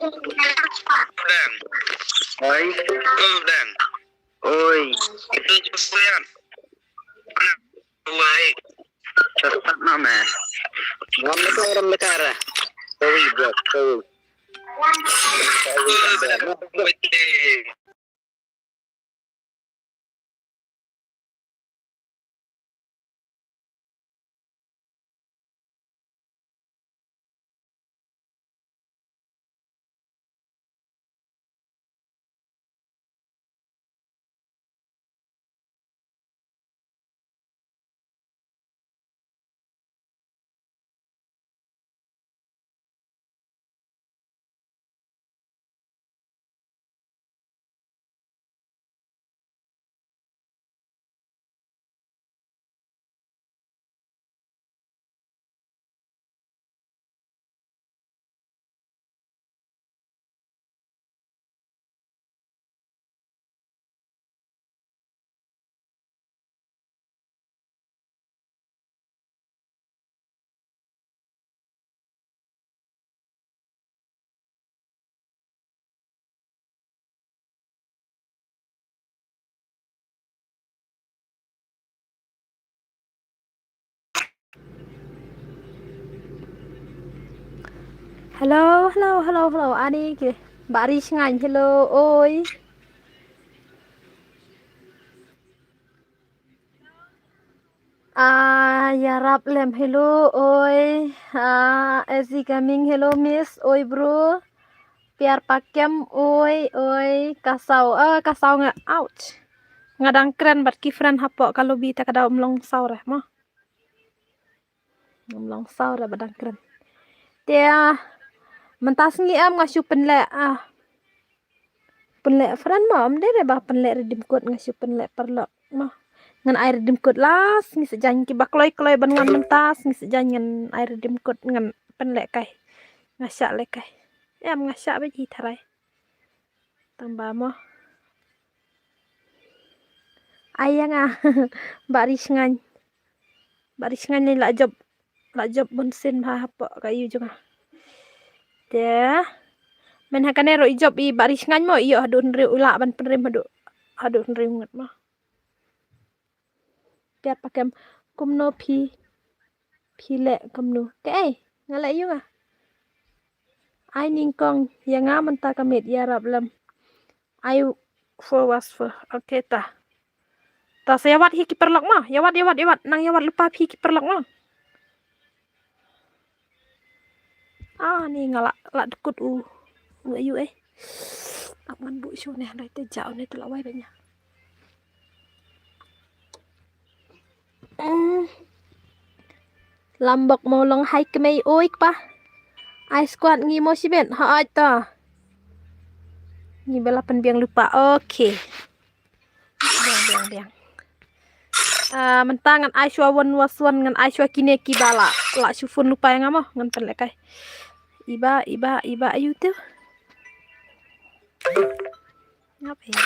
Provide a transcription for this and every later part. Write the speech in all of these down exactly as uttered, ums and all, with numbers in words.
Dang. Oi. Dang. Oi. Itu juga sekalian. Oi. Tetap nama. Ram lekar, ram lekar. Oi, bro. Oi. Oi. Hello, hello, hello, hello. Ani ki Bah Ri Shngain, hello, oi. Ah, Ïarap Lem, hello, oi. Ah, Ezi Gaming, hello, miss, oi, bro. Piar Pakem, oi, oi. Kasaw, ah, Kasaw nga, ouch. Nga dang kren bad ki friend hapoh ka lobby, te ka daw ym long saw re mo. Ym long saw re ba dang kren. Te mynta sngi em nga shu pynleh, ah, pynleh friend mo, ym dei re ba pynleh redeem code, nga shu pynleh paralok mo. Ngan ai redeem code la sngi, sa jaiñ kiba kloi kloi ban wan mynta sngi, sa jaiñ ngan ai redeem code, ngan pynleh kai. Nga shah leh kai. Em, nga shah ba ji tharai. Tang ba mo. Ai ïa nga. Bah Ri Shngain. Bah Ri Shngain, la jop, la jop bun sien bha hapoh ka ïew jong nga. Te mynta kane ruh i jop i Bah Ri Shngain mo, i ïoh haduh hynriew, u lah ban pynrim haduh, haduh hynriew ngut mo. Piar Pakem, kumno phi, phi leh kumno? Kaei, nga leh ïa nga. Ai nyngkong ïa nga mynta ka miet, Ïarap Lem. Ai four was four. Okay ta. Ta sa ïa wad hi ki paralok mo. Ïa wad, ïa wad, ïa wad. Nang ïa wad lypa phi ki paralok mo. Ah, ni nga la, la dkut u. U ayu eh. Tap ngan buh shuh ne, hynrei te jaw ne te la wai ba nya. Mm. Lambok mo long hai kmei oi kpa. Ai squad ngi mo shibit, ha ai ta. Ngi ba la pynbiang lypa. Okay. Biang, biang, biang. Ah, mynta ngan ai shuwa one was one, ngan ai shuwa kine kiba la, la shu phone lypa ïa nga mo, ngan pynleh kai. Iba, iba, iba ayu te. Ngap ïa.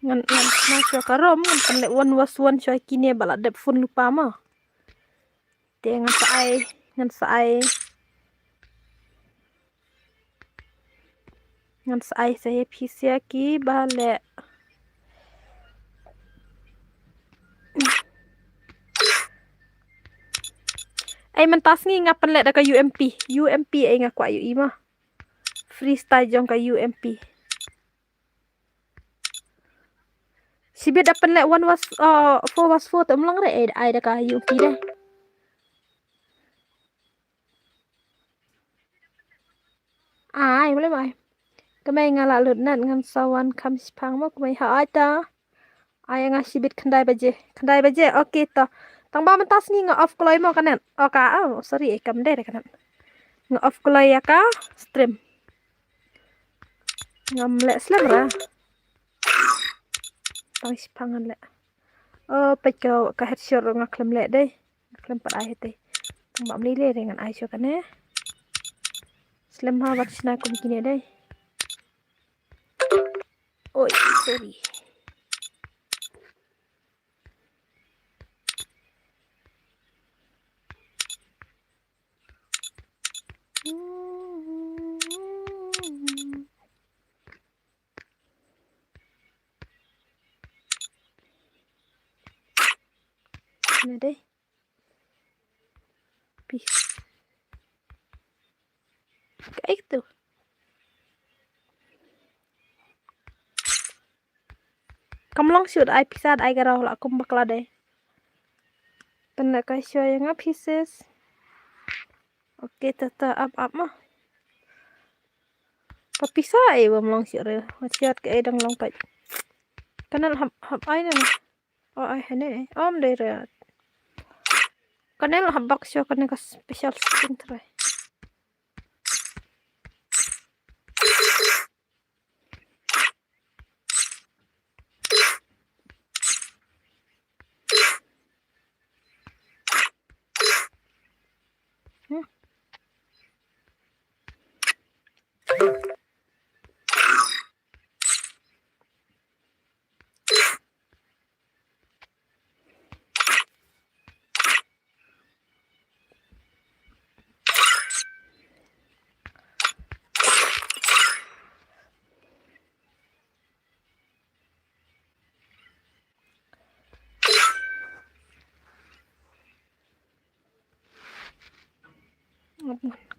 Ngan, ngan, ngan shuwa ka rom, ngan pynleh one was one shuwa kine ba la dep phone lypa mo. Te ngan sa ai, ngan sa ai. Ngan sa ai sa ïa phi sha kiba leh. Ai mynta sngi nga pynleh da ka U M P. U M P ai nga kwah ïohi mo. Freestyle jong ka U M P. Shibit da pynleh one was, oh, four was four te ym long re, ai, ai da ka U M P de. Ai, mlem ai. Kmie nga la lut net ngan sa wan kham shipang mo kmie, ha ai ta. Ai nga shibit khyndai baje. Khyndai baje, okay to. Tang ba mynta sngi nga off kloi mo ka net. Oh ka, oh, sorry, eh, kam dei re ka net. Nga off kloi ïa ka stream. Ngam leh slem ra. Tang shipang ngan leh. Oh, peit ka, ka headshot ruh nga khlem leh dei. Nga khlem pat ai dei. Tang ba mlei lei re ngan ai shuwa kane. Slem ha wat shna kum kine dei. Sorry. Ane dei. Pi. Kaei tu? Kam long shuh, ai pisa ai ka rau la kum bakla dei. Tang ka shuh ïa nga pieces. Okay, tata ap ap ma. Ka pisa ei bym long shuh re. Wa shuh kaei dang long pat. Kane la hap hap ai na. O ai hane. Om dei re. Kane la hap bak shuh kane ka special skin trai.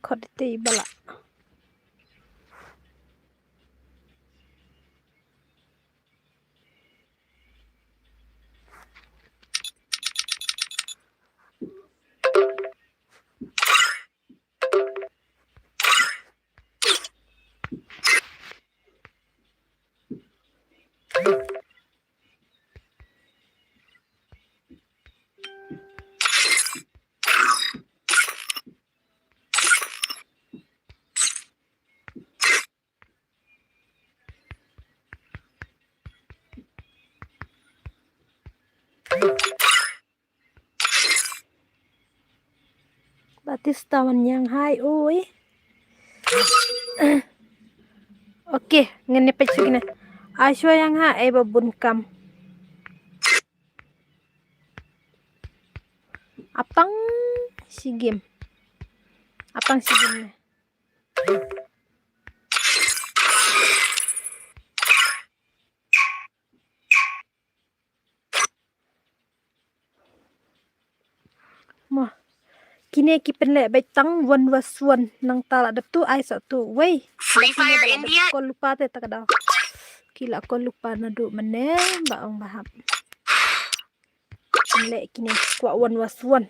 Khot ite i bala. Batista wan ïang hai oi. Okay, ngin ïa peit shuh kine. Ai shuwa ïang ha ei ba bun kam. Apang shi game. Apang shi game ne. Mo. Kine ki pynleh beit tang one versus one, nangta la dep tu ai sa tu. Wei. Free Fire India. Ko lupa te ta ka daw. Ki la ko lupa naduh mynne ba ong ba hap. Pynleh kine kwah one versus one.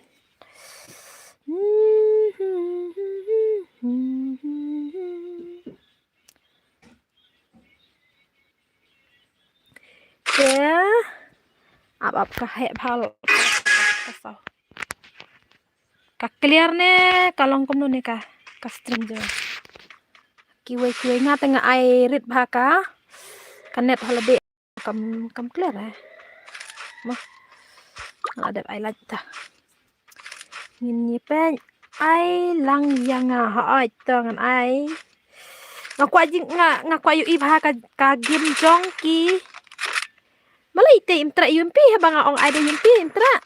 Te ap ap ka heh bha lo. Ka clear ne ka long kumno ne ka, ka stream jong. Kiwei kiwei nga te nga ai rit bha ka, ka net ha lade. Kam, kam clear eh. Mo. Nga la dep ai lait ta. Ngin ïa peit ai lang ïa nga, hooid to ngan ai. Nga kwah jing, nga, nga kwah ïohi bha ka, ka game jong ki. Balei te im treh U M P, haba nga ong ai da U M P im treh.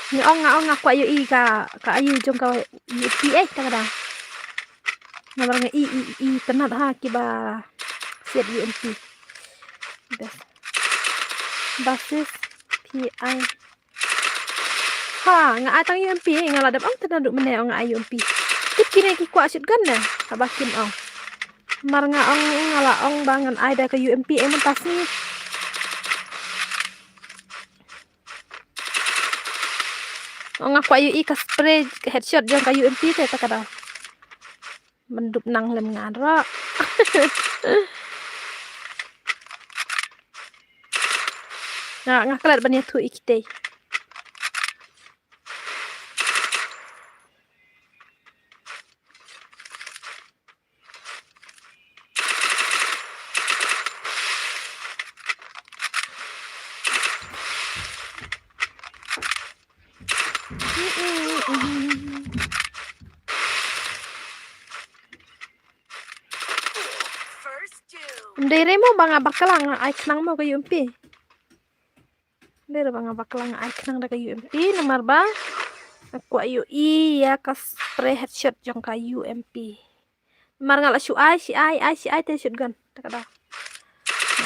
Nga ong, nga ong nga kwah ïohi ka, ka aïu jong ka U M P eh, ta ka dang. Namar nga i, i, i, itynnad ha kiba siat U M P. Best. Basis P I. Ha, nga ai tang U M P, nga la dep ong te naduh mynne ong nga ai U M P. Tip kine ki kwah shotgun ne, haba kim ong. Mar nga ong, nga la ong ba ngan ai da ka U M P, eh, mynta sngi. Ong nga kwah ïohi ka spray headshot jong ka U M P te ta ka daw. Myndup nang lem ngan ro. Nga, nga klet ban ïathuh ïa kitei. Dei re mo ba nga bakla nga ai khnang mo ka U M P. Dei re ba nga bakla nga ai khnang da ka U M P namar ba nga kwah ïohi ïa ka spray headshot jong ka U M P. Namar nga la shu ai, shi ai, ai, shi ai te shotgun. Ta ka da.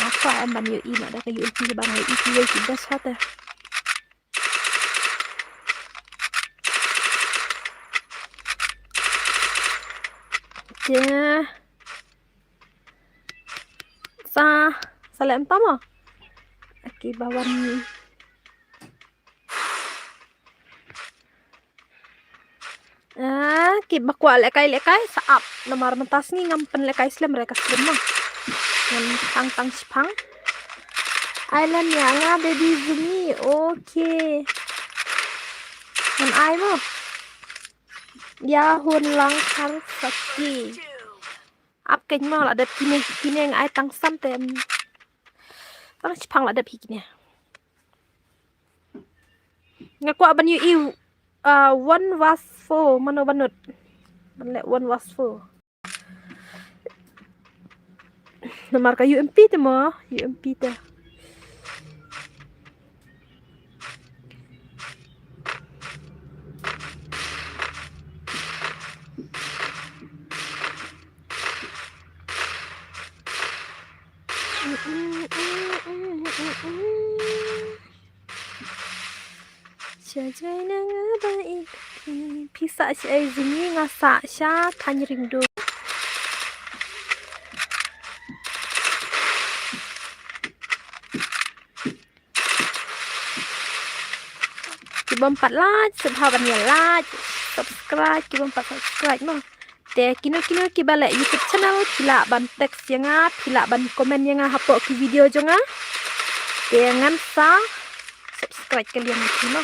Nga kwah em ban ïohi ma da ka U M P ba nga ïohi ki wei ki best ha te. Te. Sa, sa leh mynta mo. Ki ba wan. Ah, ki ba kwah lehkai lehkai sa ap. Namar mynta sngi ngam pynlehkai slem re ka stream mo. Ngam tang tang shipang. Ai lem ïa nga baby Zumi. Okay. Ngan ai mo. Ïa hun lang har sati. Ap keiñ mo la dep kine, kine nga ai tang san te. Tang shipang la dep hi kine. Nga kwah ban ïohi, ah, one was four, mano ban nud. Ban leh one was four. Namar ka U M P te mo, U M P te. Sha jai na nga ba i phi, phi sah shaei Zumi? Nga sah sha Thaiñ Ringdo. Ki bym pat like, sngewbha ban ïa like, subscribe, ki bym pat subscribe mo. Te kino kino kiba leh YouTube channel, phi lah ban text ïa nga, phi lah ban comment ïa nga hapoh ki video jong nga. Te ngan sa subscribe ka liang ïa phi mo.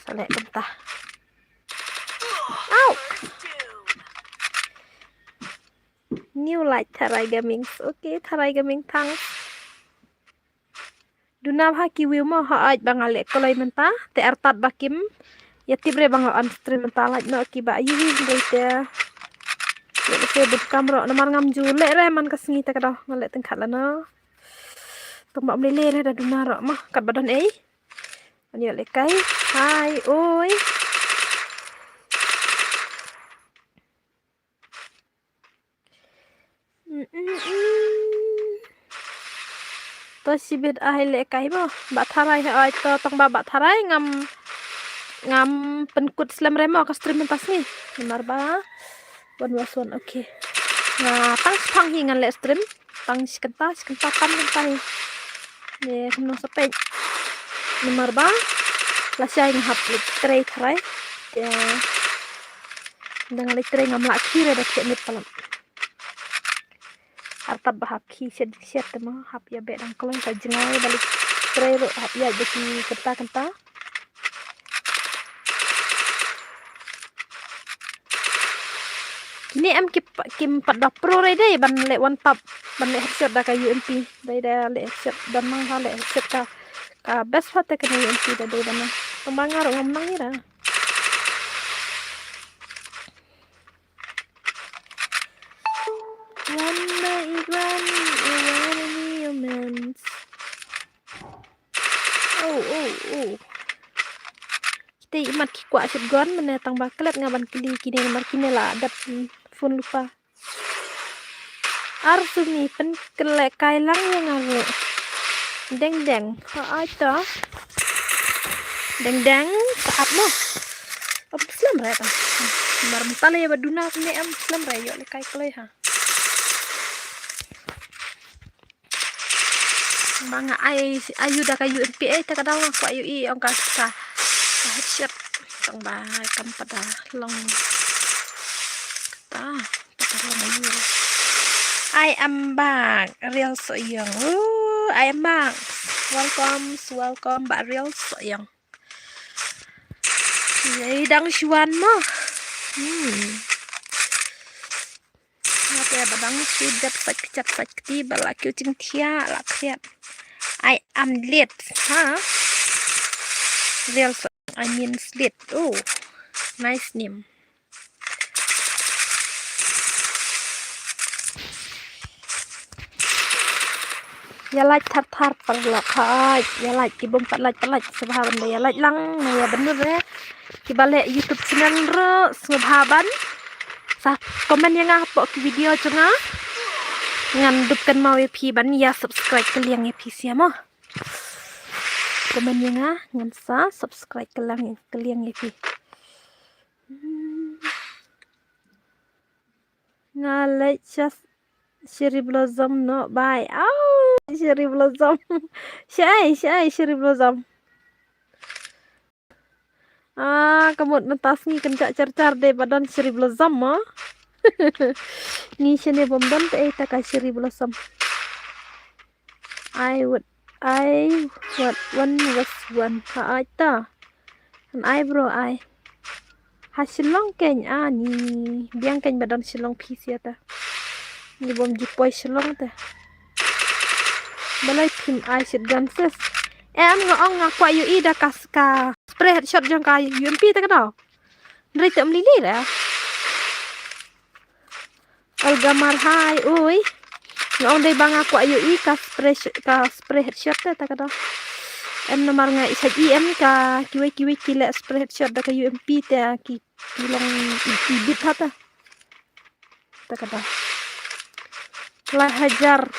Sa leh kumta. Au! New like Tharai Gaming. Okay, Tharai Gaming, thanks. Duna bha ki view mo, hooid ba nga leh kloi mynta, te artat ba kim ïa tip re ba nga on stream mynta, lait noh kiba ïohi hynrei te. Leh lehse bun kam ruh namar ngam ju leh re man ka sngi, te ka daw nga leh tyngkhat lano. Tang ba ym lei lei re da duna ruh mo, katba don ei. Ngan ïoh lehkai. Hai oi. Mm, mm, mm. To shibit ai lehkai mo. Bah Tharai, hooid to tang ba Bah Tharai ngam, ngam pynkut slem re mo ka stream mynta sngi. Namar ba one was one, okay. Nga tang shipang hi ngan leh stream. Tang shi kynta, shi kynta tam kynta hi. Te kumno sa peit. Namar ba lashai nga hap leit trei Tharai. Te da nga leit trei ngam lah khie re da khie miet palat. Artat ba hap khie shet shet te mo, hap ïa beh dang kloi, ka jngai ba leit trei ruh hap ïa da ki kynta kynta. Kine em ki pa-, kim pat da pro re dei ban leh one tap, ban leh headshot da ka U M P. Dei da leh headshot da nang ha leh headshot ka, ka best pha te kane U M P da dei da nang. Tang ba nga ruh ngam nang ïa da. One by one, one moments. Oh, oh, oh. Kita i mat ki kwah shotgun mynne tang ba klet nga ban kylli kine namar kine la dep, mm, phone lypa. Ar Sumi pynkylla kai lang ïa nga ruh. Deng deng. Ha ai ta. Deng deng. Sa ap mo. Ap slem re ta. Mar mynta le ïa ba duna kine em slem re ïoh lehkai kloi ha. Ba nga ai ayu da ka U M P A te ka daw nga kwah ïohi ong ka sa. Ka headshot. Tang ba kam pat da long. Kata pat da long ayu. I am back. Real Sohiong. Ooh, I am back. Welcome, welcome back Real Sohiong. Ïa dang shuan mo. Hmm. Nga te ba dang shu dep sait kjat sait kti ba la kiew jingthiah la khriat. I am lit, ha? Real so, I mean slit. Oh, nice name. Ïa like thar thar paralok, hooid. Ïa like, ki bym pat like pat like, sngewbha ban da ïa like lang, na ïa ban nud re. Kiba leh YouTube channel ruh sngewbha ban sa comment ïa nga hapoh ki video jong nga. Ngan dup kynmaw ïa phi ban ïa subscribe kylliang ïa phi sha mo. Comment ïa nga, ngan sa subscribe kylliang, kylliang ïa phi. Hmm. Nga leit sha Cherry Blossom noh, bye. Au, Cherry Blossom. Shai, shai, Cherry Blossom. Ah, ka mut mynta sngi kan ka char char de ba don Cherry Blossom mo. Ngi shane bym don te ei ta ka Cherry Blossom. I would, I would, one was one. Ha ai ta. An ai bro ai. Ha Shillong keiñ ani. Biang keiñ ba don Shillong phi sia ta. Ni bym ju poi Shillong ta. Balai phim ai shit gun sis. Em nga ong nga kwah ïohi da ka, ka spray headshot jong ka U M P ta ka daw. Ndrei te um lili re. Algamar hai, ui. Nga ong dei ba nga kwah ïohi ka spray sh-, ka spray headshot te ta ka daw. Em namar nga i sait i em ka kiwei kiwei ki leh spray headshot da ka U M P te ki, ki long i, i bit ha ta. Ta ka daw. Lai hajar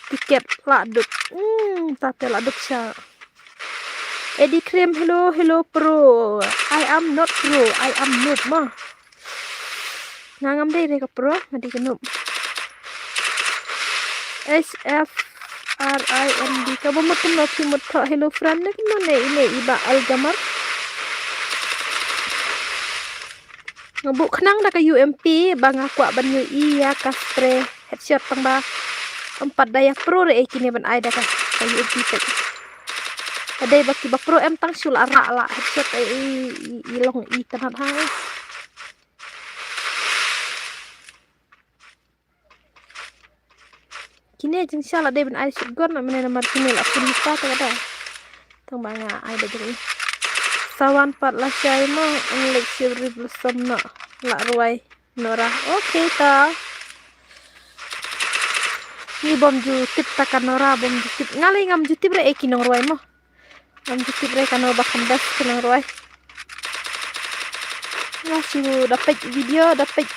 tiket la duk. Hmm, ta te la duk sha. Eddie Cream, hello, hello, pro. I am not pro, I am noob, ma. Nga ngam dei re ka pro, nga dei ka noob. H F R I N D, ka ba mut kumno phi mut thoh, hello, friend, ne kumno ne, ine, i ba Algamar. Nga buh khnang da ka U M P, ba nga kwah ban ïohi ïa ka spray headshot tang ba. Em pat da ïa pro re eh kine ban ai da ka, ka U M P peit. Ka dei ba ki ba pro em tang shu la rah la headshot eh i, i, i long i tnat ha. Kine jingshisha la dei ban ai shotgun na mane namar kine la pun musta ta ka da. Tang ba nga ai da jong i. Sawan pat la shai mo, ang lek Cherry Blossom na la ruai. Nora. Okay ta. Ni bom ju tip ta ka Nora, bom ju tip. Nga lei ngam ju tip re eh ki nong ruai mo. Ngam ju tip re kano ba kham best ki nong ruai. Nga shu da peit video, da peit.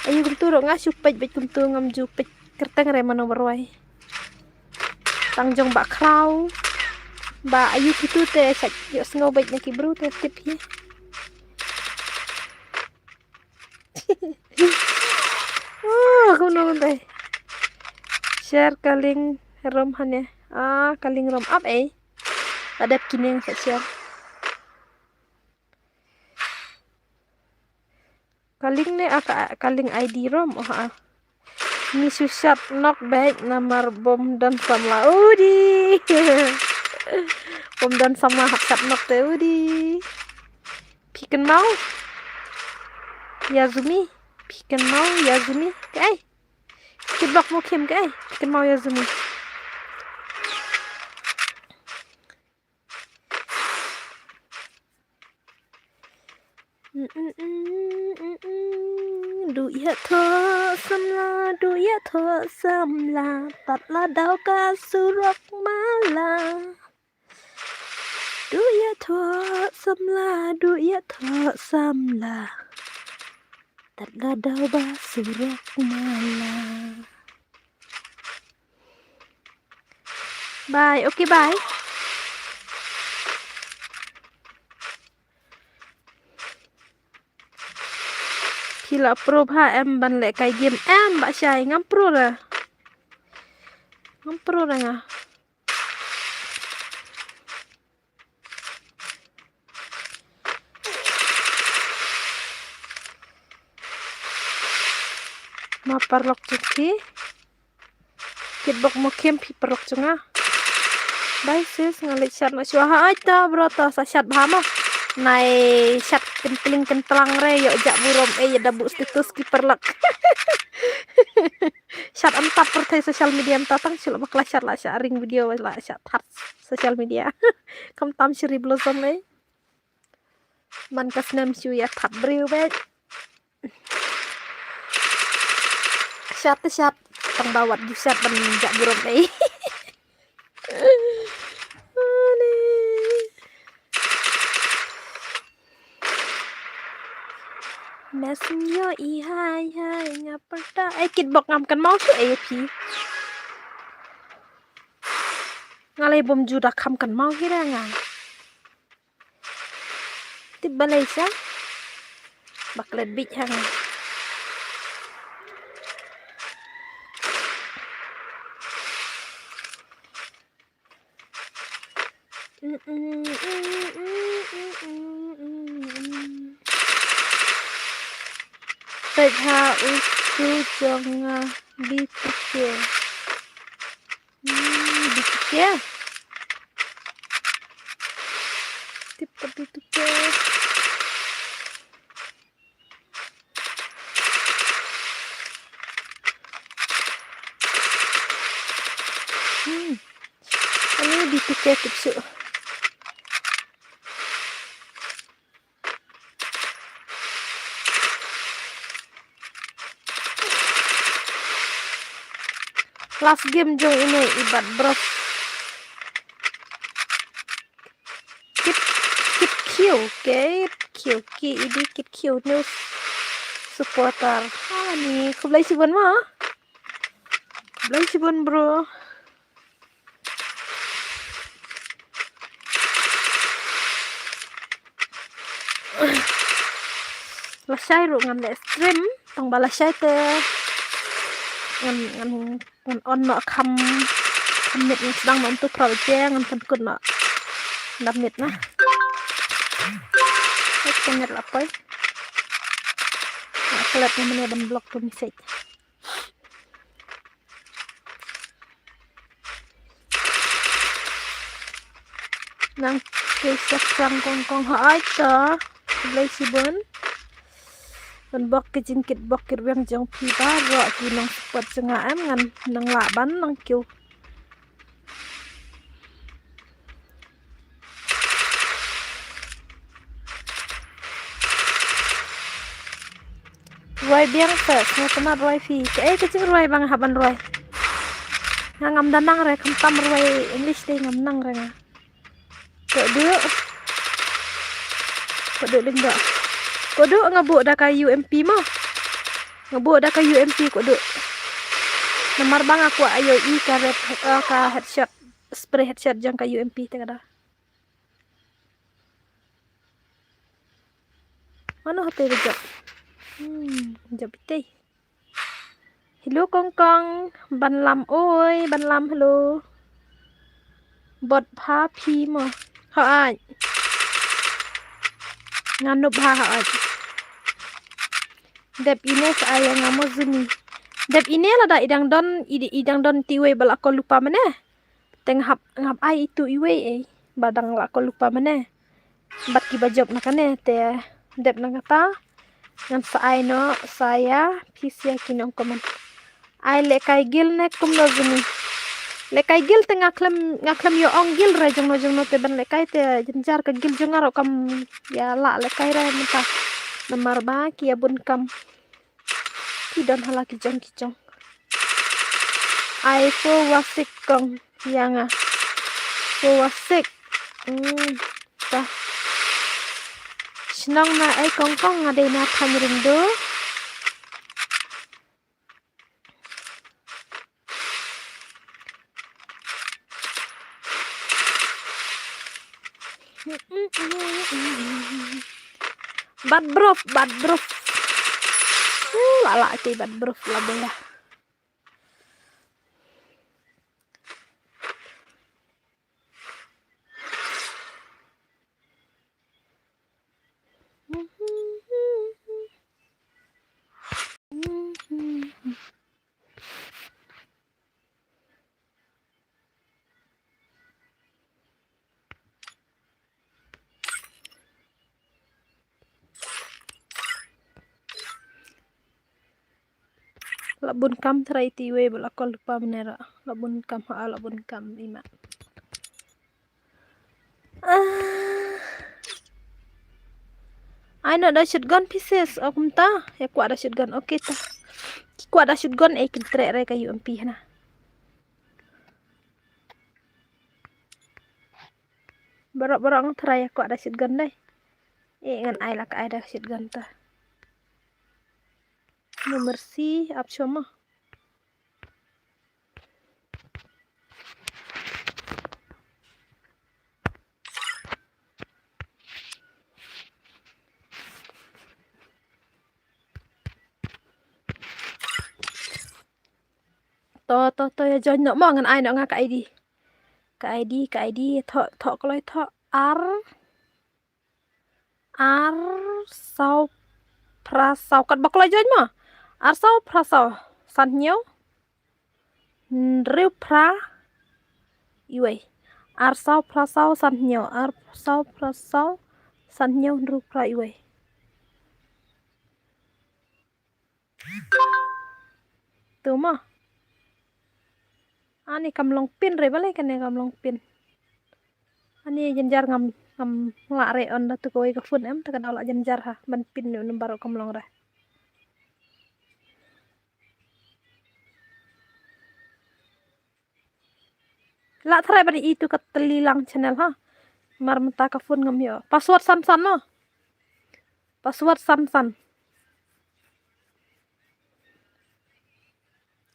Ayu kumtu ruh nga shu peit, peit kumtu ngam ju peit kyrteng re mano ba ruai. Tang jong ba khraw. Ba ayu kitu te sha ïoh sngew beit na ki bru te tip hi. Oh, kumno kumtai. Share ka link rom hane. Ah, ka link rom ap eh. Adep kine nga sa share. Ka link ne, ah, ka, ka link I D rom, oh, ah. Ngi shu shat nok beit namar bom don samla udi. Bom don samla hap shat nok te udi. Phi kynmaw Yazumi. Phi kynmaw Yazumi. Kaei. Kit bok mo khim kaei. Phi kynmaw Yazumi. Du ïa thoh samla, du ïa thoh samla, tat la daw ka surok mala. Du ïa thoh samla, du ïa thoh samla, tat la daw ba surok mala. Bye, okay, bye. Phi la pro bha em ban leh kai game em ba shai, ngam pro re. Ngam pro re nga. Ma parlok jong phi. Kit bok mo khim phi parlok jong nga. Bye sis, nga leit shat noh shuwa ha. Ai ta bro, ta sa shat bha mo. Nai shat kyntling kyntlang re, ïoh jah burom eh, ïa da buh status ki parlok. Shat ym tap pyrthei social media mynta, tang shu la bakla shat, la shat ring video, la shat that social media. Kham tam Cherry Blossom eh. Man ka snem shu ïa that briew beit. Shat te shat, tang ba wat ju shat ban jah burom eh. Messenger i hai hai nga pyrta. Ai kit bok ngam kan mau shu ai phi. Nga lei bom ju da kham kan mau hi ra nga. Tip balei sa. Baklet bit hang. Peit ha u tu jong nga B T K. Hmm, B T K. Tip ka B T K. Hmm. Ani B T K tip shuh. Last game jong ine i Bat Bros. Kit, Kit Q, Kit Q, K E D Kit Q news supporter. Ani, khublei shibun mo. Khublei shibun bro. Lashai ruh ngan leh stream, tang ba lashai te ngan, ngan, ngan on noh kham, kham miet ngan sdang noh tu phra baje ngan pynkut noh da miet na. Ka miet la poi. Nga klet na mane ban block tu message. Nang kei sa krang kong kong ha ai ta. Khublei shibun. Ban bok ki jingkit bok kit weng jong phi baroh ki nang support jong nga em ngan nang lah ban nang kiew. Rwai biang te, sngewtynnat rwai phi. Kaei ka jingrwai ba nga hap ban rwai. Nga ngam da nang re, khamtam rwai English te ngam nang re nga. Koduh. Koduh Lyngdoh. Koduh nga buh da ka U M P mo. Nga buh da ka U M P koduh. Namar ba nga kwah ïohi ka red, eh, ka headshot, spray headshot jong ka U M P te ka da. Mano hate ba jop? Hmm, jop itei. Hello kong kong, ban lam oi, ban lam hello. Bot bha phi mo. Hooid. Nga nop bha hooid. Dep ine sa ai ïa nga mo Zuni. Dep ine lada i dang don, i, i dang don te iwei ba la call lypa mane. Te nga hap, nga hap ai itu iwei ei ba dang la call lypa mane. Bad kiba jop na kane te dep na kata ngan sa ai noh sa ïa phi sa ïa ki nongcomment. Ai lehkai guild ne kumno Zuni. Lehkai guild te nga khlem, nga khlem ïoh ong guild re jongno jongno te ban lehkai te jynjar ka guild jong nga ruh kam ïa lah lehkai re mynta. Namar ba ki ïa bun kam. Ki don ha la ki jong ki jong. Ai four wa six kong ïa nga. Four wa six. Hmm. Ta. Shnong na ei kong kong nga dei na Thaiñ Ringdu. Bad brof, bad brof. Uh, la la te bad brof la bola. La bun kam trai ti wei ba la kol pa mnera. La bun kam ha la bun kam ima. Ah. Ai no da shotgun pieces. Oh, kumta. Ya kwah da shotgun. Okay ta. Ki kwah da shotgun eh kin trek re ka U M P hana. Barok barok ngan try ya kwah da shotgun dai. Eh ngan ai la ka ai da shotgun ta. No mercy, ap shoma. To, to, to, ïa join noh mo, ngan ai noh nga ka I D. Ka I D, ka I D, thoh, thoh kloi thoh, ar, ar, saw, phra, saw, katba kloi join mo. Ar, saw, phra, saw, san, hynñiew, hynriew, phra, iwei. Ar, saw, phra, saw, san, hynñiew. Ar, saw, phra, saw, san, hynñiew, hynriew, phra, iwei. Tu mo. Ani kam long pin re, balei kane kam long pin. Ani jynjar ngam, ngam lah re on da tu kawei ka phone em, ta ka dau lah jynjar ha, ban pin ne number kam long re. Lah tharai ban i tu ka Tlilang channel ha. Mar mynta ka phone ngam ïoh. Password san san mo. Password san san.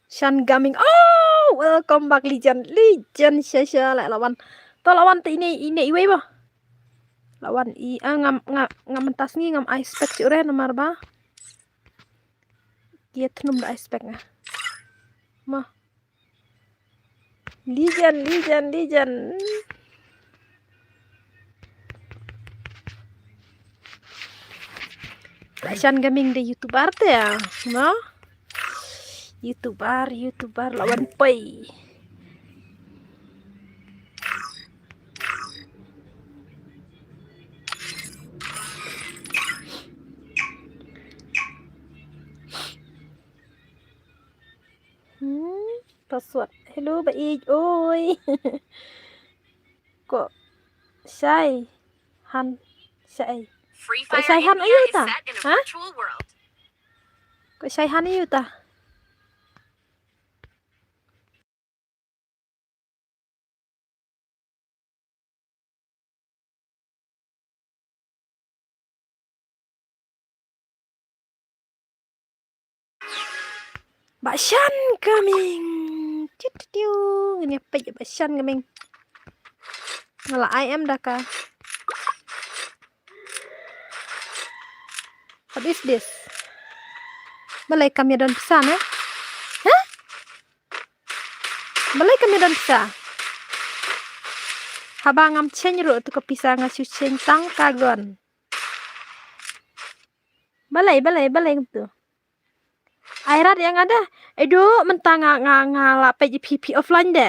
Shan Gaming. Oh, welcome back legend. Legend sha sha la la wan. To la wan te ine ine iwei mo. La wan i, ah, ngam, ngam, ngam mynta sngi ngam ai spek shuh re namar ba ki ïa thnum da ai spek nga. Mo. Legend, legend, legend. Shan Gaming de YouTuber te ïa, no? YouTuber, YouTuber la wan poi. Hmm, password. Hello, ba ïeit, oi. Ko shai han shai. Ko shai han ayu ta? Ha? Ko shai han ayu ta? Ba Shan Gaming. Tiu, tiu, tiu. Ngin ïa peit Ba Shan Gaming. Nga la ai em da ka. What is this? Balei kam ïa don pisa ne? Ha? Balei kam ïa don pisa? Haba ngam change ruh tu ka pisa nga shu change tang ka gun. Balei, balei, balei kumtu? Ai rat ïa nga da. Edo mynta nga, nga, nga la peit ïa phi, phi offline de.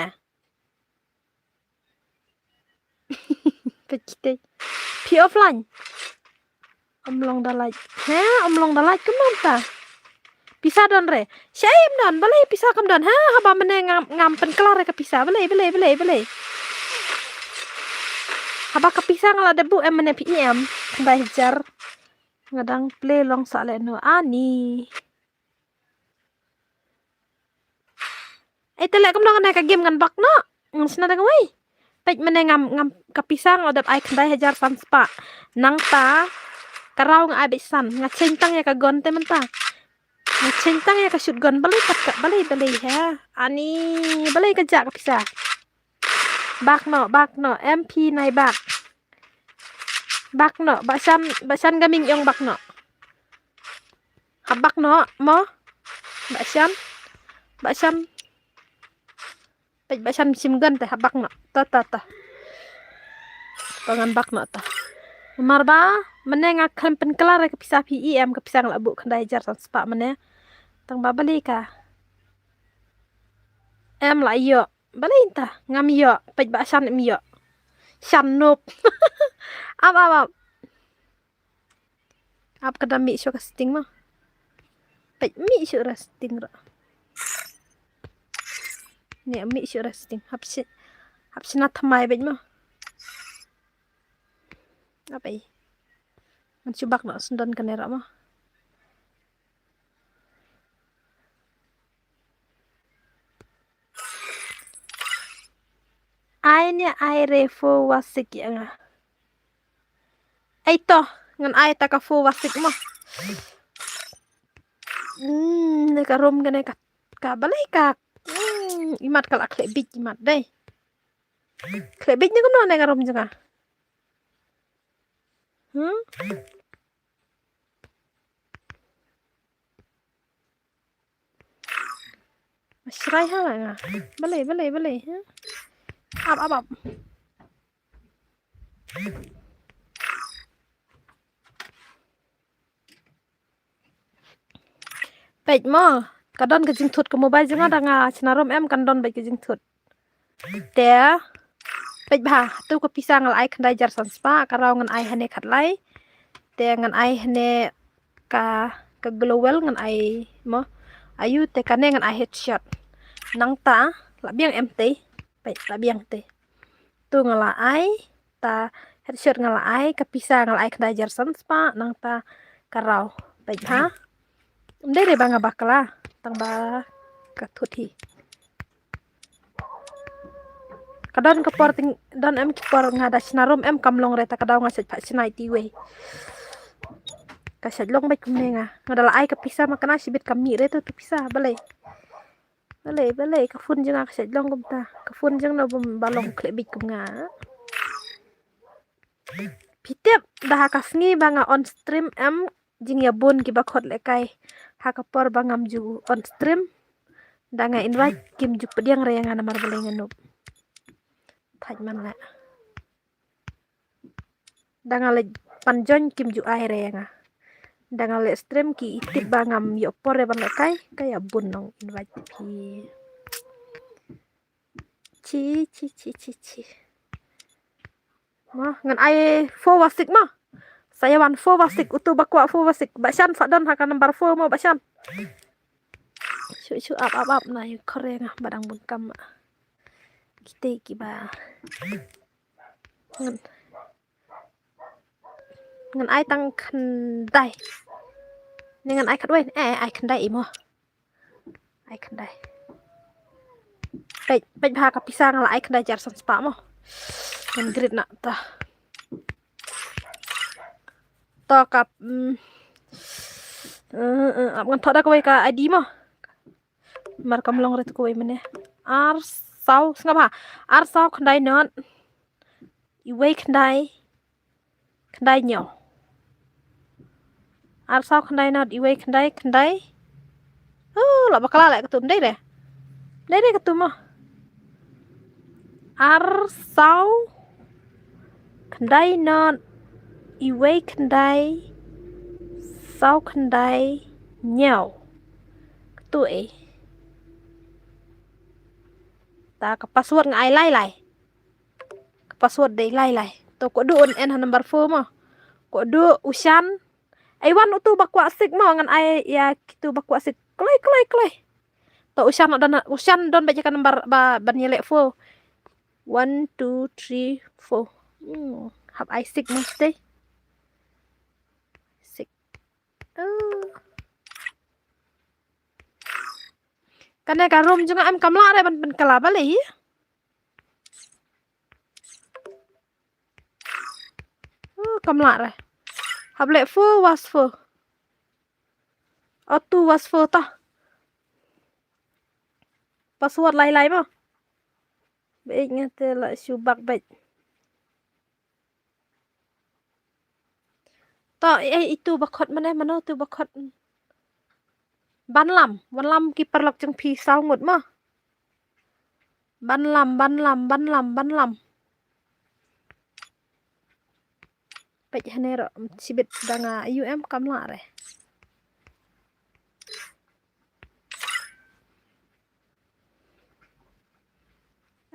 Peit kita. Phi offline. Ym long da lait. He, ym long da lait kumno mynta. Pisa don re. Shai ym don, balei pisa kam don. Ha, haba mynne ngam, ngam pynkylla re ka pisa. Balei, balei, balei, balei. Haba ka pisa nga la dep buh em mynne phi i em. Khyndai hajar. Nga dang play long sa leh no ani. Ai te leh kumno kane ka game ngan bak noh. Ngan shna da kawei. Peit mynne ngam, ngam ka pisa nga la dep ai khyndai hajar san spah. Nangta ka raw nga ai beit san. Nga change tang ïa ka gun te mynta. Nga change tang ïa ka shotgun. Balei pat ka, balei, balei ha. Ani, balei ka jah ka pisa. Bak noh, bak noh, M P nai bak. Bak noh, Ba Shan, Ba Shan Gaming ïong bak noh. Hap bak noh, mo. Ba Shan, Ba Shan. Peit Ba Shan shim gun te hap bak noh. Ta, ta, ta. To ngan bak noh ta. Namar ba mynne nga khlem pynkylla re ka pisa phi i em ka pisa nga la buh khyndai hajar san spah mynne. Tang ba balei ka. Em la ïoh. Balei nta ngam ïoh, peit Ba Shan im ïoh. Shan noob. Ap, ap, ap. Ap ka da mih shuh ka sting mo. Peit mih shuh ra sting ra. Ni mih shuh ra sting. Hap shi, hap shna thymmai beit mo. Ap ei. Ngan shu bak noh sendon kane ra mo. Ai ne ai re four one six ïa nga. Ai to, ngan ai ta ka four one six mo. Hmm, ne ka rum kane ka, ka balei ka. Hmm, imat ka la khlek bit imat dei. Khlek bit ne kumno ne ka rum jong ka. Hmm? Shrai ha la nga. Balei, balei, balei, ha? Ap, ap, ap. Peit mo, ka don ka jingthut ka mobile jong nga da nga shna rum em kan don beit ka jingthut. Te, peit bha, tu ka pisa nga la ai khyndai hajar san spah, ka raw ngan ai hane khatlai. Te ngan ai hane ka, ka glowel ngan ai mo. Ayu te kane ngan ai headshot. Nangta, la biang em te. Peit, la biang te. Tu nga la ai, ta headshot nga la ai, ka pisa nga la ai khyndai hajar san spah, nangta ka raw. Peit bha. Ym dei re ba nga bakla, tang ba ka thut hi. Ka don ka por ting, don em ki por nga da shna rum em kam long re ta ka daw nga shet pha shna iti wei. Ka shet long beit kumne nga. Nga da la ai ka pisa ma kana shibit ka mih re tu tu pisa balei. Balei, balei, ka phone jong nga ka shet long kumta. Ka phone jong no bym ba long khlek bit kum nga. Phi tip da ha ka sngi ba nga on stream em jingïabun kiba khot lehkai. Ha ka por ba ngam ju on stream. Da nga invite kim ju pdiang re nga namar balei nga noob. Thait man leh. Da nga leh pan join kim ju ai re nga. Da nga leh stream ki i tip ba ngam ïoh por re ban lehkai, ka ïabun nong invite phi. Chi, chi, chi, chi, chi. Mo, ngan ai four wa six mo. Sa ïa wan four wa six, utu ba kwah four wa six. Ba shan fa don ha ka number four mo, ba shan. Shu, shu, ap, ap, ap, na ïa kore nga, ba dang bun kam. Kita kiba. Ngan, ngan ai tang khyndai. Ni ngan ai khatwei, eh, ai khyndai i mo. Ai khyndai. Peit, peit bha ka pisa nga la ai khyndai hajar san spah mo. Ngan grit na ta. To ka, mm, eh, eh, ap ngan thoh da kawei ka I D mo. Mar kam long re tu kawei mane. Ar saw, sngap ha. Ar saw khyndai not. Iwei khyndai. Khyndai hynñiew. Ar saw khyndai not iwei khyndai khyndai. Oh, la bakla leh katu, ym dei re. Ym dei re katu mo. Ar saw khyndai not iwei khyndai saw khyndai hynñiew. Katu eh. Ta ka password nga ai lai lai. Ka password dei lai lai. To ko du un en ha number four mo. Ko du u shan. Ai wan utu ba kwah sik mo ngan ai ïa kitu ba kwah sik. Kloi, kloi, kloi. To u shan don, u shan don ba jaka number ba ban ïaleh four. One, two, three, four. Hmm, hap ai sik mo stay. Sik. Oh. Kane ka room jong nga em kam lah re ban pynkylla balei hi. Oh, kam lah re. Hap leh four was four. Oh, two was four ta. Password lai lai mo. Beit nga te la shu bak beit. To, eh, itu ba khot mane, mano tu ba khot. Ban lam, ban lam ki paralok jong phi saw ngut mo. Ban lam, ban lam, ban lam, ban lam. Peit hane ro, sibit dang a U M kam lah re.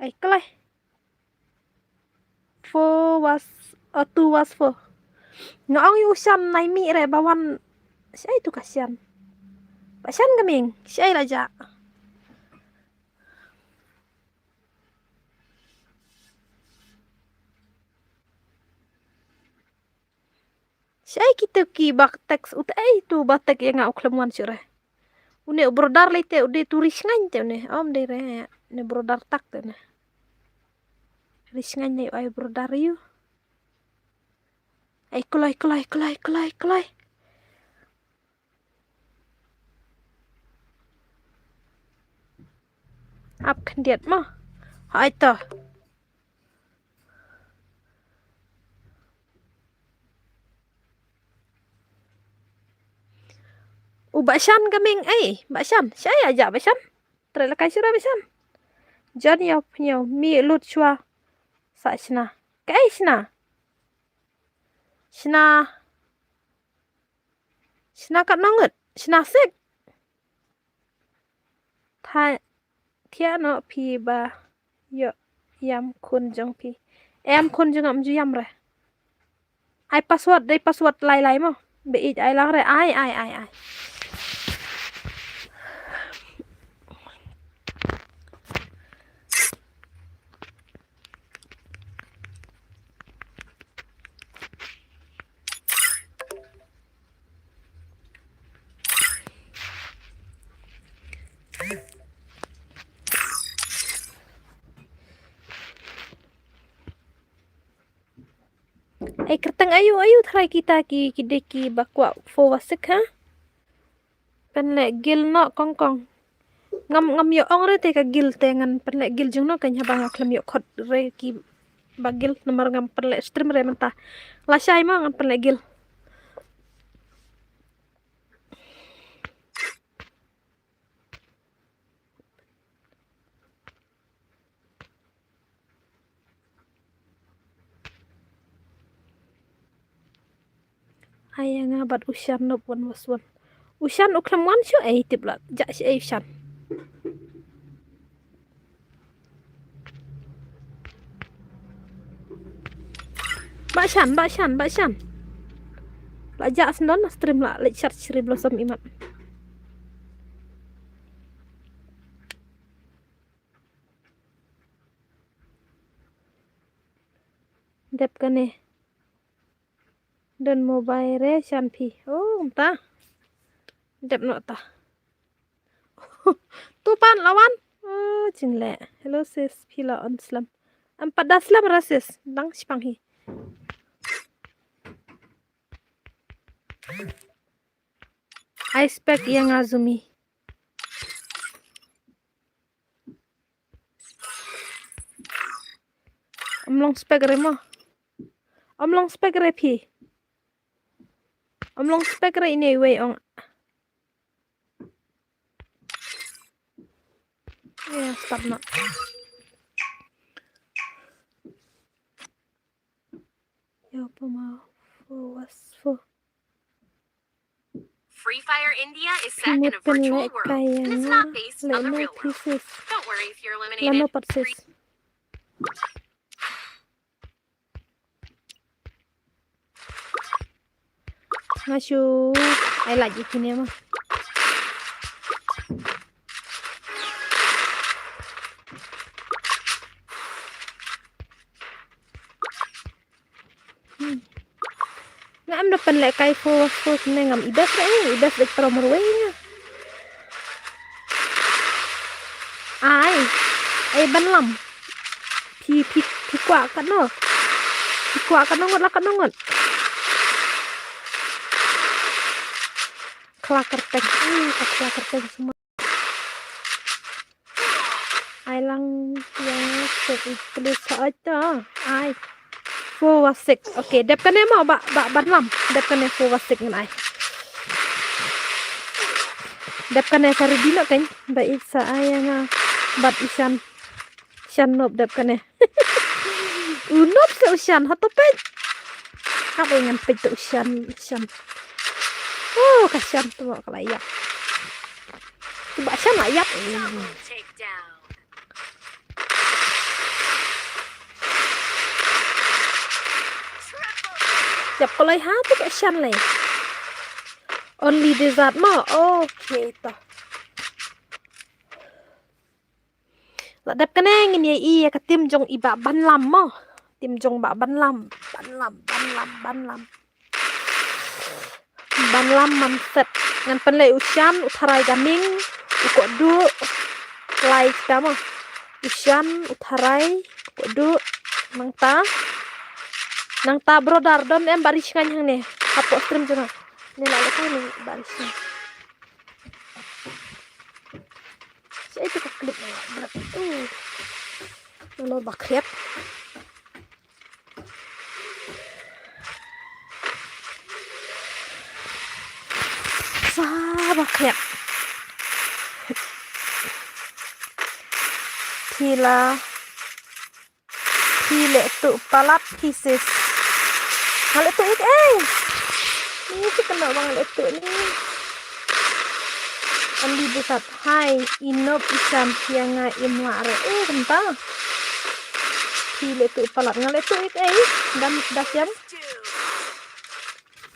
Ai kloi. Four was, uh, two was four. Nga ong ïa u shan nai mih re ba wan. Shaei tu ka shan. Ba shan ka ming. Shaei la ja. Shaei kitu ki ba text u te ei tu ba text ïa nga u khlem wan shuh re. Une u brother lei te u dei tu ri shngain te une. Om dei re. Une brother tak te une. Ri shngain lei u ai brother ïu. Ai kloi, kloi, kloi, kloi, kloi. Ap khyndiat mo. Hooid to. U Bah Shan ka ming ei, Bah Shan. Sha ïa ja Bah Shan. Trei la kai shuwa Bah Shan. Jan ïa pynïaw mi lut shuwa. Sa shna. Kaei shna? Shna. Shna ka nongut. Shna sik. Tha thiah noh phi ba ïoh ïam khun jong phi. Em khun jong ngam ju ïam re. Ai password, dei password lai lai mo. Be ïeit ai lang re. Ai, ai, ai, ai. Ai kyrteng ayu ayu tharai kita ki ki dei ki ba kwah four versus six ha. Pynleh guild noh kong kong. Ngam ngam ïoh ong re te ka guild te ngan pynleh guild jong no kan haba nga khlem ïoh khot re ki ba guild namar ngam pynleh stream re mynta. Lashai ma ngan pynleh guild. Ai ïa nga bad u Shan nop wan was wan. U Shan u khlem wan shu ei tip la. Ja shi ei u Shan. Ba Shan, ba Shan, ba Shan. La ja sndon na stream la leh chat Cherry Blossom imat. Dep kane. Don mobile re Shan phi. Oh, kumta. Dep noh ta. Tu pan lawan. Oh, jingle. Hello sis, phi la on slem. Am pat da slem ra sis. Dang shipang hi. Ai spek ïa nga Zumi. Am long spek re mo. Am long spek re phi. Am long spek re ine iwei ong. Ya, stop na. Ya, pama. Fo, was, fo. Free Fire India is set in a virtual world, and it's not based on the real world. Don't worry if you're eliminated. Free Nga shu ai lait ïa kine ma. Hmm. Nga em da pynleh kai fo fo ne ngam i best re i best re tro marwei nga. Ai. Ai ban lam. Phi phi phi kwah katno. Phi kwah katno ngut la katno ngut. Kla kyrteng. Ih, ka kla kyrteng semua. Ai lang yang sek please hooid to. Ai. Four was six. Okay, dep kane mo ba ba ban lam. Dep kane four was six ngan ai. Dep kane sa ready noh kan. Ba i sa ai nga bad i Shan. Shan nop dep kane. U nop sa u Shan hato peit. Hap ai ngan peit to u Shan, Shan. Oh, ka Shan to ka la ïap. Cuba Shan la ïap. Ïap ko lai ha to ka Shan lai. Only desert mo. Okay to. La dep kane ngin ïa i ïa ka tim jong i Bah Banlam mo. Tim jong Bah Banlam, Banlam, Banlam, Banlam. Banlam man set. Ngan pynleh u Shan, u Tharai Gaming, u Kodu, lai kita mo. U Shan, u Tharai, u Kodu, nangta. Nangta brother don em Bah Rishngan hangne. Hapoh stream jong nga. Ne la leh ne Bah Rishngan. Ai tu ka clip na. Uh. Nalor ba khriat. Sa ba khriat. Phi la. Phi leh tuh palat phi sis. Nga leh tuh ik ei. Ni si kena bang leh tuh ni. Andi busat. Hai, inop isam sia nga im lah re. Eh, kenta. Phi leh tuh palat nga leh tuh ik ei. Dam da siam.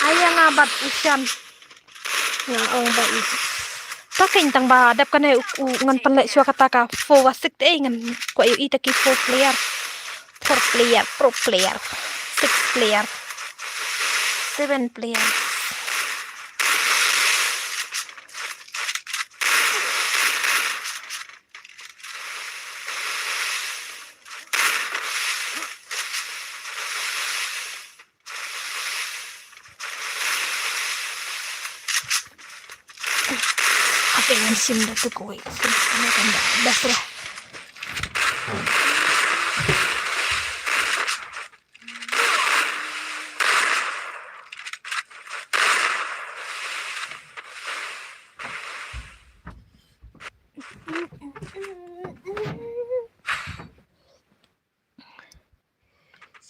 Aya nga bat u Shan. Nga ong ba i. Ta kein tang ba dep kane u, u ngan pynleh shuwa kata ka four wa six te ei ngan kwah ïohi ta ki four player. Four player, pro player, six player, seven player. Ate ngan shim da tu kawei. Shim da tu kawei. Bas lah.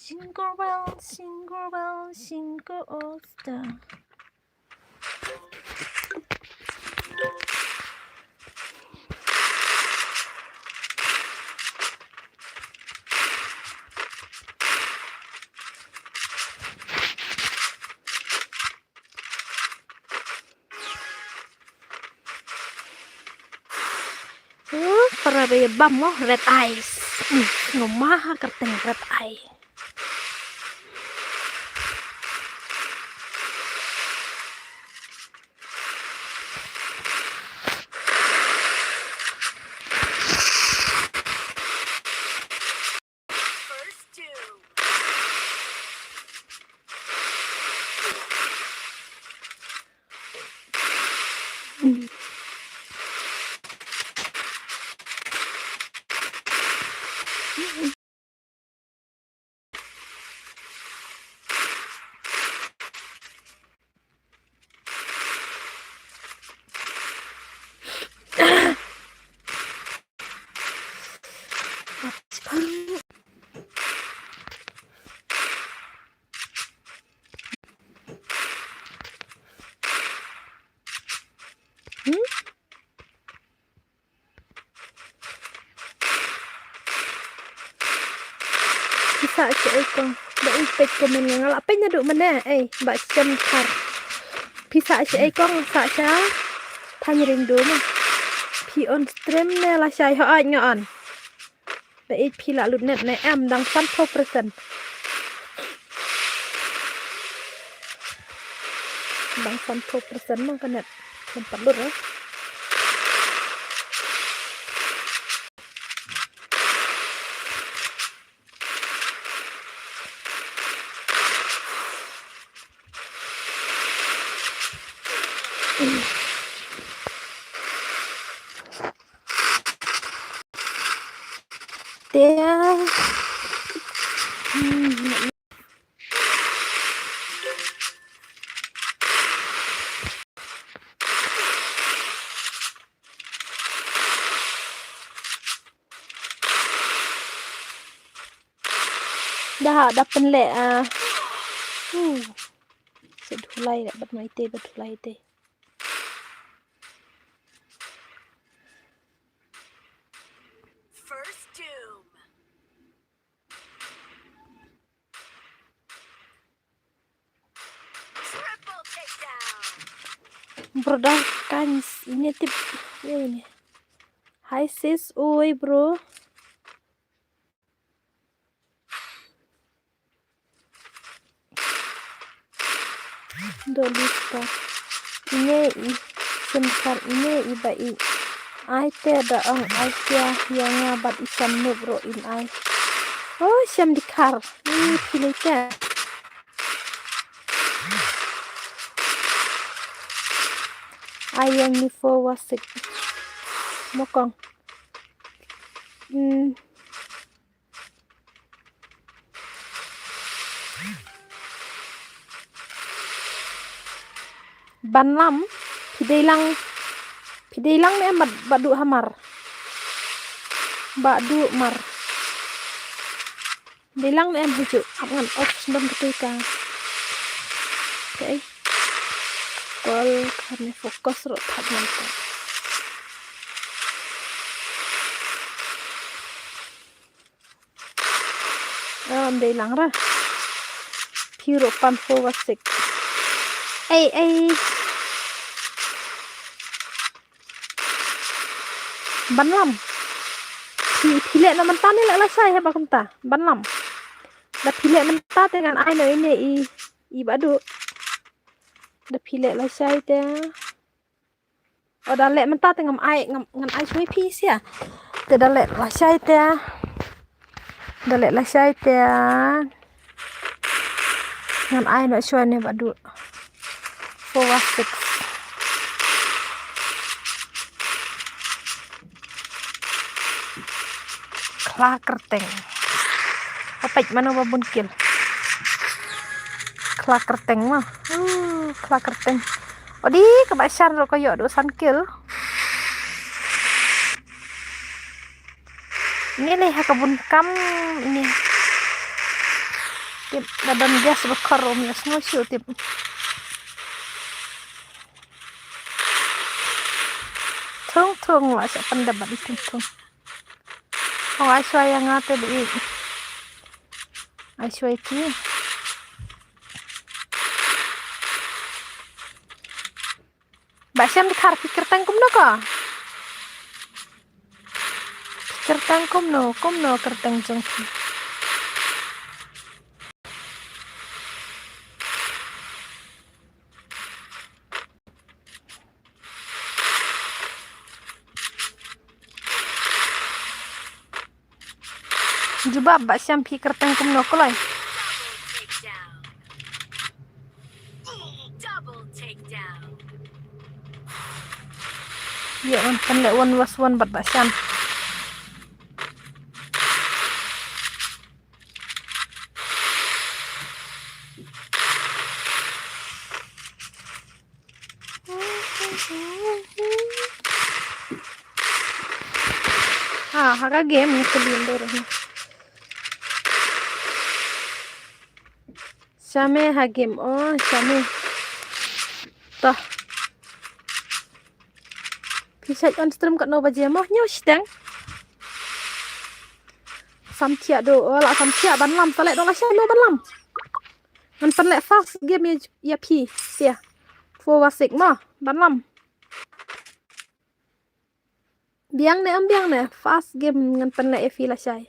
Jingle bell, jingle bell, jingle all the way. Uh, para ba ïa bam mo, red eyes. Hmm, ngoma ha kyrteng red eye. Hmm? Phi sah shaei kong? Ba ïeit peit comment nga, nga lah peit naduh mynne, ei, ba shem khar. Phi sah shaei kong, sah sha Thaiñ Ring Dum. Phi on stream ne lashai? Hooid nga on. Ba ïeit phi lah lut net ne em, dang sanphew percent. Dang sanphew percent ma ka net. Kan pat lut eh. Te. Da, da pynleh, ah. Uh. Sa dhulai da, bad mai te, bad dhulai te. First doom. Triple takedown. Brother Kans, ine tip, ine. Hi sis, oi bro. Dolista. Ine i shem khar, ine i ba i. Ai te da ong ai tia ïa nga bad i shem nup ro in ai. Oh, shem di khar. I phi lei te. Ai ïa ngi four wa six. Mo kong. Hmm. Ban lam, phi dei lang, phi dei lang ne em Bah, Bah Duh hamar. Bah Duh mar. Dei lang ne em haju, ap ngan off sendom katu ka. Okay. Kol kane focus ro thak ngan ka. Ah, dei lang ra. Phi ro pan fo wa sik. Ei, ei. Ban lam. Phi, phi leh na mynta ne leh lashai haba kumta. Ban lam. Da phi leh mynta te ngan ai no ine i, i Bah Duh. Da phi leh lashai te. O da leh mynta te ngam ai, ngam, ngan ai shuwa phi sia. Te da leh lashai te. Da leh lashai te. Ngan ai no shuwa ne Bah Duh. Four wa six. Khla kyrteng. Ka peit mano ba bun kill. Khla kyrteng ma. Uh, khla kyrteng. Odi ka Bah Shan ro ka ïoh du san kill. Ngi leh ha ka bun kam ngi. Tip da don gas ba khor um ïa sngew shu tip. Thung thung la sa pan da ban thung thung. Ong ai shuwa ïa nga te ba i. Ai shuwa ki. Ba shem di khar phi kyrteng kumno ka? Phi kyrteng kumno, kumno kyrteng jong phi? Jubab ba shem phi kyrteng kumno kloi. Ïa wan kan leh wan was wan bad ba shem. Ha, ha ka game ni kulim deh. Shame ha game, oh, shame. Toh. Phi shait on stream katno baje mo? Hynñiew shiteng. Samthiah do, oh, la samthiah ban lam, sa leh dong la shai mo ban lam. Ngan pynleh fast game ïa, ïa phi, sia. Four wa six mo, ban lam. Biang ne em biang ne, fast game ngan pynleh ïa phi la shai.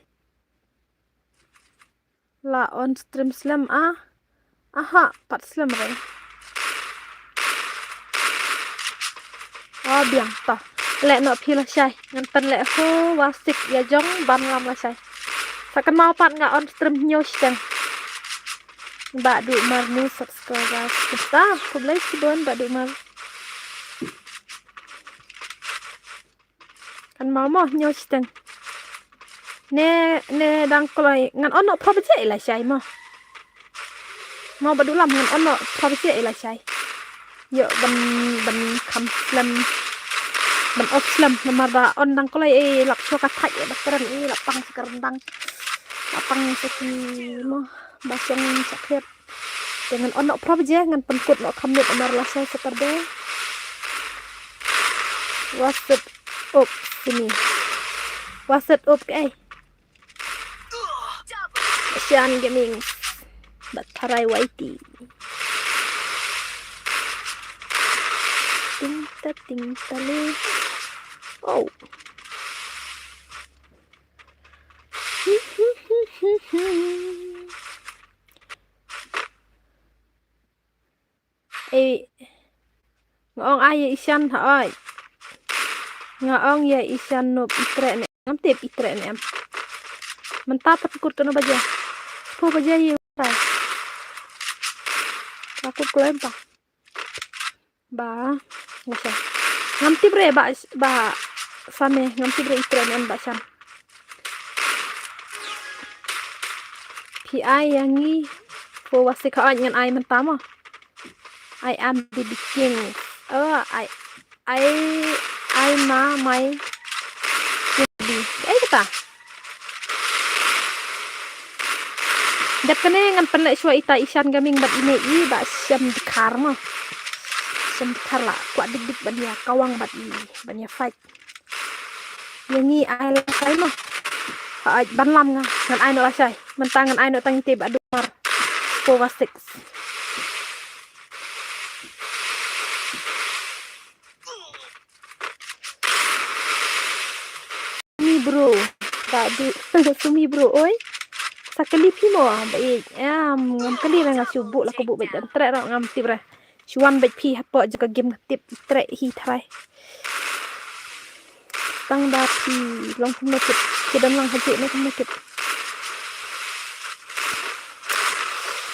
La on stream slem ah. Aha, pat slem re. Oh, biang ta. Leh noh phi la shai. Ngan pynleh four wa six ïa jong ban lam la shai. Sa kynmaw pat nga on stream hynñiew shiteng. Bah Duh Mar new subscriber. Kumta, khublei shibun Bah Duh Mar. Kan mau mo hynñiew shiteng. Ne, ne dang kloi ngan on noh phra baje i la shai mo. Mo Bah Duh Lam ngan on noh phra baje i la shai. Ïoh ban, ban kham slem. Ban off slem namar ba on dang kloi i lap shuwa ka thait i ba kren i lap pang sa ka ryndang. Lap pang sa ki mo ba shong sa khiat. Te ngan on noh phra baje ngan pynkut noh kham miet namar la shai Saturday. Wa set up sini. Wa set up kaei. Asian Gaming. Bad Tharai Y T. Ting ta ting ta le. Oh. Ei, nga ong ai ïa i Shan ha oi. Nga ong ïa i Shan nop i treh ne. Ngam tip i treh ne em. Mynta pat kut kano baje. Ko baje ïa u. Ka kut ko em pa. Ba, ngam tip re ba, ba Shan ne, ngam tip re i treh ne em ba Shan. Ki ai ïa ngi four one six, hooid ngan ai mynta mo. I am the king. Oh, I, I, I ma my baby. Ai kata. Dep kane ngan pynleh shuwa ita i Shan Gaming bad ine i Bah Shem Dkhar mo. Shem Dkhar la kwah dik dik ban ïa kawang bad i, ban ïa fight. Ïa ngi ai lashai mo. Hooid, ban lam nga, ngan ai noh lashai. Mynta ngan ai noh tang ite Bah Dumar. Four one six. Sumi bro. Ba du. Sumi bro oi. Sa kali phi mo ba i. Em, ngam kali re, nga shu buh la ka buh bad jan treh ro ngam tip re. Shu wan bad phi hapoh jaka game, nga tip treh hi tharai. Tang ba phi long kumno tip. Phi don lang ha jaka kumno tip.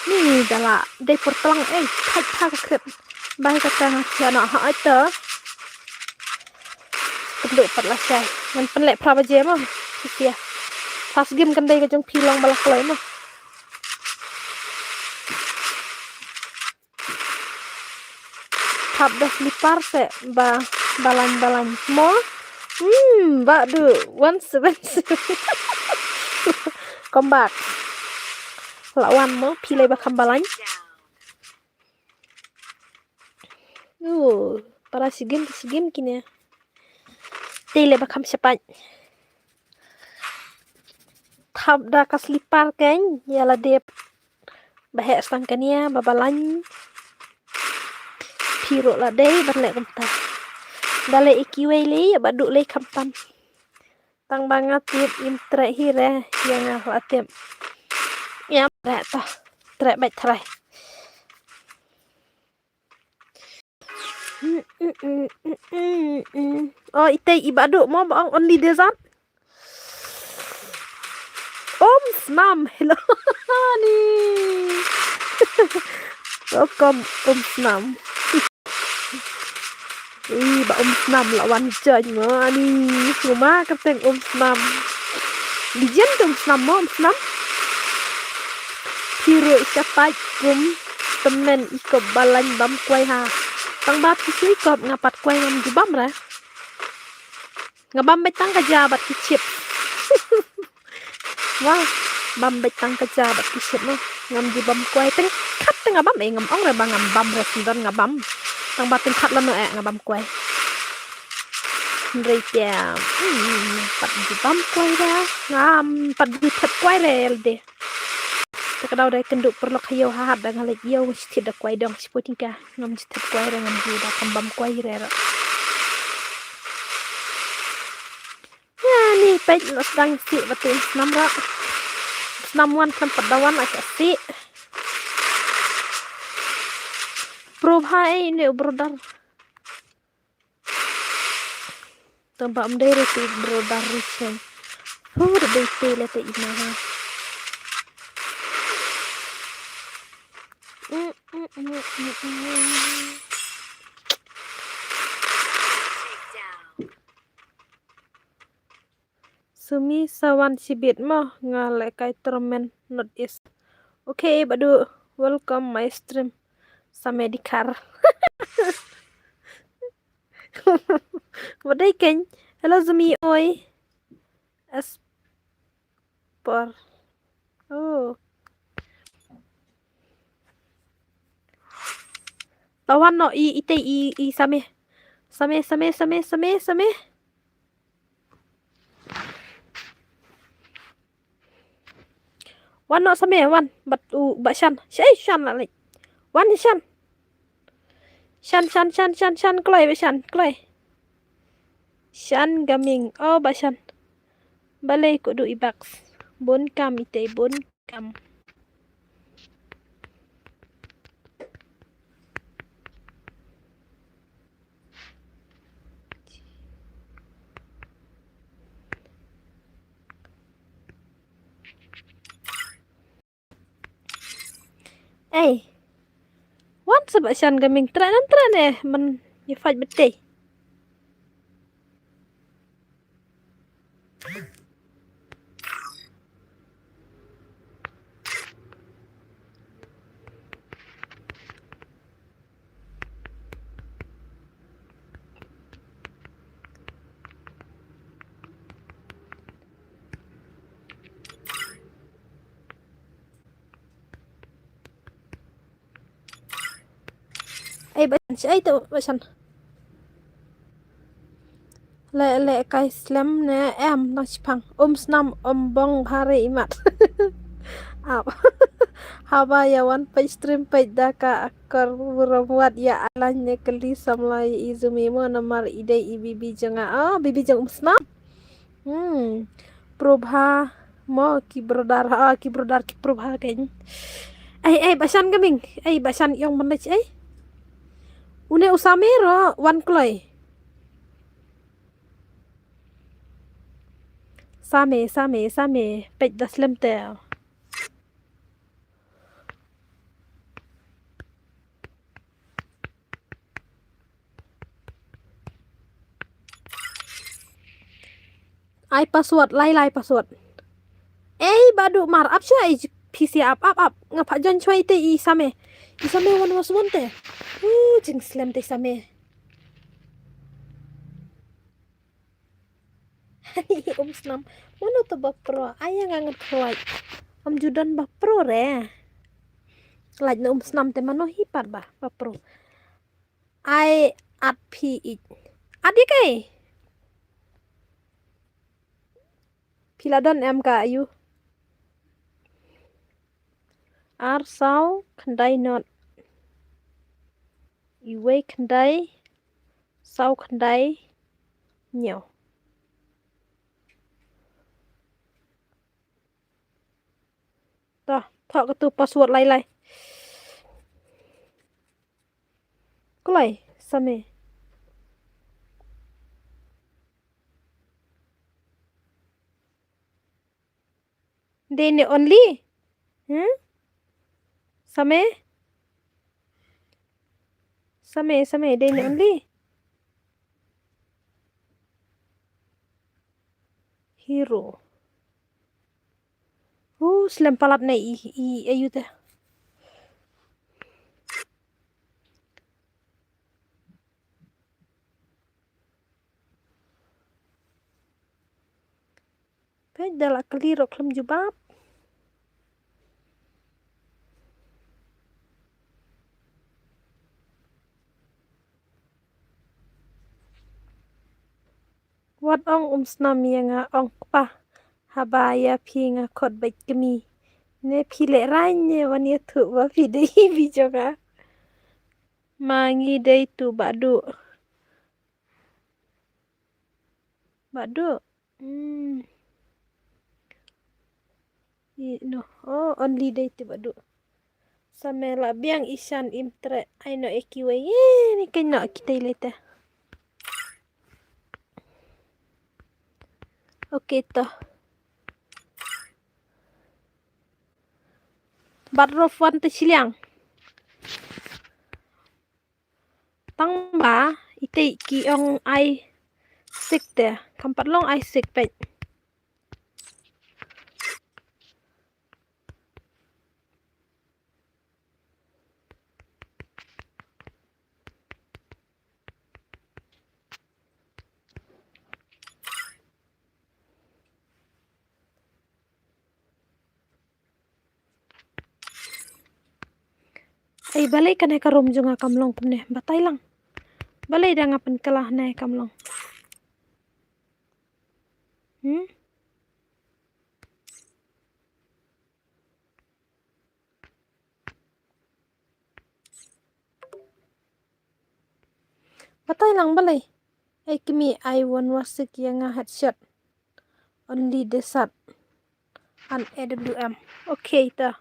Ni da la dei por tlang ei, thait tha ka khrip. Bai ka tang sia no ha ai to. Kynduh pat lashai. Ngan pynleh phra baje mo. Sia. First game kan dei ka jong phi long ba la kloi mo. Thap da slipar se ba balang balang mo. Hmm, ba du one seven seven. Come back. La wan mo, phi lei ba kham balang. Oh, para sigim sigim kine. Te lei ba kham shapat. Thap da ka slipar keng, ïa la dep. Ba heh stang kania, ba balang. Phi ruh la dei, ban leh kumta. Da leh i kiwei lei, ba duh lei khamtam. Tang ba nga tip im treh hi re, ïa nga la tip. Ïa treh to, treh bad treh. Oh, ite i Bah Duh mo ba ong only desert. Om Snam, hello. Ni. Welcome, Om Snam. Ih, ba Om Snam la wan join mo ni. Nguma kyrteng Om Snam. Legend Om Snam mo, Om Snam. Phi ruh shapat kum tymmen i kop balang bam kwai ha. Tang ba phi shu i kop nga pat kwai ngam ju bam re. Nga bam beit tang ka ja bad ki chip. Wah, bam beit tang ka ja bad ki chip mo. Ngam ju bam kwai teng khat te nga bam, eh, ngam ong re ba ngam bam re, sendon nga bam. Tang ba teng khat lano eh nga bam kwai. Hynrei te, hmm, pat ju bam kwai re. Ngam pat ju thep kwai re lade. Te ka daw dei kynduh paralok ha ïew ha hat da nga leit ïew, nga shu thied da kwai dong, shu poi tyngka. Ngam ju thep kwai re, ngam ju da kam bam kwai re ro. Ïa ni peit la sdang sih ba te snam ro. Snam wan khlem pat da wan aka sih. Pro bha ei ne u brother. Tang ba um dei re te brother ri chen. Hu da dei te le te i ma ha. Mm, mm, mm, mm, mm. Sumi sa wan shibit mo, nga leh kai tournament North East. Okay, Bah Duh, welcome my stream. Samedi kar. Wat dei keiñ. Hello, Zumi, oi. Espor. Oh. La wan noh i, ite i, i Same. Same, Same, Same, Same, Same. Wan noh Same, wan. Bad u, bad Shan. Shai, Shan la leh. Wan Shan. Shan, Shan, Shan, Shan, Shan, kloi, bad Shan, kloi. Shan Gaming, oh, bad Shan. Balei ko du i box. Bun kam ite, bun kam. Ei. Wan sa bad Shan Gaming treh nan treh ne man ïa fight bad te. Ei, ba shan, ei, to, ba shan. Le, le, kai slem ne, em, nang shipang. Um snam, um bong, bhare imat. Ap. Haba ïa wan peit stream peit da ka akor burom wat ïa alain ne kali samla ïa i Zumi mo namar i dei i bibi jong nga. Oh, bibi jong um snam. Hmm. Probha mo ki brother, ha, ki brother ki probha kein. Ei, ei, ba shan kaming. Ei, ba shan ïong ban leit ei. Une u Same ro wan kloi. Same, Same, Same, peit da slem te. Ai password, lai lai password. Ei, Badu mar, ap shwa ei, P C ap, ap, ap. Nga pha join shwa ite i Same. I Same wan was wan te. Uh, jing slem te Same. Um snam. Mano to ba pro? Ai nga ngan khlai. Am ju don ba pro re. Khlai na um snam te mano hi pat ba, ba pro. Ai at phi ich. At ïa kei. Phi la don em ka ayu. Ar saw khyndai not. Iwei khyndai. Saw khyndai. Hynñiew. Tah, tah katu password lai lai. Kulai, Same. Dei ne only? Hmm? Same? Same, Same, dei ne only? Hero. Uh, slem palat ne i, i, ayu te. Peit da la kali rok khlem jubab. Wat ong um snam ïa nga ong kpa. Haba ïa phi nga khot beit kmie. Ne phi leh rain ne wan ïathuh ba phi dei i bi jong nga. Ma ngi dei tu Badu. Badu. Hmm. I, no. Oh, only dei tu Badu. Same la biang i shan im tre. Ai no e kiwei. Ye, ni keiñ no kitei lei te. Okay to. Bat rof wan te shiliang. Tang ba, itei ki ong ai sik te. Kam pat long ai sik peit. Ei, balei kane ka room jong nga kam long kumne, batai lang. Balei da nga pynkylla ne kam long. Hmm? Batai lang balei. Ei kmie, ai wan wasik ïa nga headshot. Only desat. An A W M. Okay ta.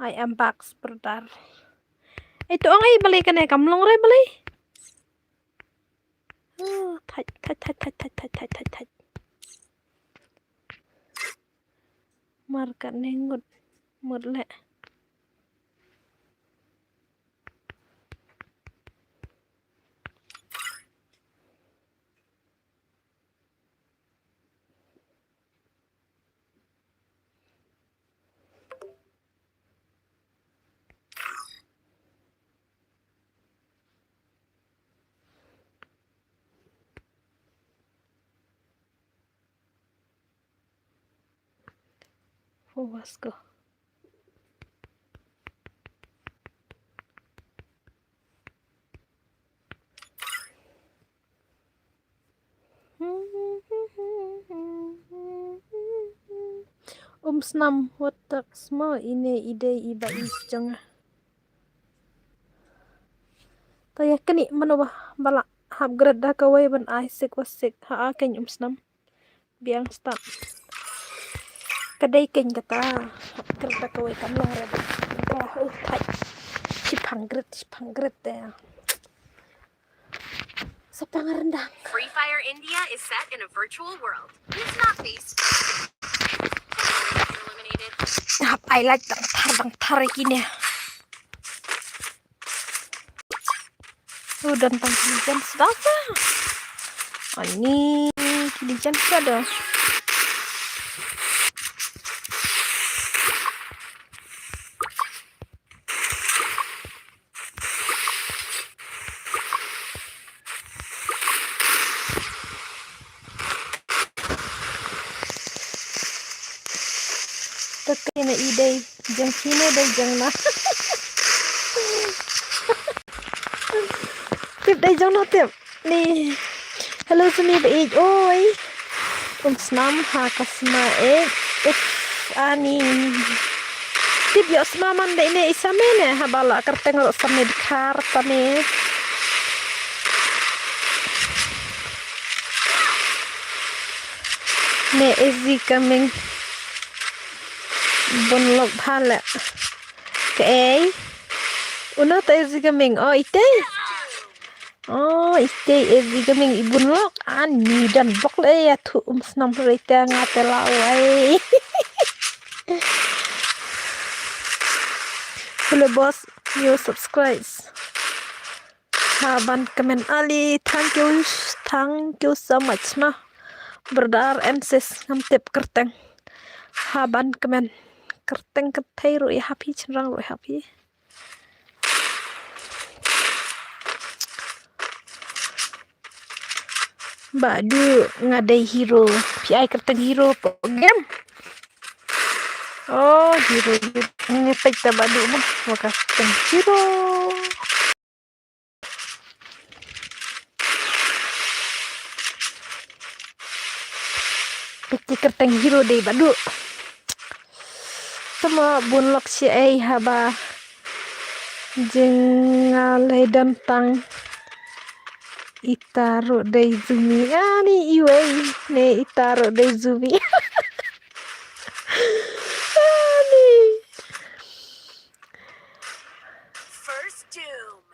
I am back, brother. Ei to ong ei balei kane kam long re balei. Oh, thait, thait, thait. Mar kane ngut, mut leh. Fowas ko. Ym snam, wat tak sma ine i dei i ba i jong. Ta ïa kane mano ba, ba la hap gret da kawei ban ai sik wa sik. Ha a kein ym snam. Biang stap. Ka dei kein kata. Hap gret da kawei kam long re ba. Ka hu thai. Shipang gret, shipang gret de. Sa pang rendang. Free Fire India is set in a virtual world. It's not based. Eliminated. Hap ai like dang thar dang thar kine. Udah tang kine jan sedap. Ani kine jan sedap. Tep kine i dei jong kine dei jong na. Tep dei jong na tep. Ni. Hello sumi ba ij oi. Um snam ha ka sma ij. Uf ani. Tip ïoh sma man da ine i same ne ha ba la kyrteng ro same dkhar same. Ne ezi kaming. Bun lok bha le. Kaei. Una ta ezi kaming. Oh ite. Oh, ite ezi kaming i bun lok ani dan bok le ïa thu um snam rei te nga te la wai. Hello boss, new subscribes. Ha ban kmen ali, thank you, thank you so much ma. Brother and sis ngam tip kyrteng. Ha ban kmen kyrteng kyrthei ruh ïa happy chynrang ruh happy. Badu nga dei hero. Phi ai kyrteng hero po game. Oh hero hero. Ngi peit ta badu mah. Wa kyrteng hero. Peit kyrteng hero dei badu. Sama bun lok shi ei haba. Jing nga lei don tang. Ita ruh dei zumi. Ani iwei ne ita ruh dei zumi. Ani. First doom.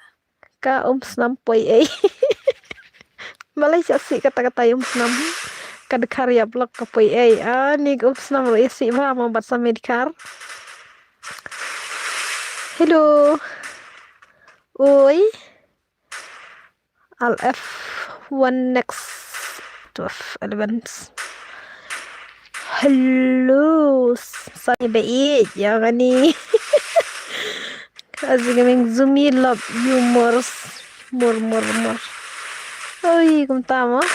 Ka um snam poi ei. Malai sa si kata kata um snam. Ka dkhar ïa blok ka poi ei. Ani ka um snam ruh ïa si ba mo bat sa me dkhar. Hello. Oi. Al F one next twelve eleven. Hello. Sa ni ba ij ïa ngani. Azi kaming zumi love you more. More more more. Oi kumta mo.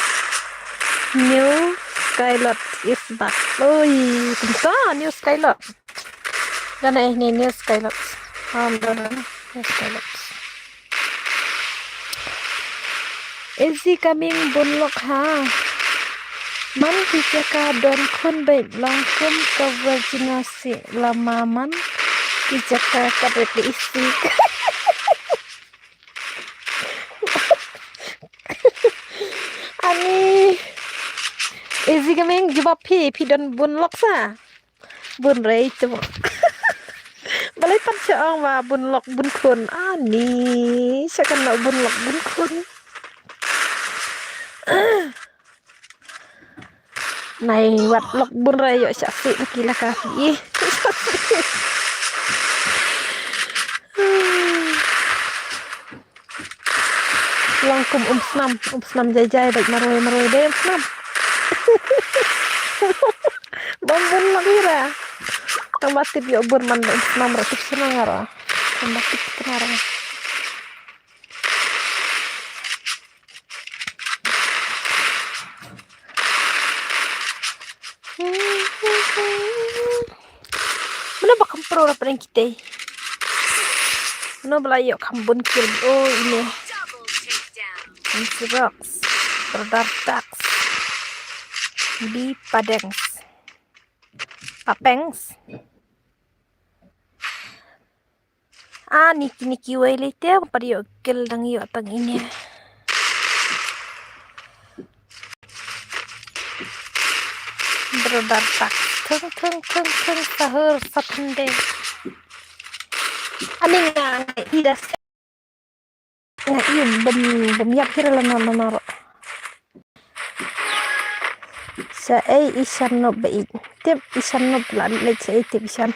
New Skylot is back. Oi kumta new Skylot. Dana eh ni new Skylot. Ham dana new Skylot. Ezi kaming bun lok ha. Man ki jaka don khun beit lang kum ka virginasi lama man ki jaka ka beit isi. Ani. Ezi kaming jubab phi phi don bun lok sa. Bun rei tu. Balai pat sha ong ba bun lok bun khun. Ani sha kan bun lok bun khun. Nai wat lok bun rei ïoh sha si laki laka hi. Long kum um snam, um snam jai jai bad marwei marwei dei um snam. Bom bun lok ira. Tang ba tip ïoh bun man um snam ra tip snam ra. Tang ba tip snam ra. Mano ba kam pro ra pdeng kitei. Mano ba la ïoh kham bun kill. Oh ine. Insirox. Brother Tax. Bi Padengs. Papengs. Ah, niki niki wei lei te, pat ïoh kill dang ïoh tang ine. Brother tak. Thung thung thung thung sahur satnde. Ani nga nga ida Nga i bym bym ïap hi la na na na. Sa ei i shan nop ba i. Tip i shan nop la leit sa ei tip i shan.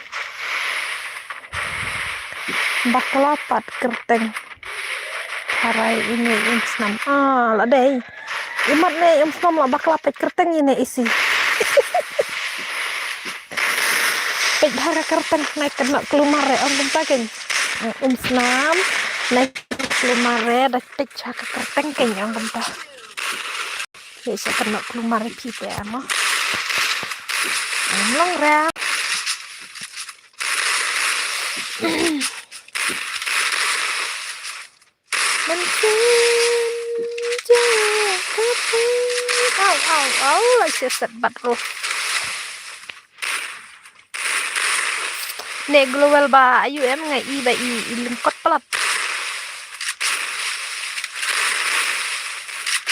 Bakla pat kyrteng. Harai ini im snam. Ah, la dei. Imat ne im snam la bakla pat kyrteng ini isi. Peit bha ka kyrteng nai kynnoh klumar re ong kumta kein. Um snam nai klumar re da peit bha ka kyrteng kein ong kumta. Ye sa kynnoh klumar re phi te amo. Ong long re. Mynsiem jong ka phi. Au, au, au, la shisat bat ruh. Ne glowel ba ayu em nga i ba i, i lyngkot palat.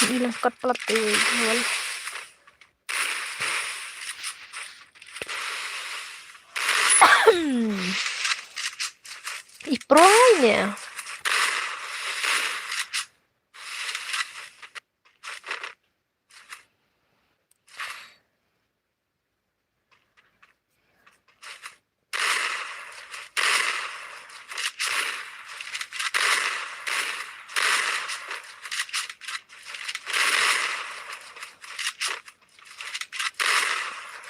I lyngkot palat i glowel. I prai ne.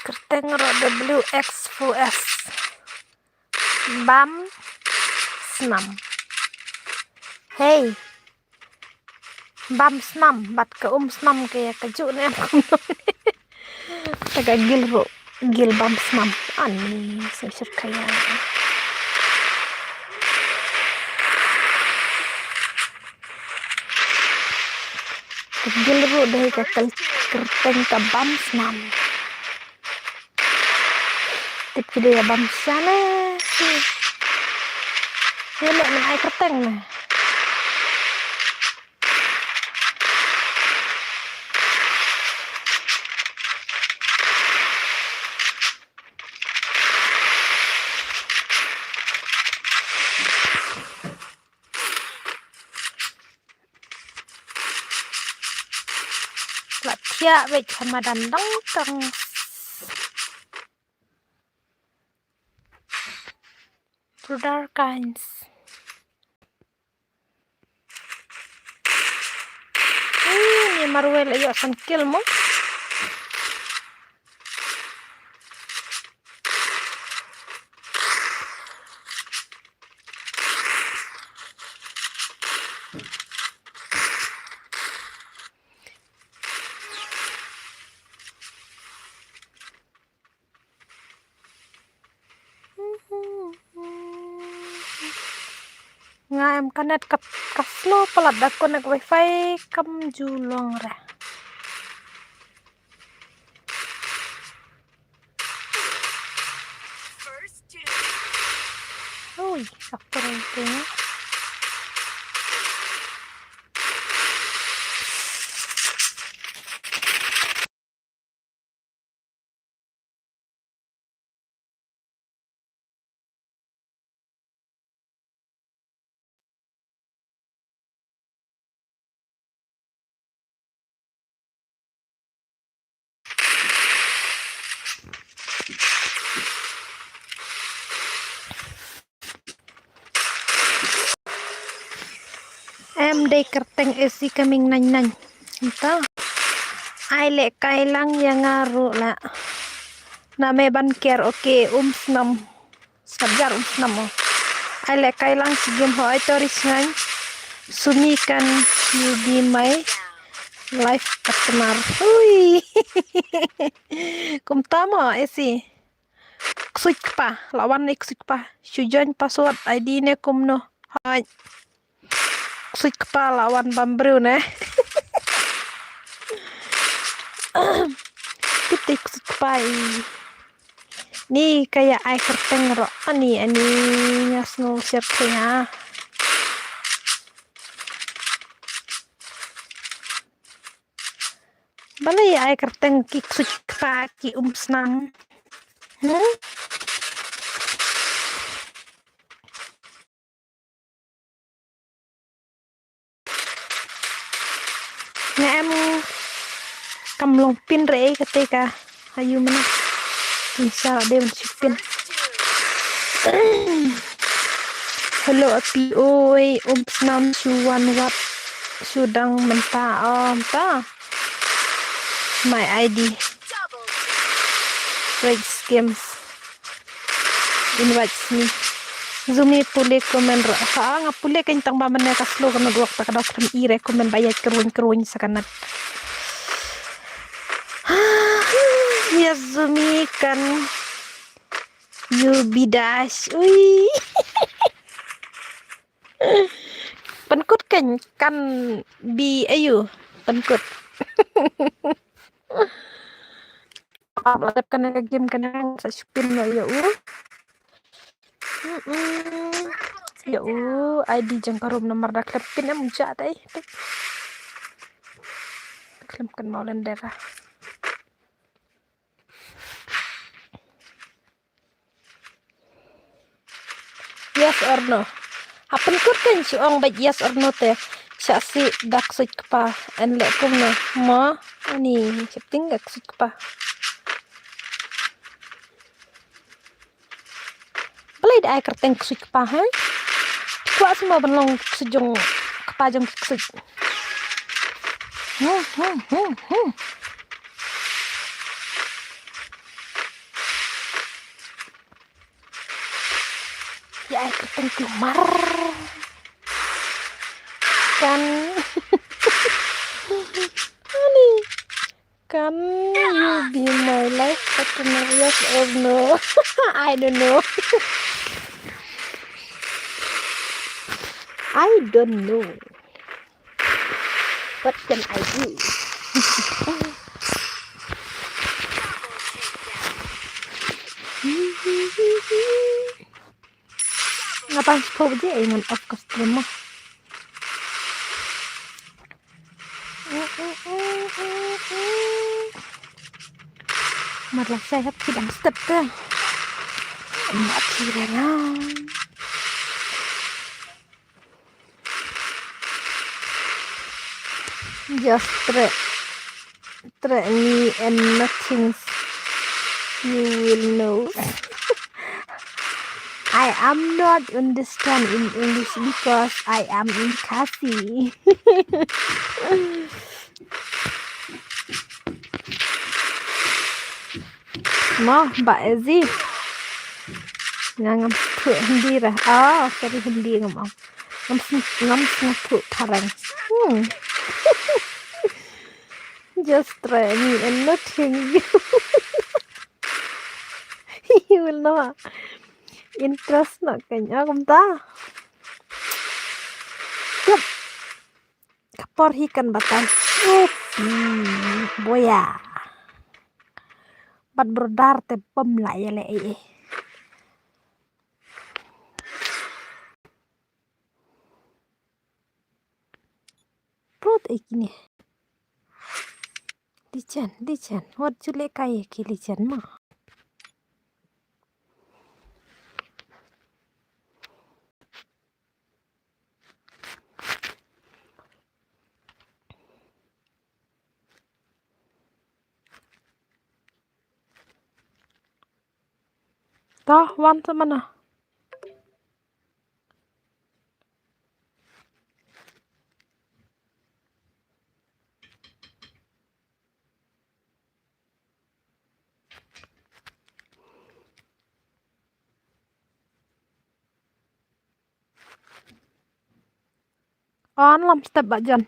Kyrteng ro W X four S. Bam snam. Hey. Bam snam, bad ka um snam ka ïa ka juh ne em kumno. Ta ka gil ruh, gil bam snam. Ani, sngewsih khaya. Ka gil ruh dei ka kyrteng ka bam snam. Tip ki dei bam sane. Ki leh men ai kyrteng ne. La thiah beit ha madan dang tang. Brother Kines. Ih, ni marwel ayo san kill mo. Nga em ka net ka, ka slow palat da connect wifi kam ju long re. Ui, ka prai te. Em dei kyrteng A C coming nine nine. Nta. Ai leh kai lang ïa nga ruh la. Na me ban ker, okay, um snam. Snap jar um snam mo. Ai leh kai lang shi gim ho ai tori snang. Sumi, can you be my live partner? Hui. Kumta mo, A C. Ksuid kpa, la wan ne ksuid kpa. Shu join password I D ne kumno. Hai. Ksuid kpa la wan bam briew ne. Tip te ksuid kpa i. Ni ka ïa ai kyrteng ruh. Ani, ani nga sngew share kyrteng ha. Balei ïa ai kyrteng ki ksuid kpa ki um snam. Hmm? Nga em kam long pin re kata ka. Ayu mana. Insha Allah dei ban shu pin. Hello api oi, um snam shu wan wat shu dang mynta, oh, mynta. My I D. Rage Games. Invite me. Zumi pule comment ruh. Ha, nga pule kein tang ba mynne ka slow ka network ta ka dok kan i re comment ba ïaid kyrwin kyrwin sa ka net. Yes, Zumi kan you be dash. Ui. Pynkut kein kan bi ayu. Pynkut. Ap la dep kane ka game kane sa shu pin noh ïa u. Mm-mm. Ïa u I D jong ka room namar da khlem pin em u ja dei. Khlem kan mau len dera. Yes or no? Ha pynkut kein shu ong beit yes or no te. Sha si da ksuid kpa en leh kumno. Mo ani shepting da ksuid kpa. Balei da ai kyrteng ksuid kpa ha? Kwah sma ban long ksuid jong kpa jong ki ksuid. Hmm, hmm, hmm, hmm. Ïa ai kyrteng kulmar. Kan. Ani. Can you be my life partner? Yes or no? I don't know. I don't know. What can I do? Nga pan shiphew baje ai ngan off ka stream mo. Mar la shai hap ki dang step te. Mat ki re nga. Just try, try me and nothing you will know. I am not understand in English because I am in Khasi. Mo, ba Ezi. Nga ngam sngewthuh Hindi re. Ah, sorry, Hindi ngam ong. Ngam sng-, ngam sngewthuh phareng. Hmm. Just try me and nothing. You will know. Interest noh kein, ah, kumta. Yep. Ka por hi kan batai. Hmm, boya. Bad brodar te bym lah ïaleh ei ei. Prut ei kine. Lichen, lichen. Wat ju leh kai ki lichen ma. To, wan sa mana. On lam step ba jan.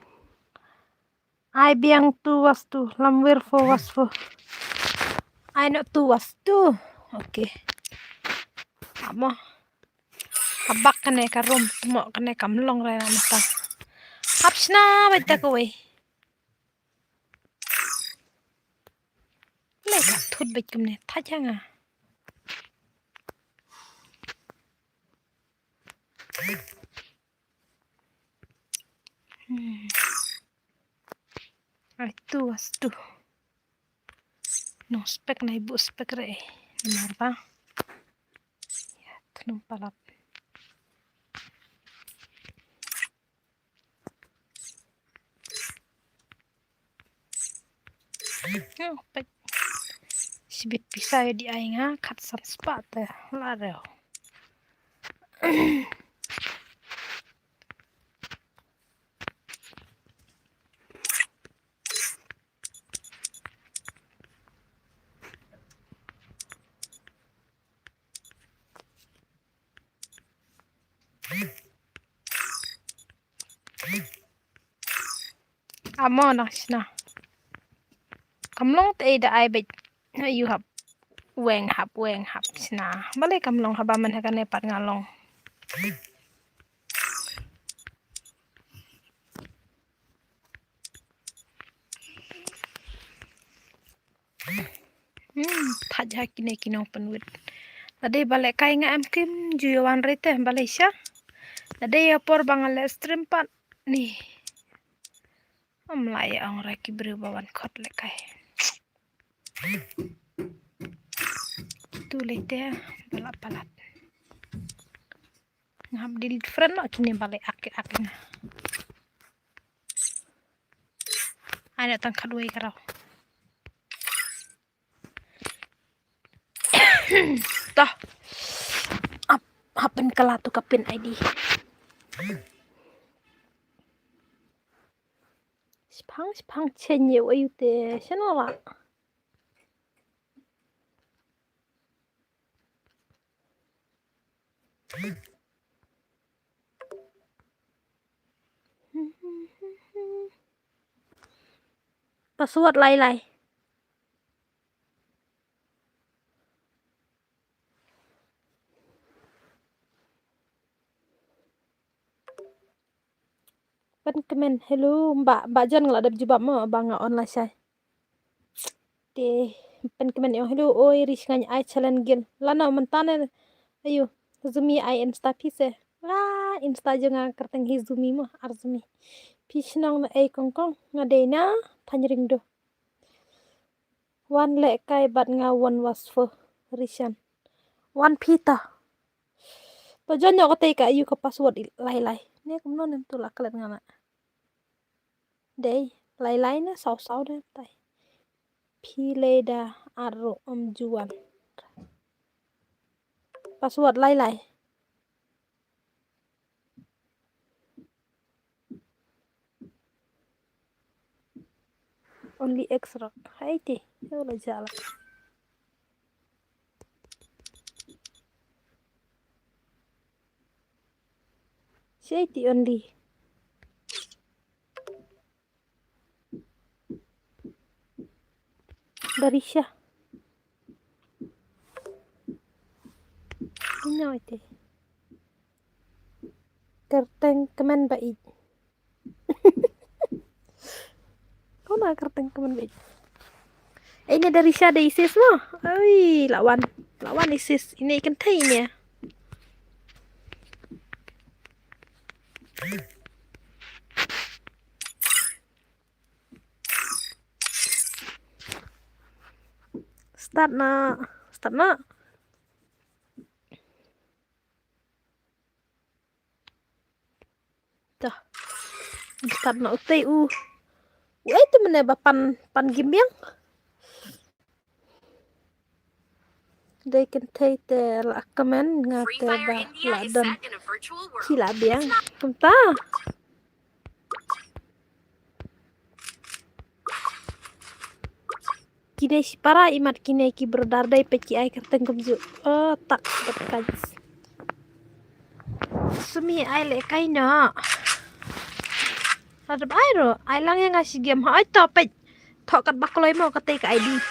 Ai biang tu was tu lam wir fo was fo. Ai no tu was tu. Okay. Amo. Ka bak kane ka rum mo kane kam long re na mata. Hap sna bai ta ko wei. Le ka thut beit kumne, tha janga. Ai tu as tu. Nong spek nai bu spek re. Namar ba. Ya, tu nong palat. Oh, pek. Sibit pisa ya di ai nga kat san spah te la reo. Amo na sna. Kam long te da ai bej. Yu hap weng hap weng hap sna. Bale kam long haba man ha kane pat nga long. Hmm, thaj ha kine kino penwit. Lade bale kai nga em kim ju wan rete bale sha. Lade ya por bang le stream pat ni. Am lai ong ra ki bru ba wan khot le kai. Tu le te balat balat. Ngam dil friend no kine bale ak ak na. Ai na tang khat wei karau. Toh. Ap, hapin kala tu kapin I D. Spang, spang chen ye wa yu te, chen wa. Password lai lai. Pen kmen hello ba ba jan ngala dep jubab mo ba nga online sai. Te pen kmen yo hello oi ri sngan ai challenge gil. Lano mentane ayu zumi ai insta pise. La insta jo nga kerteng hi zumi mo ar zumi. Pi shnong na ei kongkong nga dei na thanyring do. Wan leh kai bad nga wan wasfo rishan. Wan pita. To jon yo katei ka ayu ka password lai lai. Ne kumno nem tu la klet nga na. Dei lai lai ne saw saw de tai. Phi leda aro um juan. Password lai lai. Only X rock. Hai ti. Yo la jala. Sei ti only. Darisha. Ino ite. Kerteng kemen ba ij. Kona kerteng kemen ba ij. Ine Darisha de isis mo. Oi, lawan. Lawan isis. Ine ikan thai ine. Start na. Start na. Dah. Start na utei u. Wei tu mene ba pan pan gimbiang. Dei kynthei te la kmen nga te ba la don. Ki la biang. Kumta. Kine shi para imat kine ki brother dei peit ki ai kyrteng kumju. Oh tak bet kais. Sumi ai le kai na. Ada bai ro ai lang yang asi game ha ai to peit. Thok kat bakloi mo katei ka I D.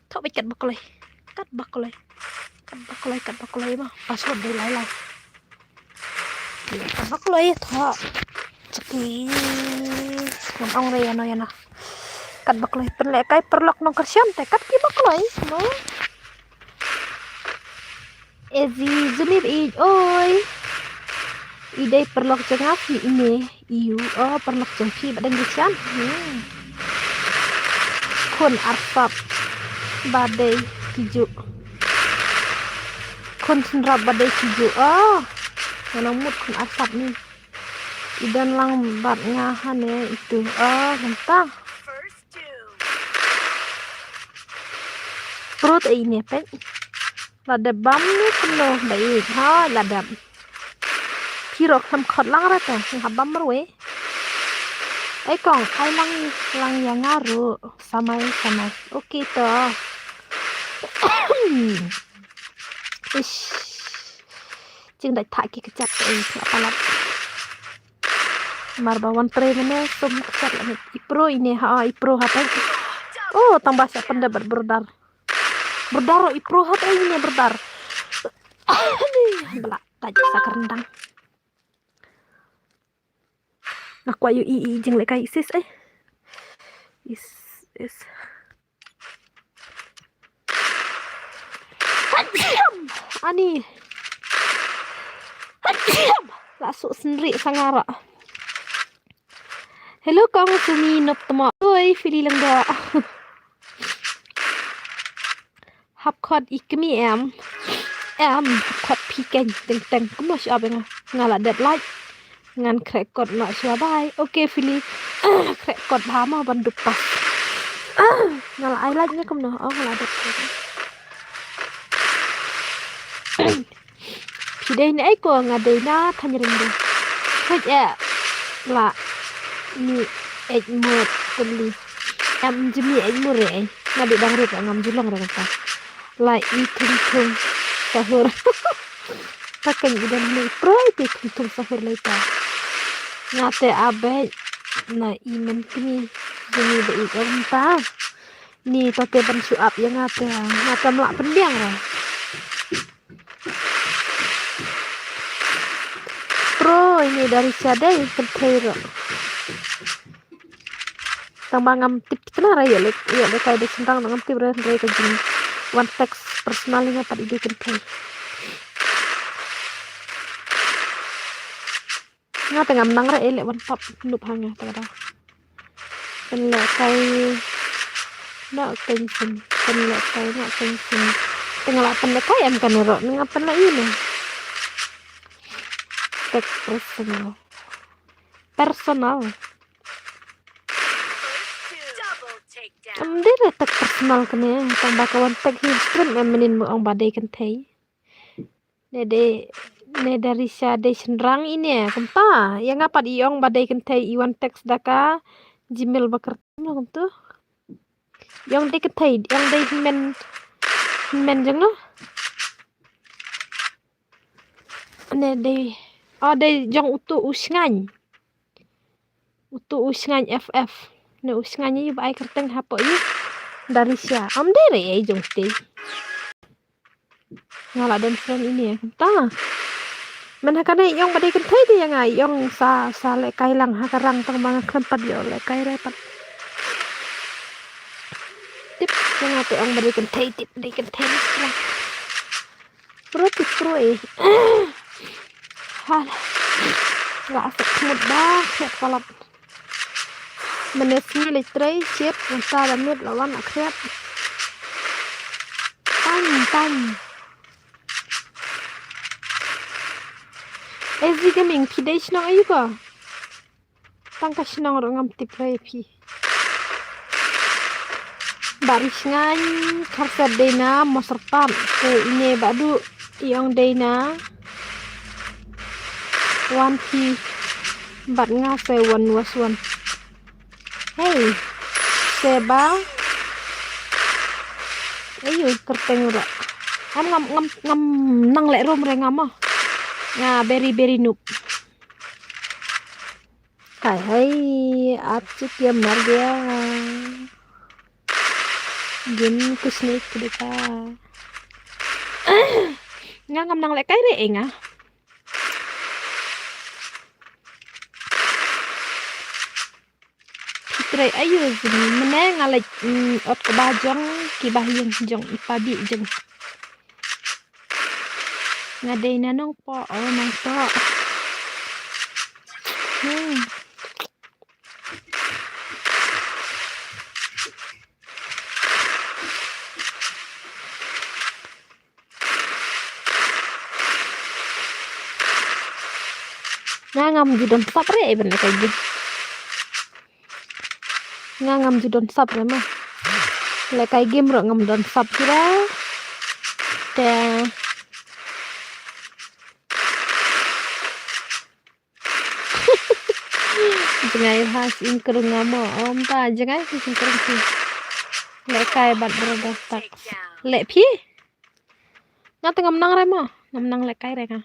Thok peit kat bakloi. Kat bakloi. Kat bakloi kat bakloi mo. Password dei lai lai. Kat bakloi tho. Chaki. Ngam ong re yano yano. Kat bakloi pynleh kai pyrlok nong kyrshan te kat ki bakloi. Mo. Ezi zuni ba ij oi. I dei pyrlok jong nga phi ine. Iu o pyrlok jong phi ba dang kyrshan. Hmm. Khun arsap ba dei ki ju. Khun shynrap ba dei ki ju. Oh. Nga nang mut khun arsap ni. I don lang bad nga hangne itu. Oh, mynta. Pro te ine pek. La dep bam ne kumno ba i. Ha, la dep. Phi ruh khlem khot lang ra te, nga bam ruh eh. Ei kong, ai lang, lang ïa nga ruh. Samai, samai. Okay to. Ish. Jingdait thah ki kjat, eh, la palat. Mar ba wan trei mane sum kjat la i pro ine ha, i pro ha te. Oh, tang ba sa pynda bad brother. Brother, oh, i pro ha te ine brother. Bala, ta sa ka rendang. Nga kwah ïohi i jinglehkai sis eh. Is, is. Ani. La suk sendiri sangara. Hello, kong Sumi nop temo. Oi, Fili Langda. Hap khot i kmie em. Em, hap khot phi keiñ teng teng. Kumno shu ap nga. Nga la dep like. Ngan khreh kot noh shuwa bai. Okay, Fili. Khreh kot bha mo ban dup pas. Nga la ai like ne kumno. Oh, nga la dep. Phi dei ne ai ko nga dei na Thanyreng de. Hoi eh. La. Ni eh mut pynli. Em jemi eh mut re eh. Nga dei dang rut ngam julong re ka. La i thung thung sahur. Ta kan i dan ni proi te thung thung sahur lai ta. Nga te abek na i men kini jemi ba i kan ta. Ni to te ban shu ap ïa nga te, nga te mlak pynbiang ra. Pro ini dari siadei kynthei ruh. Tang ba ngam tip kena ra ïa lek, ïa lek kai dei sentang ngam tip re re ka jing. Wan text personal nga pat i dei kynthei. Nga te ngam nang re eh leh wan pap nup ha nga te ka dang. Pynlehkai noh keiñ sien. Pynlehkai noh keiñ sien. Te nga la pynlehkai em kane ruh, nga pynleh ïa ne. Text personal. Personal. Em dei re text personal kane, tang ba ka wan text hi stream em mynnin mo ong ba dei kynthei. Ne dei, ne dari siadei shynrang ine, kumta. Ïa nga pat i ong ba dei kynthei i wan text da ka Gmail ba kyrteng kumtu. I ong dei kynthei, i ong dei hynmen, hynmen jong no. Ne dei, oh dei jong utu u Shngain. Utu u Shngain F F. Ne u Shngain ïa ba ai kyrteng hapoh ïa. Dari sia. Em dei re ei jong te. Nga la don friend ine kumta. Men ha kane i ong ba dei kynthei te ïa nga i ong sa, sa lehkai lang ha ka rang tang ba nga khlem pat ïoh lehkai re pat. Tip ïa nga te ong ba dei kynthei tip dei kynthei. Pro ti pro eh. Ha. La sa khmut ba khriat palat. Mane sngi leit trei ship nangta da miet la wan la khriat. Tang tang. Ezi Gaming phi dei shnong aïu ko? Tang ka shnong ruh ngam tip re phi. Ba ri Shngain Kharset dei na Mawsyrpat te ine ba du i ong dei na. Wan phi bad nga se wan was wan. Hei. Se ba. Aïu kyrteng ruh. Ngam ngam ngam ngam nang leh rum re ngam mo. Nga beri beri nup. Hai hai, aap chuk ya mar gaya. Game kuch nahi khuda. Nga ngam nang lehkai re eh nga. Phi trei aïu jong mane nga leit, mm, ot kba jong kiba ïeng jong i pa bih jong. Nga dei na Nongpoh, oh Nongpoh. Hmm. Nga ngam ju don sap re, eh, ban lehkai game. Nga ngam ju don sap re ma. Lehkai game ruh ngam don sap hi re. Te. Jngai ha sing krung nga mo. Om ta jngai ha sing krung phi. Lehkai bad brother tak. Leh phi. Nga te ngam nang re ma. Ngam nang lehkai re nga.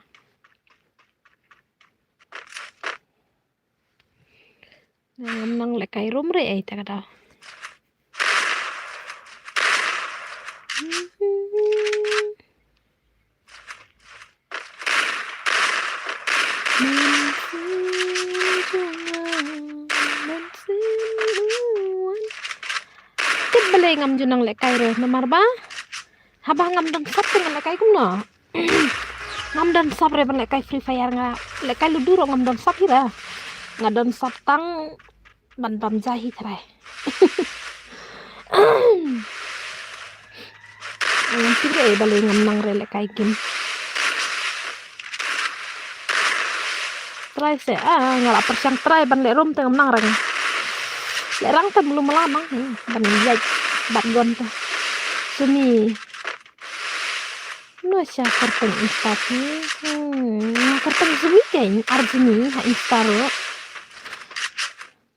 Ngam nang lehkai rum re ai ta ka daw. Tip balei ngam ju nang lehkai re namar ba haba ngam don sap te ngan lehkai kumno. Ngam don sap re ban lehkai Free Fire nga. Lehkai Ludo ruh ngam don sap hi re. Nga don sap tang ban bam ja hi trai. Ngam tip re balei ngam nang re lehkai game. Trai se, ah, nga la pyrshang trai ban leh rum te ngam nang re nga. Leh rang te mlu mala nang, hmm, ban ïaid bad gon te. Sumi. Nga sha kyrteng Insta phi. Hmm, nga kyrteng Sumi kein, ar Sumi ha Insta ruh.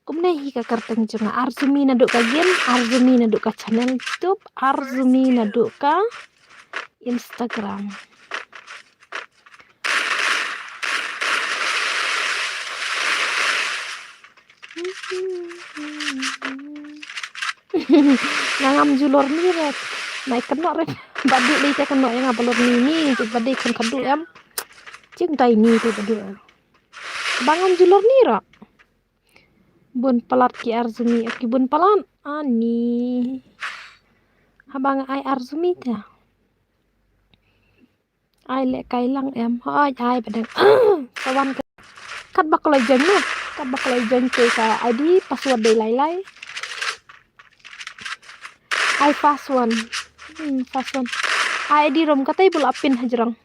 Kumne hi ka kyrteng jong nga, ar Sumi naduh ka game, ar Sumi naduh ka channel YouTube, ar Sumi naduh ka Instagram. Nga ngam ju lor ni re. Nai kynnoh re. Ba dei lei te kynnoh ïa nga ba lor ni ni. Te ba dei khun khadduh em. Jingdai ni te ba dei. Ba ngam ju lor ni re. Bun palat ki ar Sumi. Ki bun palat. Ani. Haba nga ai ar Sumi te. Ai lehkai lang em. Hooid, ai ba dang. Ka wan ka. Katba ka la join mo. Katba ka la join te ka I D password dei lai lai. Ai password. Hmm, password. Ai I D rum katei bul apin hajrong.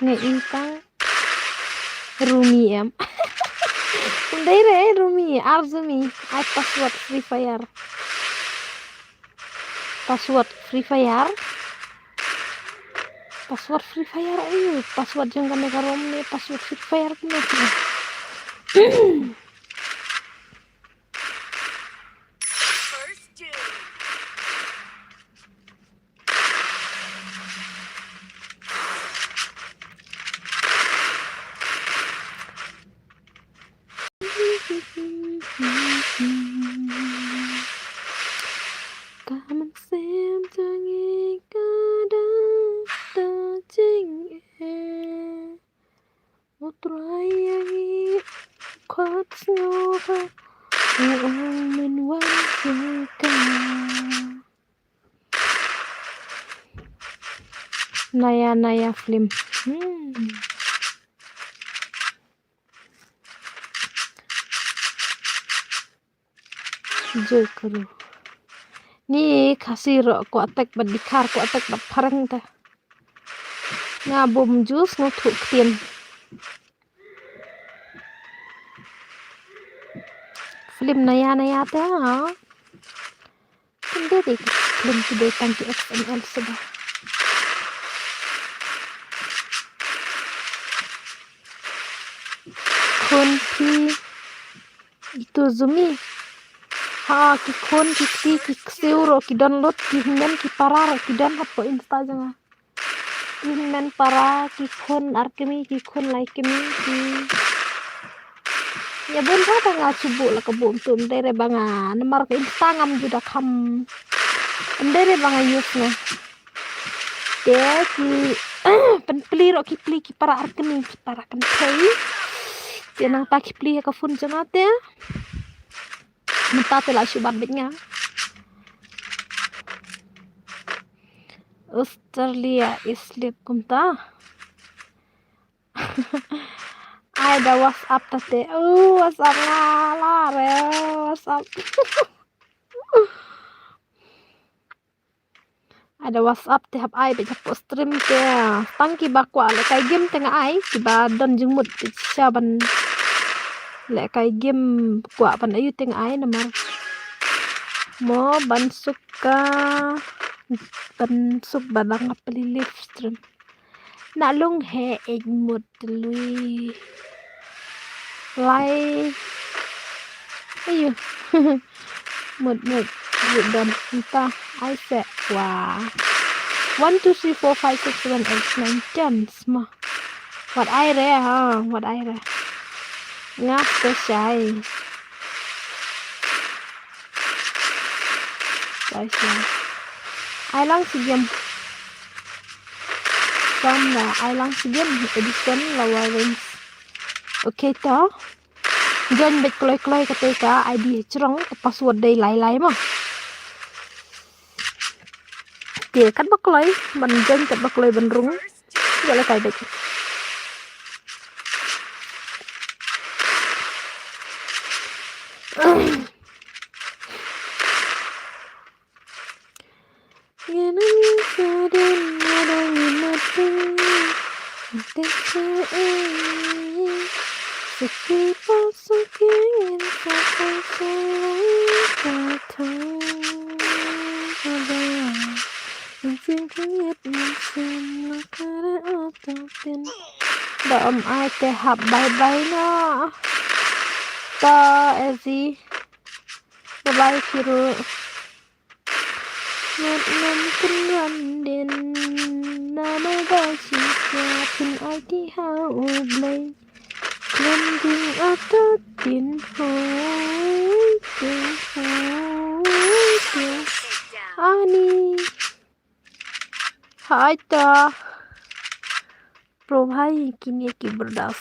Nge ita Rumi em. Undai re Rumi, ar Sumi, ai password Free Fire. Password Free Fire. Password Free Fire ayo, password jong kane ka rom ne, password Free Fire kane. Ka mynsiem jong ngi ka dang da jingeh. U Trai ïa ngi u khot sngewbha u ong men wan jong ka. Naya naya film. Hmm. Joi kuru. Ni Khasi ruh kwah tek bad Dkhar, kwah tek bad phareng te. Nga bum ju sngewthuh ktien. Film naya naya te ha. Kum dei dei ki film ki dei tang ki X M L suda. Khun phi itu Sumi. Ha, ki khun ki kti ki ksiew ruh ki don lut, ki hynmen ki para ruh ki don hapoh Insta jong nga. Ki hynmen para, ki khun ar kmie, ki khun lai kmie, ki. Ïa bun ba nga shu buh la ka buh tu, ym dei re ba nga namar ka Insta ngam ju da kham. Ym dei re ba nga use nga. Te ki pynplie ruh ki plie ki para ar kmie, ki para kynthei. Te nangta ki plie ïa ka phone jong nga te. Mynta te la shu bat beit nga. Australia i slip kumta. Ai da WhatsApp ta te. Oh, WhatsApp nga la re, WhatsApp. Ada WhatsApp te hap ai bad hapoh stream te. Tang kiba kwah lehkai game te nga ai, kiba don jingmut te shisha ban lehkai game, kwah ban aiu te nga ai namar mo ban suk ka, ban suk ba dang nga plie live stream. Na lung he ek mut lui. Lai. Aiu. Mut mut. Mut don kita. Ai se. Wah. One, two, three, four, five, six, seven, eight, nine, ten. Sma. Wat ai re ha. Wat ai re. Nga se shai. Shai shai. Ai lang si game. From the Island Game Edition Lower Range. Okay to. Join bad kloi kloi kata ka I D jrong ka password dei lai lai mo. Te kat ba kloi ban join kat ba kloi ban rung. Ïa lehkai bad. Ba ym ai te hap bye bye noh. Ta Ezi. Bye bye Kiru. Ngat ngam kynran din. Namar ba shisha phin aiti ha U Blei. Khlem ding atat din hoi te hoi te. Ani. Hai ta. Bro bhai kine ki bardas.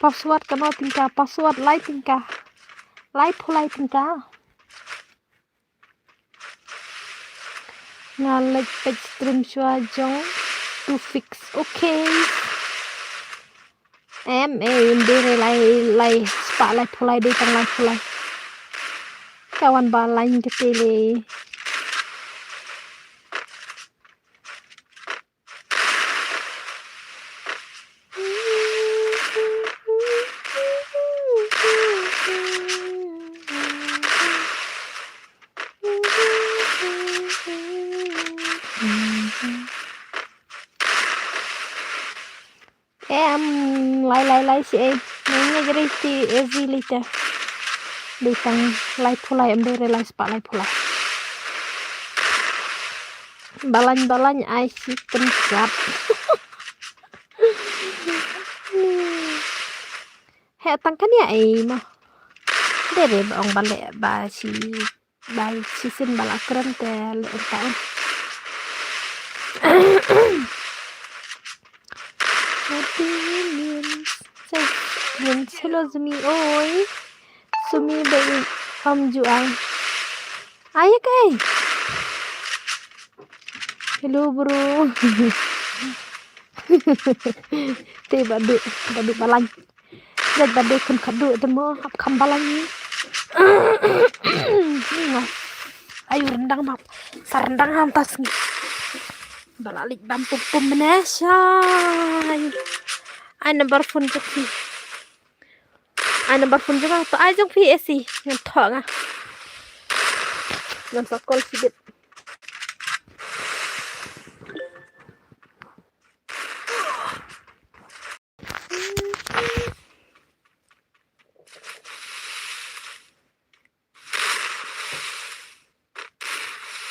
Password kano tyngka, password lai tyngka. Laiphew lai tyngka. Nga leit peit stream shuwa jong to fix. Okay. Em, eh, ym dei re lai, lai spah laiphew lai, dei tang laiphew lai. Ka wan ba lai ka te le. Em, lai lai lai shi ei. Ngi ngi jri ti Ezi lite. Dei tang laiphew lai, em dei re lai spah laiphew lai. Balang balang ai shi pynjat. He tang kan ïa ei mo. Dei re ba ong ba leh ba shi Bai shisien ba la kren te leh ynta. Happy Indian Sacrament. Hello Zumi oi. Sumi ba i am ju ai. Ai kai. Hello bro. Te ba du, ba du balang. Jait ba dei khun khadduh te mo hap kham balang ni. Ni nga. Ayu rendang map. Sa rendang ham tas ni. Ba la lik bam pum pum mene shai. Ai number phone jong phi. Ai number phone jong nga to ai jong phi esi. Ngan thoh nga. Ngan sa call sibit.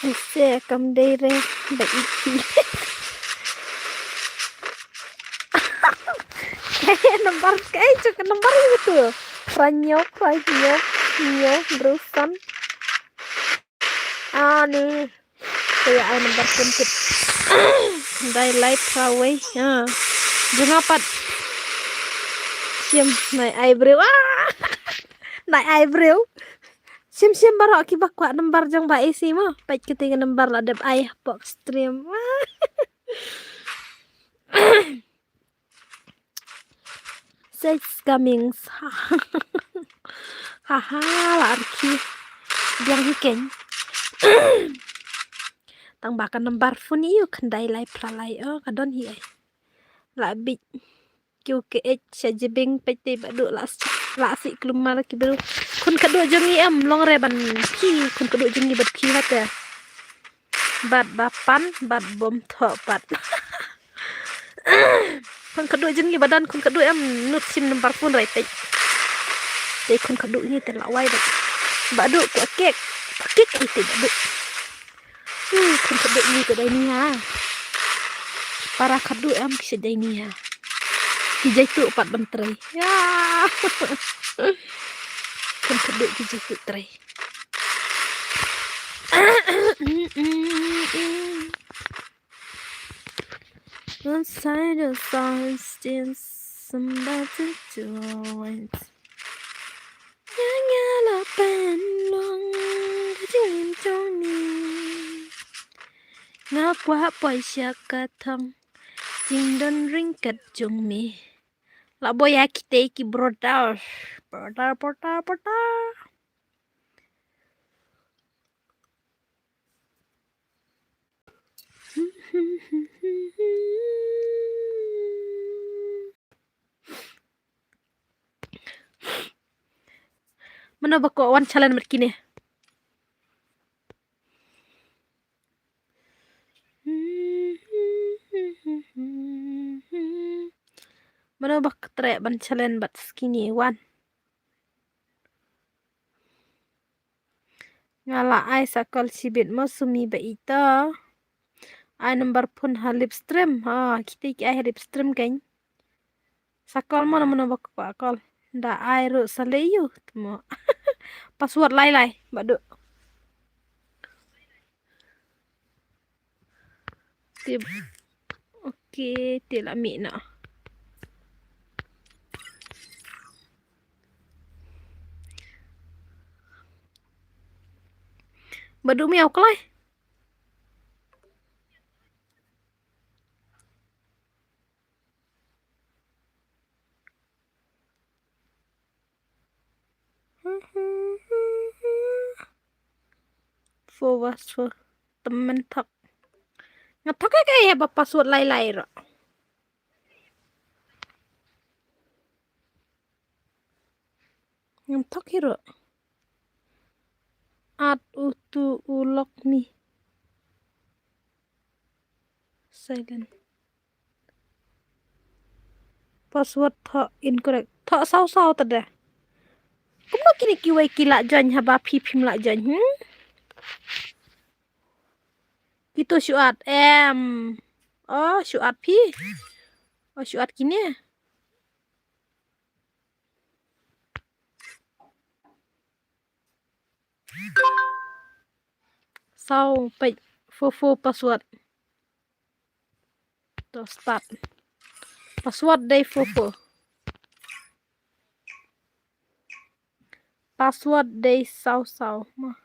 Ese kam dei re ba iti. Kaei number, kaei jong ka number ïa tu. Phra hynñiew, phra hynñiew, hynñiew, hynriew san. Ani. Te ïa ai number phone kit. Dai lai phra wei. Ha. Jong nga pat. Shim nai ai briew. Ah! Nai ai briew. Shim shim baroh kiba kwah number jong Bah Esi mo. Peit kiti ki number la dep ai hapoh stream. Sex coming. Ha ha, la arki. Biang hi keng. Tang ba ka number phone ïa u khyndai lai phra lai, oh, ka don hi ai. La bit. Kiew ke ej sha jibing peit te ba duh la s-, la si klumar ki bru. Khun khadduh jong ngi em long re ban ki, khun khadduh jong ngi bad ki hate. Bad ba pan, bad bom thoh pat. Khun khadduh jong ngi ba don khun khadduh em nud sim number phone rai peit. Te khun khadduh ngi te la wai bad. Ba duh ka kek, kek ai te ba duh. Hmm, khun khadduh ngi ka dei ni ha. Para khadduh em ki sa dei ni ha. Ki jai tu pat ban trei. Ya. Khun khadduh ki jai tu trei. Outside the song still somebody to wait. Nga nga la pen long ka jingim jong mi. Nga kwah poi sha ka thong jingdon ryngkat jong mi. La boi ïa kitei ki brother. Brother, brother, brother. Mano ba kwah wan challenge bad kine? Mano ba ktreh ban challenge bad kine wan? Nga la ai sa call shibit mo sumi ba ito. Ai number phone ha live stream. Ha, kita ki ai ha live stream kan. Sa call mo na mano ba ka call. Da ai ru sa le yu. Mo. Password lai lai. Ba du. Tip. Okay, ti la mi na. Ba du mi au klai. Fo was fo temen thok. Nga thok ka ya ba password lai lai ro. Ngam thok hi ro. At u tu u lok mi. Silent. Password thoh incorrect. Thoh saw saw ta de. Kumno kine kiwei ki la join haba phi phim la join, hmm? Kito shu at em. Oh, shu at phi. Oh, shu at kine. Saw peit fofo password. To start. Password dei fofo. Password dei saw saw. Ma.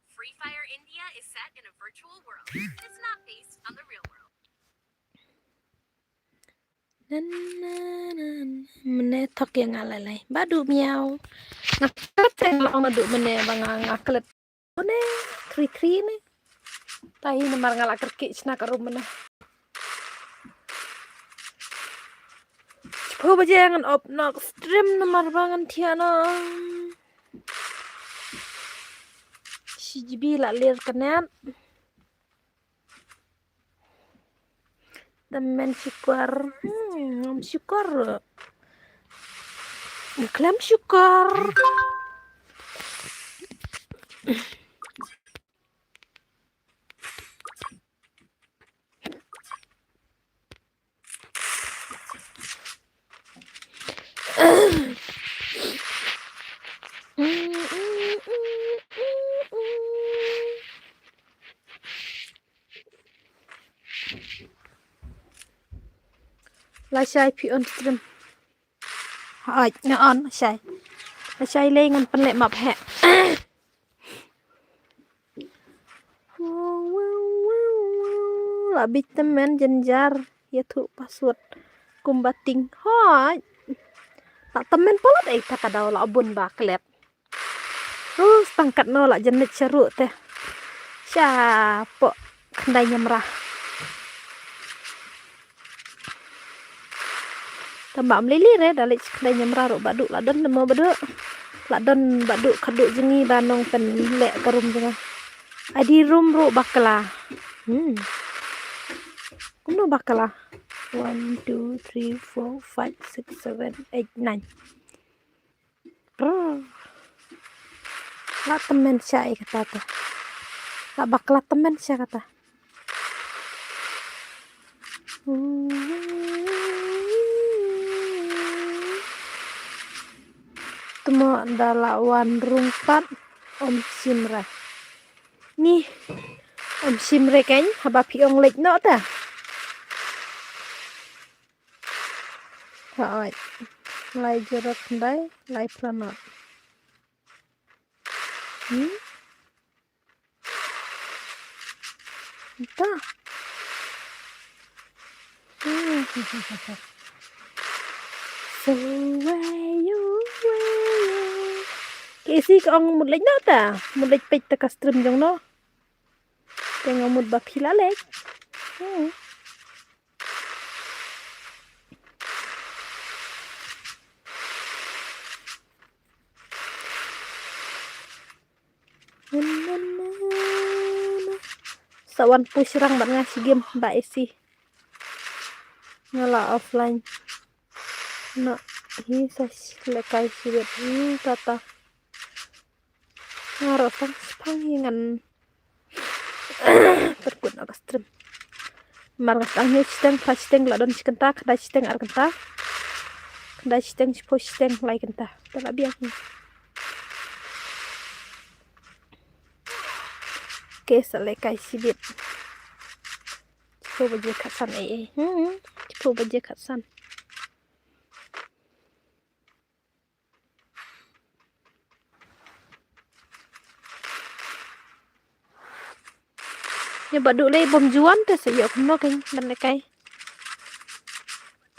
Free Fire India is set in a virtual world. It's not based on the real world. Na, na, na, na. Mene thok ïa nga lai lai. Ba du miau. Nga klet ïa nga long na du mene ba nga, nga klet. Mene three three ne. Tahi namar nga la kyrkieh shna ka room mene. Shiphew baje ngan off noh stream namar ba ngan thiah noh. Shi G B la ler ka net. Dam men shukor. Hmm, ngam shukor. Ngam shukor. Shai phi on stream. Hooid, nga on shai. Shai lei ngan pynleh map heh. La bit tymmen jynjar ïathuh password kumba ting. Hooid. La tymmen palat ei ta ka daw la bun ba klet. Uh, stang katno la jynmit sha ruh te. Sha poh khyndai ñiamra. Tang ba ym lei lei re da leit khyndai ñiamra ruh Bah Duh la don mo Bah Duh. La don Bah Duh khadduh jong ngi ba nong pynleh ka room jong nga. Adi room ruh bakla. Hmm. Kumno bakla? One, two, three, four, five, six, seven, eight, nine. Brr. La tymmen sha ei kata te. La bakla tymmen sha kata. Tmo da la wan rung pat ym shim re. Ni ym shim re kein haba phi ong leit noh ta. Hooid. Lai jurok khyndai, lai phra nod. Hmm? Enta. Hmm. So where you, where you? Ka isi ka ong mut leit noh ta, mut leit peit ta ka stream jong no. Te nga mut ba phi la leit. Hmm. Sa wan push rang bad nga shi game ba isi. Nga la offline. Na hi sa lekai shi bet. Hmm, tata. Nga ro sang spang hi ngan. Perkut na ka stream. Mar nga stang hynñiew shiteng, phra shiteng, la don shi kynta, khyndai shiteng, ar kynta. Khyndai shiteng, shiphew shiteng, lai kynta. Te la biang hi. Ke sa lekai shi bet. Shiphew baje khatsan ei ei. Hmm, shiphew baje khatsan. Ïa Bah Duh lei bym ju wan te sa ïoh kumno kein ban lekai.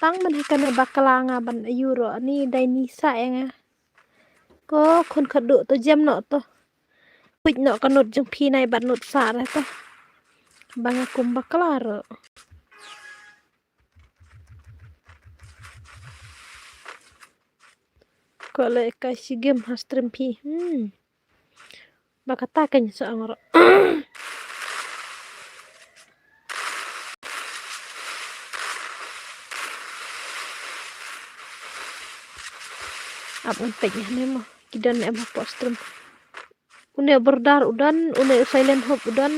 Tang ban hi kane bakla nga ban ïoh ruh ani dei ni sa ïa nga. Ko khun khadduh to jem noh to. Peit noh ka nud jong phi nai bad nud sa re to. Ba nga kum bakla ruh. Ko lekai shi game ha stream phi. Hmm. Ba kata kein sa ong ruh. Ap ngan peit ne mo. Ki don em hapoh stream. Une u Bordar u don, une u Silent Hope u don.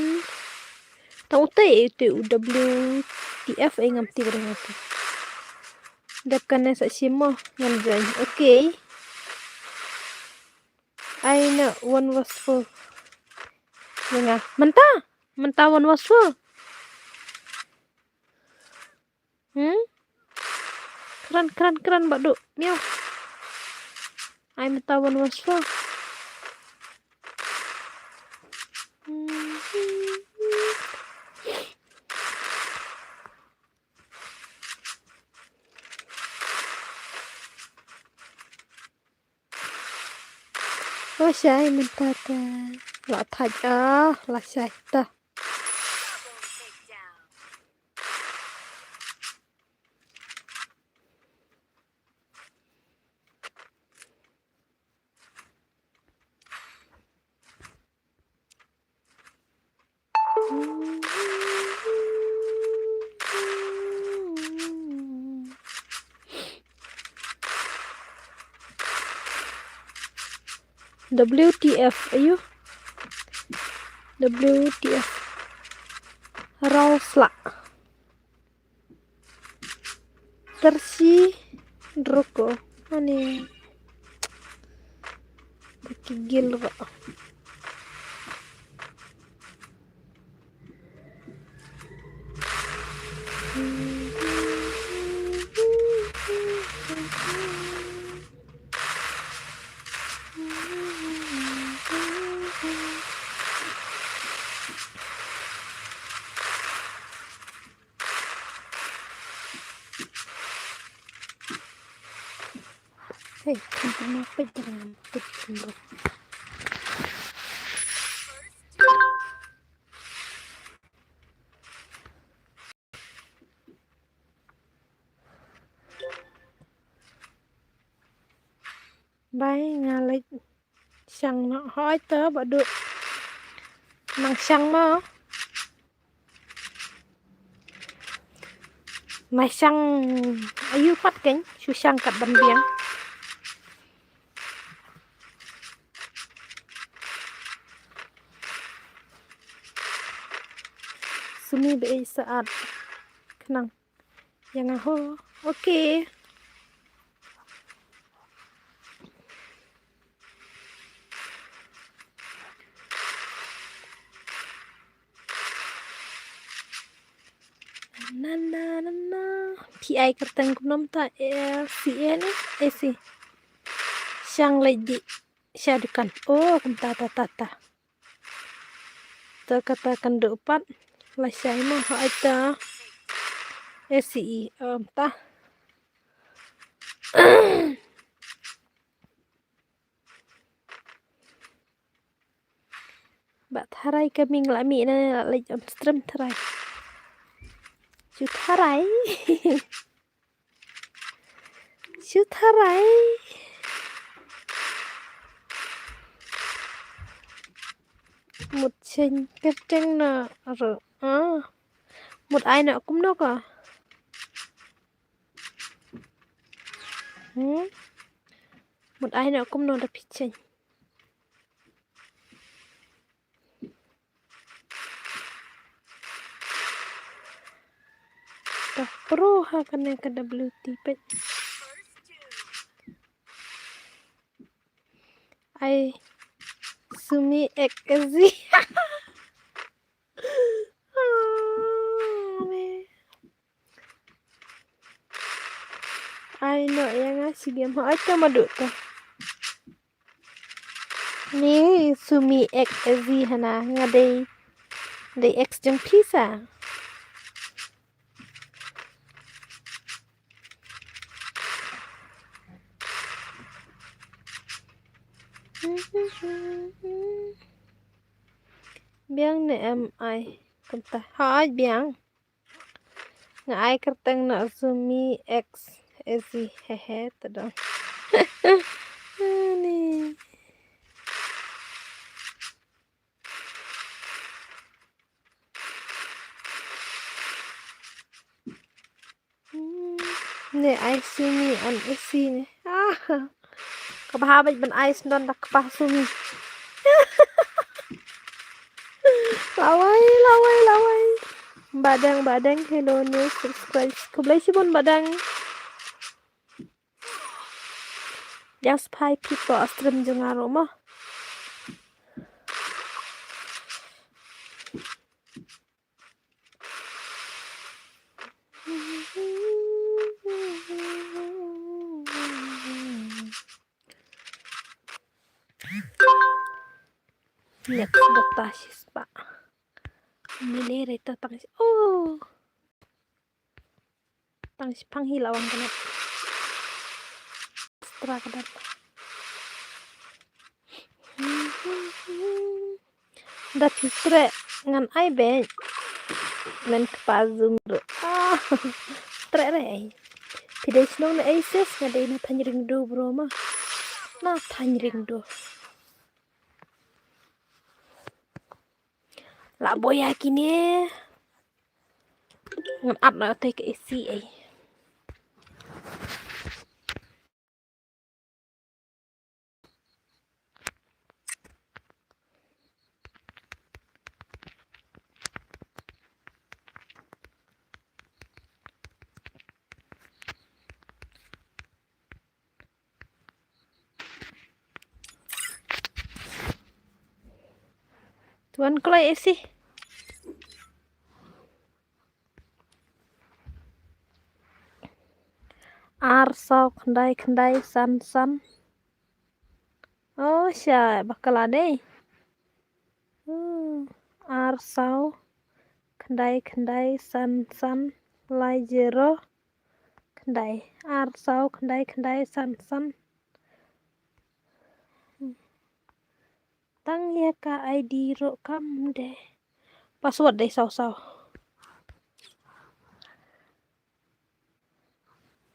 Tang utei, utei u W T F ei ngam tip re ngam tip. Dep kane sa shim mo ngan join. Okay. Ai na one was full. Mynta, mynta one was full. Hmm? Kren, kren, kren, Bah Duh. Miau. Ai mynta one was full. Hmm. Lashai mynta te. La thait ah, lashai ta. W T F, ayu. W T F. Raw slak. Tersi droko. Ani. Kigil ko. Eh, kan kena pejam. Bai nga leit shang noh. Hooid te ba duh. Nang shang mo. Nang shang aiu pat kein, shu shang kat ban biang. Sumi ba ei sa'at. Khnang. Ïa nga ho. Okay. Na, na, na, na. Phi ai kyrteng kumno mynta, eh, C A ne? Eh, C. Shang leit dih sha dukan. Oh, kumta, ta, ta, ta. Te kata kan duh pat. Lashai mo, ha, ai ta. S C E, um, ta. Ba tharai ka ming la mih na la leit on stream tharai. Shu tharai. Shu tharai. Mut shen kyrteng na ro. Ah. Mut ai na kumno ka? Hmm? Mut ai na kumno da phi shen. Ka pro ha kane ka W T peit. Ai Sumi X Z. Ai no, ïa nga shi game. Ai ka ma duh ka. Ni Sumi X Z hana nga dei, dei X jong phi sa. Biang ne em ai kumta. Hooid biang. Nga ai kyrteng na Sumi X Z, hehe, te dong. Ani. Hmm, ne ai Sumi an isi ne. Ah. Ka bha bad ban ai sndon da kpa Sumi. Lawei, lawei, lawei. Badeng, badeng, hello, new subscribe. Khublei shibun badeng. Just five people a stream jong nga ruh mo. Next bata shi spah. Mine reta tang shi. Oh. Tang shi pang hi lawang kane. Stra ka dap. Da phi treh ngan ai beit. Men kpa zoom ruh. Ah, treh re ai. Phi dei shnong na ai sis, nga dei na Thaiñ Ring Do bro ma. Na Thaiñ Ring Do. La boya kine. Ngan ap na te ka isi ai. Tuan kloi isi. Ar saw khyndai khyndai san san. Oh, sha bakla dei. Hmm, ar saw khyndai khyndai san san lai zero khyndai. Ar saw khyndai khyndai san san Tang ïa ka I D ruh kam dei. Password dei saw saw.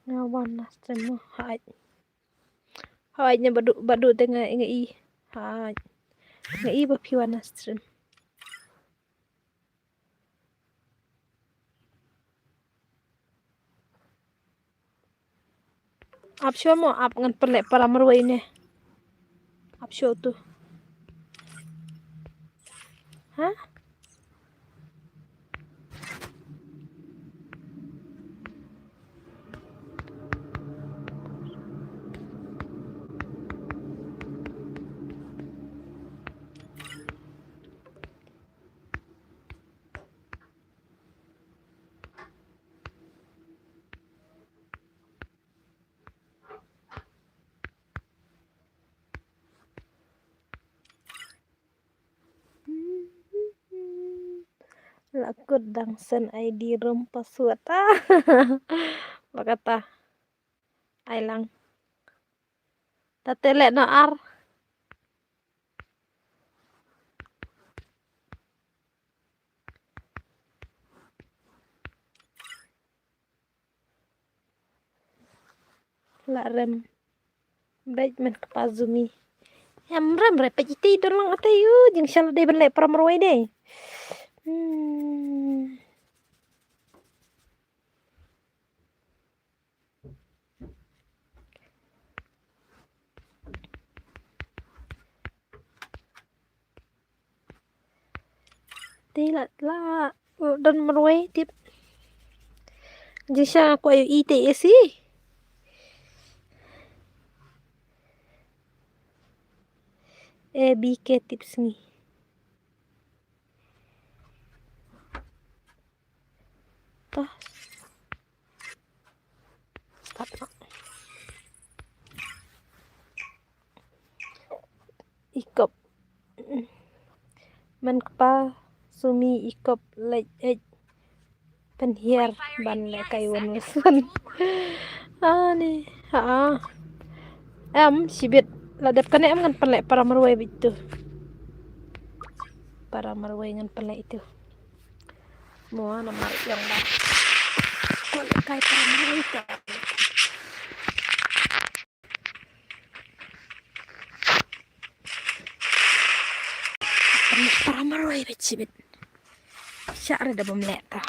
Nga wan na stream mo. Hait. Hait, nga badu badu te nga nga i. Hait. Nga i ba phi wan na stream. Ap shuwa mo, ap, ngan pynleh para marwei ne. Ap shuwa tu. Ha? La kut dang send I D room password. Ah. Ba kata. Ai lang. Ta te leh noh ar. La rem. Beit, men kpa Zumi. Em rem re, peit iti don lang ata yu, jingshisha la dei ban leh para marwei dei. Hmm. Te la, la don marwei tip. Jingshisha nga kwah ïohi te isi. A B K tip sngi. Ta. Start noh. Ikop. Men kpa Zumi ikop leit eit pynhiar ban leh kai wan wan. Ani, ha. Em, shibit la dep kane em ngan pynleh para marwei beit tu. Para marwei ngan pynleh itu. Mo namar ïong ba. Ko leh kai para marwei ka. Para marwei beit shibit. Sha re da bam leh ta.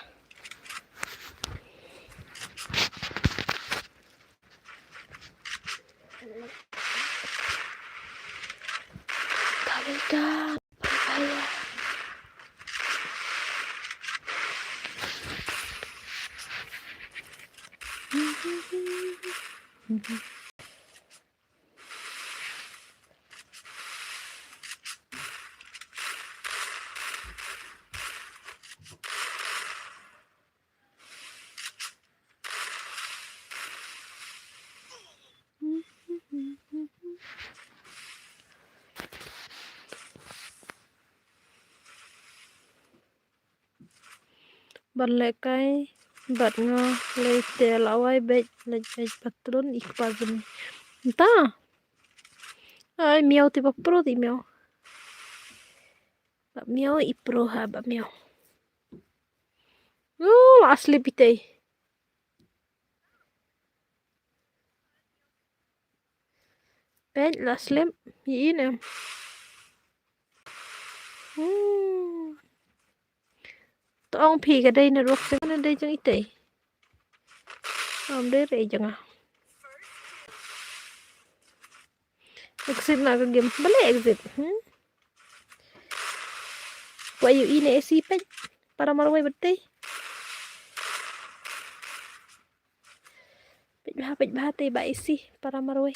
Ban leh kai bad nga lei te la wai beit leit beit patron i kpa Zumi. Nta. Ai miau te ba pro te miau. Ba miau i pro ha ba miau. Oh, la slip itei. Peit la slip i inem. Hmm. Tong phi ka dei network sing na dei jong itei. Am dei re jong a. Exit na ka game. Bale exit. Hmm. Wa yu ine esi peit. Para marwei betei. Peit bha, peit bha te ba isi para marwei.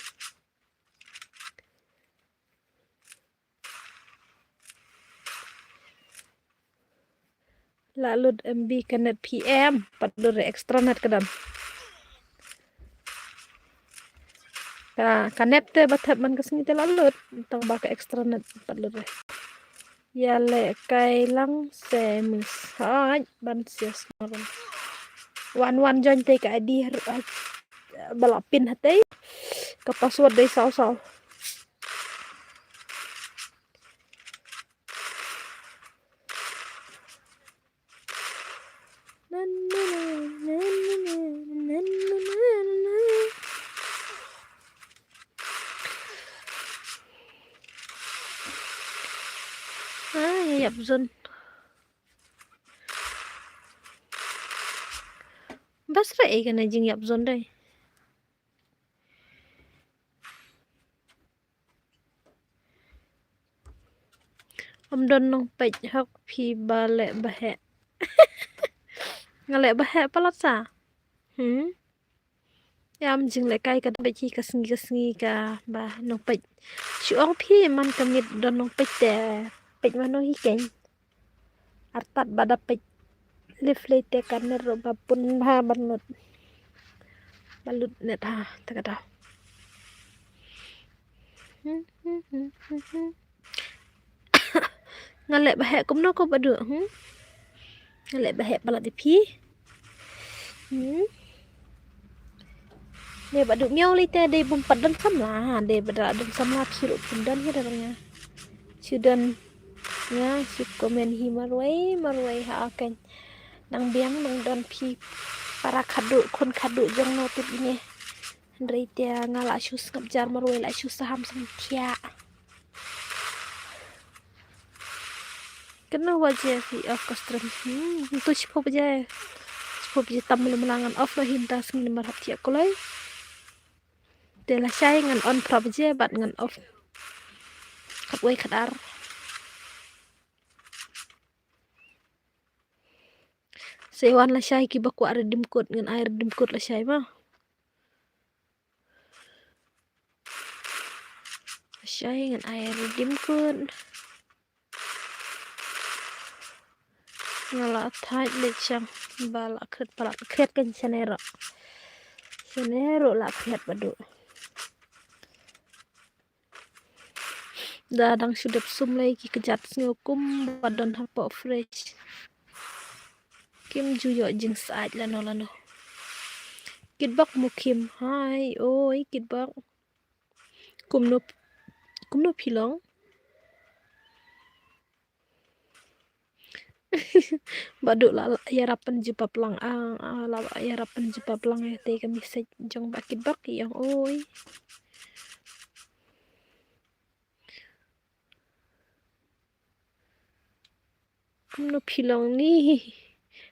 La lut M B ka net P M, pat lut re extra net ka dang. Ka, ka net te ba thep man ka sngi te la lut, tang ba ka extra net pat lut re. Ïa leh kai lang se mis. Hooid, ban sias maron. Wan wan join te ka I D har, ah, ba la pin hatei. Ka password dei saw saw. Ïap zone. Bas re ei kane jingïap zone dei. Ym don nongpeit hok phi ba leh ba heh. Nga leh ba heh palat sa. Hmm. Ïa, ym jinglehkai ka peit hi ka sngi ka sngi ka ba nongpeit. Shu ong phi man ka miet don nongpeit te. Peit mano hi keiñ. Artat ba da peit. Live lei te ka net ruh ba pun ha ban lut. Ba lut net ha te ka daw. Nga leh ba heh kumno ko Badu, hmm? Nga leh ba heh palat ïa phi. Hmm? Dei Badu miaw lei te dei bym pat don samla, dei ba da don samla phi ruh phin don hi da nga. Shu don nga shu comment hi marwei marwei ha keiñ. Nang biang nang don phi para khadduh khun khadduh jong no tip ine. Hynrei te nga la shu sngap jar marwei la shu saham sngap thiah. Kano baje phi off ka stream? Hmm, to shiphew baje. Shiphew baje tam le mala ngan off lo hi mynta sngi namar hap thiah kuloi. Te lashai ngan on phra baje bad ngan off. Khatwei khatar. Sa wan lashai kiba kwah redeem code ngan ai redeem code lashai ma. Lashai ngan ai redeem code. Nga la thait leit shang ba la khriat ba la khriat kan shane ruh. Shane ruh la khriat Badu. Da dang shu dep sum lei ki kjat sngew kum ba don hapoh fridge. Kim ju ïoh jingsait lano lano. Kitbok Mukim, hai, oi, Kitbok. Kumno, kumno phi long? Badu la, la ïarap pynjubab lang, ah, ah, la ïarap pynjubab lang ïa te ka message jong Bah Kitbok ïong oi. Kumno phi long ni?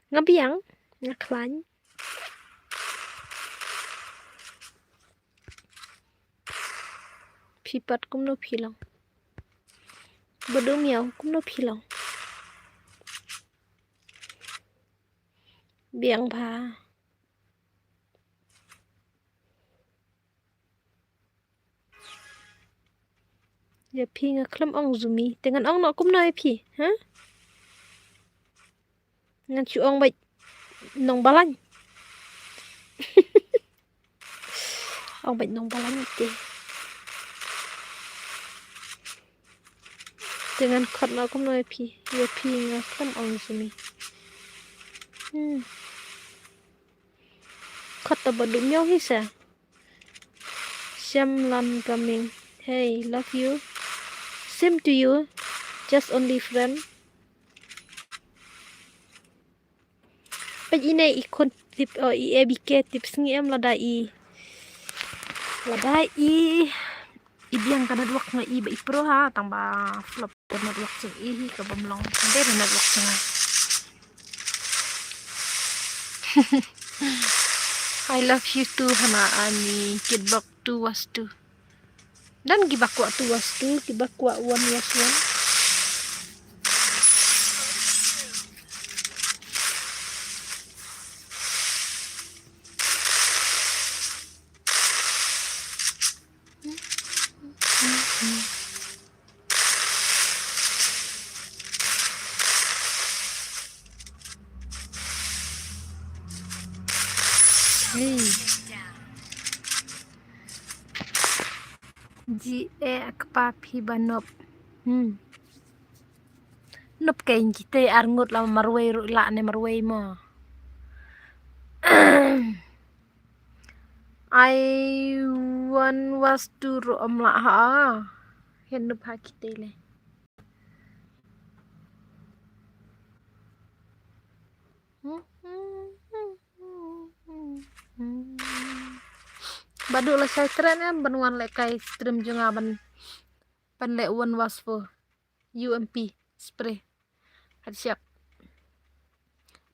Nga biang, nga khlaiñ. Phi pat kumno phi long? Badu miaw kumno phi long? Biang bha. Ïa phi nga khlem ong zumi te ngan ong noh kumno ïa phi, ha? Ngan shu ong beit nong Balañ. Ong beit nong Balañ te. Te ngan khot noh kumno ïa phi, ïa phi nga khlem ong zumi. Hmm. Khot ta Badu miaw hi sa. Shamlan Gaming. Hey, love you. Same to you. Just only friend. Peit ine i khun tip, oh, i A B K tip sngi em lada i. Lada i. I biang ka network nga i ba i pro ha, tang ba flop ka network jong i hi ka bym long. Dei ka network jong nga. I love you too, Hana Ani, Kitbok two was two. Dan kiba kwah two was two, kiba kwah one was one. Ji e kpa phi ba nop. Hmm. Nop kein kitei ar ngut la marwei ruh la ne marwei mo. Ai wan was tu ruh ym lah ha. Hen nup ha kitei le. Badu la shai tren em ban wan leh kai stream jong nga ban, ban leh wan was for U M P spray. Headshot.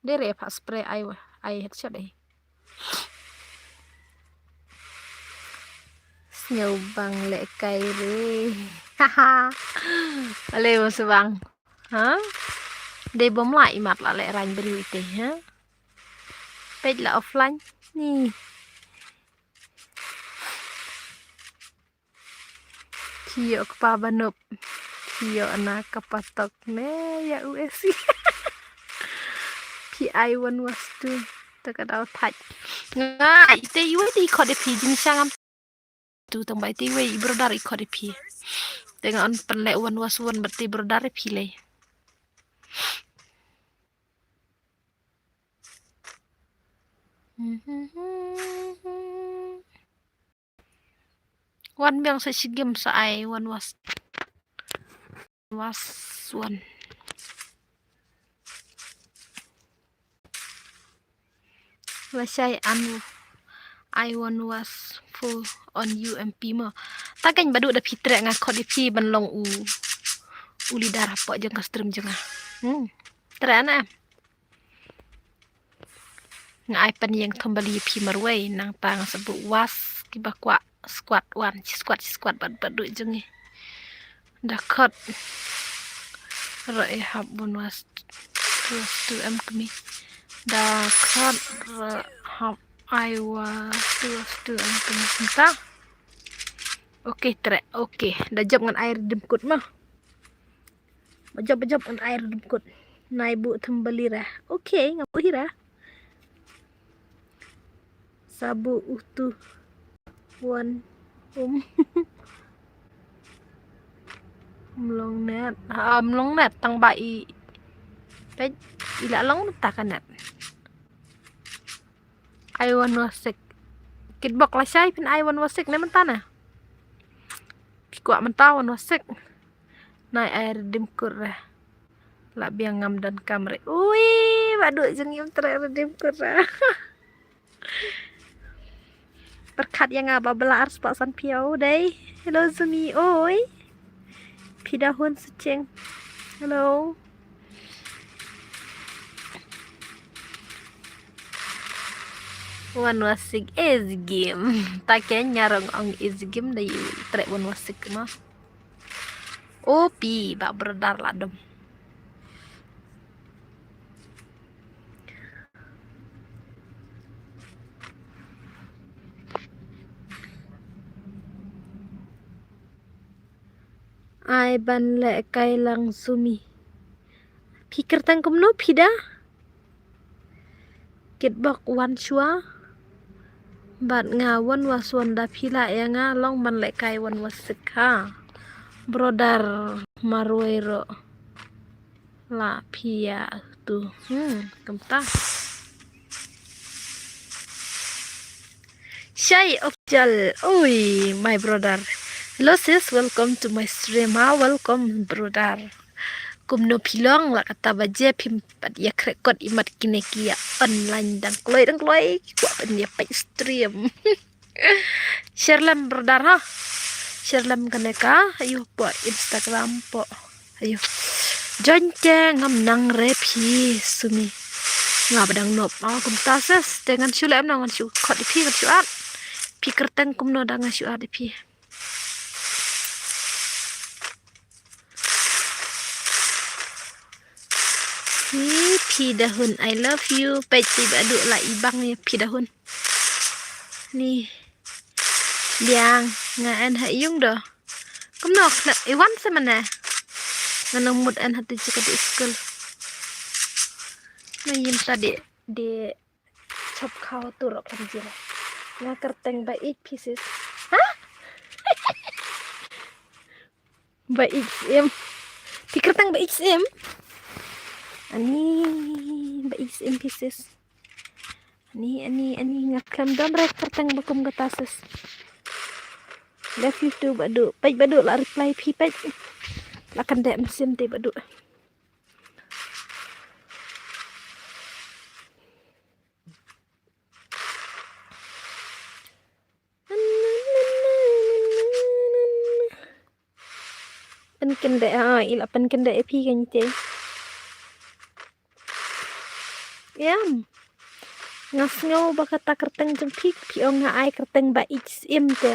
Dei re pha spray ai wa, ai headshot ai. Sngewbang lehkai re. Haha. Ale mo sngewbang. Ha? Dei bom la imat la leh rang beri ite ha. Peit la offline. Ni. Phi ïoh kpa ba nop. Phi ïoh na ka patok ne ïa u esi. Phi ai wan was tu. Ta ka daw thait. Nga ite iwei te i khot ïa phi jingshang am tu tang ba ite iwei i brother i khot ïa phi. Te nga on pynleh wan was wan bad te brother ïa phi lei. Wan biang sa shi game sa ai wan was. Was wan. Lashai an ai wan was fu on U M P mo. Ta kein ba duh da phi treh nga khot ïa phi ban long u. U leader hapoh jong ka stream jong nga. Hmm. Treh na em. Nga ai pynïeng thombali ïa phi marwei nangta nga sa buh was kiba kwah squad wan, shi squad, shi squad bad bad duh jong ngi. Da khot. Ro e hap bun was tu was tu em kmi. Da khot ro hap ai was tu was tu em kmi. Nta. Okay, treh. Okay. Da jop ngan ai redeem code mo. Ba jop, ba jop ngan ai redeem code. Nai buh thombali ra. Okay, nga buh hi ra. Sa buh utu. Wan. Um. Mlong net. Ah, mlong net tang ba i. Peit i la long ta ka net. Ai wan was six. Kitbok lashai phin ai wan was six ne mynta na. Phi kwah mynta wan was six. Nai ai redeem code re. La biang ngam donkam re. Ui, ba duh jong ngi ym treh redeem code re. Pyrkhat ïa nga ba bla ar spah san phew dei. Hello Zumi, oi. Phi da hun sa cheng. Hello. Wan was six easy game. Ta kein nga rong ong easy game da ïu treh wan was six ma. O P ba brother la dum. Ai ban lehkai lang Zumi. Phi kyrteng kumno phi da? Kitbok wan shuwa. Bad nga wan was wan da phi lah ïa nga long ban lehkai wan was six ha. Brother marwei ro. La phi ïa tu. Hmm, kumta. Shai Official. Oi, my brother. Hello sis, welcome to my stream. Ha, welcome brother. Kumno phi long la kata ba je phim pat ïa krekot imat kine ki ïa online dang kloi dang kloi ki kwah ban ïa peit stream. Share lem brother ha. Share lem kane ka ayu po Instagram po. Ayu. Join te ngam nang re phi Zumi. Nga ba dang nop ah kumta ses te ngan shu lem na ngan shu khot ïa phi ngan shu at. Phi kyrteng kumno da ngan shu at ïa phi. Hi phi da hun, I love you. Peit ti ba duh la i bang ni phi da hun. Ni. Biang nga en ha yung do. Kumno khna i wan se mana. Nga nang mut en ha tu jika di school. Na yim ta di di chop khaw tu rok kan jira. Nga kyrteng ba eight pieces. Ha? Ba H M. Phi kyrteng ba H M. Ani ba H M pieces. Ani ani ani nga khlem don re kyrteng ba kum kata ses. Love you too ba duh. Peit ba duh la reply phi peit. La kan dek mynsiem te ba duh. Pynkyndeh ha i la pynkyndeh ïa phi kan te. Em. Nga sngew ba kata kyrteng jong phi, phi ong nga ai kyrteng ba ïeit syiem te.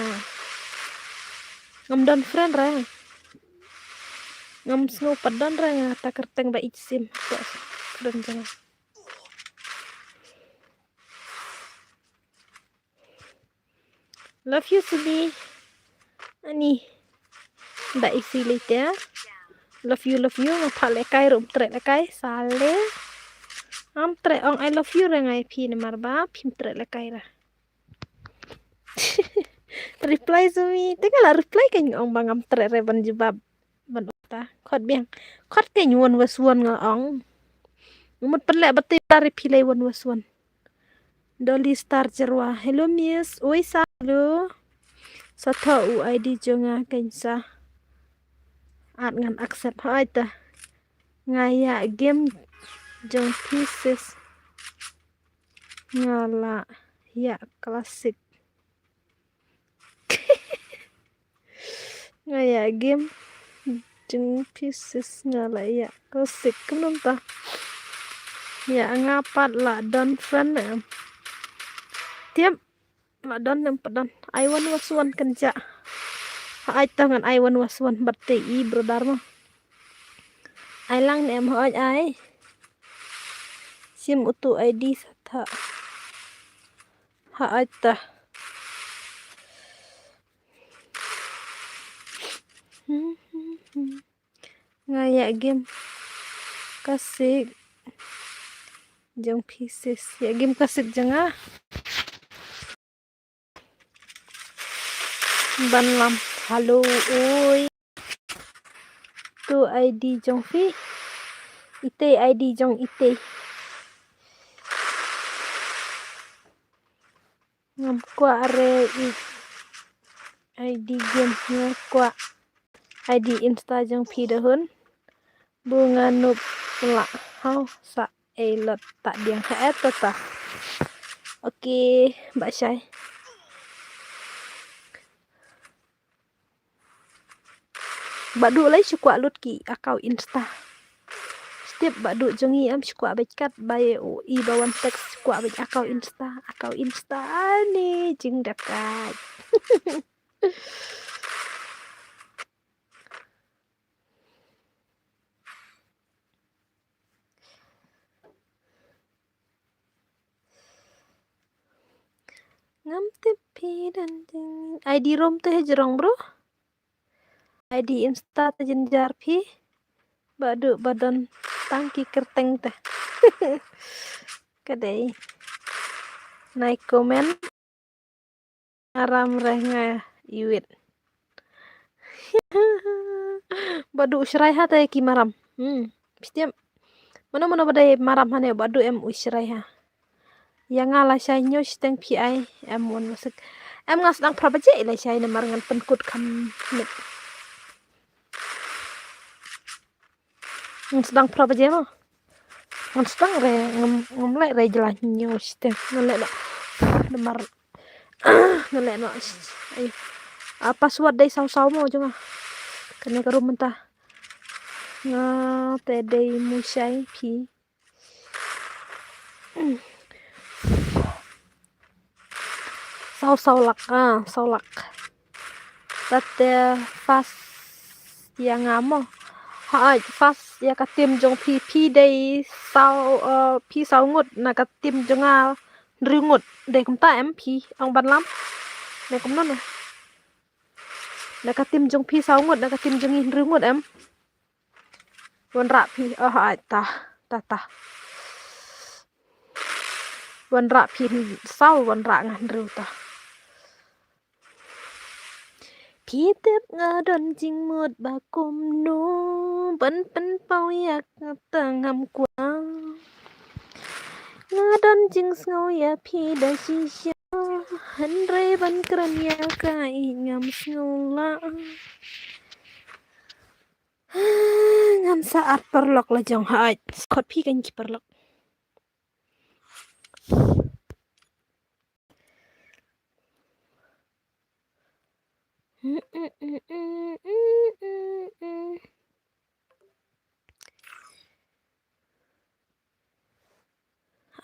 Ngam don friend re. Ngam sngew pat don re nga kata kyrteng ba ïeit syiem. Te friend jong nga. Love you, Suli. Ani. Da isi lei te. Love you, love you. Nga phah lehkai ruh, ym treh lehkai. Sale. Ngam treh ong I love you re nga ïa phi namar ba phim treh lehkai re. Reply Sumi. Te nga la reply ka, nga ong ba ngam treh re ban jubab. Ban ong ta. Khot biang. Khot ka, one was one nga ong. Mut pynleh ba te la reply one was one. Dolly Star Jerwa. Hello, miss. Oi, sa, hello. Sa tho u I D jong nga, kein sa. At ngan accept. Hooid ta. Nga ïa game jong phi, sis. Nga la ïa classic. Nga ïa game jong phi, sis, nga la ïa classic. Kumno ta? Ïa nga pat la don friend em. Tiap la don em pat don. I one was one kan ja. Hooid ta, ngan I one was one bad te i brother mo. Ai lang ne em? Hooid ai. Sim utu I D sa tha. Hooid ta. Nga ïa game classic jong phi, sis. Ïa game classic jong nga. Ban lam. Hello, oi. Tu I D jong phi. Ite I D jong ite. Ngam kwah re i I D game, ngam kwah I D Insta jong phi da hun. Bu nga nup la hau sa ei lot ta diang ha et ta ta. Okay, ba shai. Ba du lei shu kwah lut ki account Insta. Step ba du jong i em shu kwah bad kat ba i ba wan text shu kwah bad account Insta, account Insta ani jingdep kai. Ngam tip phi dan jing. I D rom te jrong bro. I D Insta te jynjar phi. Ba du ba don tang ki kyrteng te. Ka dei. Nai comment. Maram re nga iwit. Ba du u Shrai ha te ki maram. Hmm. Phi tip. Mano mano ba dei maram hane ba du em u Shrai ha. Ïa nga la shai ñiew shiteng phi ai em wan masik. Em nga sdang phra baje i la shai namar ngan pynkut kham mit. Ngan sdang phra baje mo. Ngan sdang re ngam ngam leh re jylla ñiew shiteng. Ngan leh noh. Namar ngan leh noh. Ai. Ah, password dei saw saw mo jong nga. Kane ka room mynta. Nga te dei mu shai phi. Saw saw lak, ah, saw lak. Tate fast ïa nga mo. Hooid, fast ïa ka team jong phi, phi dei saw, eh, phi saw ngut na ka team jong nga hynriew ngut. Dei kumta em phi ong ban lam. Dei kumno ne? Na ka team jong phi saw ngut, na ka team jong ngi hynriew ngut em. Wanrah phi, oh, ai, ta, ta, ta. Wanrah phi saw, wanrah nga hynriew ta. Phi tip nga don jingmut ba kumno ban pynpaw ïa kata ngam kwah. Nga don jingsngew ïa phi da shisha, hynrei ban kren ïa ka i ngam sngew lah. Ngan sa ap paralok la jong, hooid. Khot phi kan ki paralok.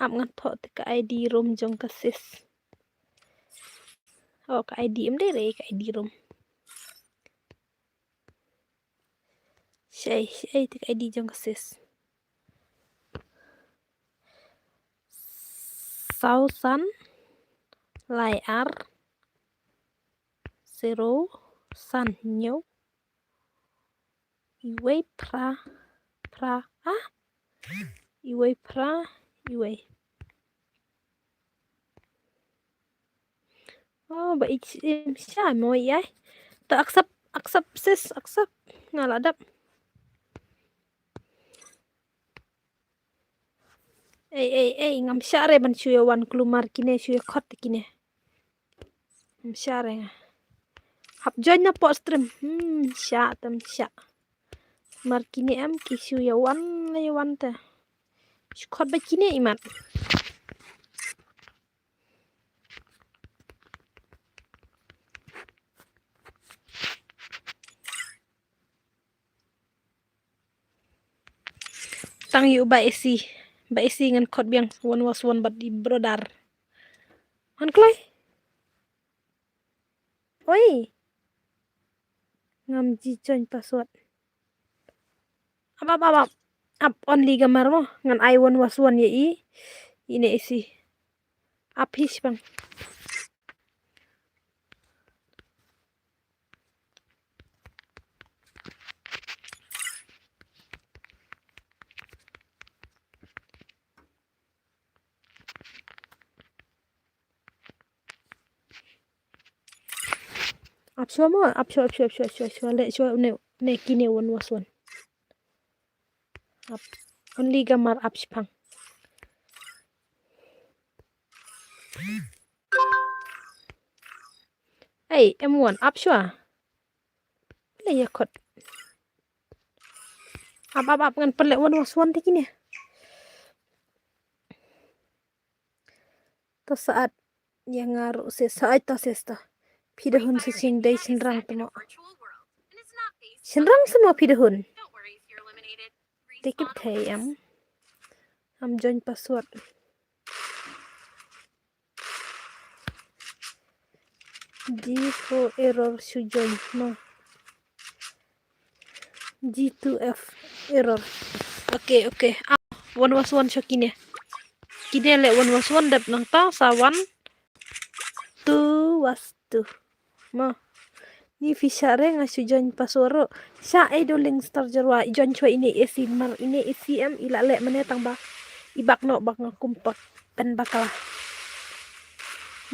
Ap ngan thoh te ka I D room jong ka sis. Oh, ka I D em dei re ka I D room. Shei, shei te ka I D jong ka sis. Saw san lai ar zero san hynñiew. Iwei phra, phra, ah? Iwei phra, iwei. Oh, ba i, im sha mo i ai. To accept, accept sis, accept. Nga la dap. Ei, ei, ei, ngam shah re ban shu ïa wan kulmar kine shu ïa khot kine. Ngam shah re nga. Hap join na pok stream. Hmm, shah tam shah. Mar kine em ki shu ïa wan la ïa wan te. Shu khot ba kine imat. Tang ïu ba isi, ba isi ngan khot biang one was one bad i brother. Han kloi. Oi. Ngam ji join password. Ap, ap, ap, ap. Ap only gamar mo. Ngan ai one was one ïa i. Ine isi. Ap hi shipang. Ap shuwa mo, ap shuwa, ap shuwa, ap shuwa, ap shuwa, ap shuwa, leh shuwa, ne, ne kine one was one. Ap, only gamar ap shipang. Ei, M one, ap shuwa. Leh ïa khot. Ap, ap, ap, ngan pynleh one was one te kine. To sait ïa nga ruh sis, sait to sis to. Phi da hun shisien dei shynrang te mo. Shynrang se mo phi da hun. Te kit thei em. Am join password. G four error shu join mo. G two F error. Okay, okay. Ah, one was one sha kine. Kine leh one was one dep nangta sa one two was two. Mo. Ni phi shah re nga shu join password ruh. Shah ei do link star jarwa i join chwa ine isi mar ine isi em i la leh mane tang ba. I bak noh bak nga kum pak pen bakla.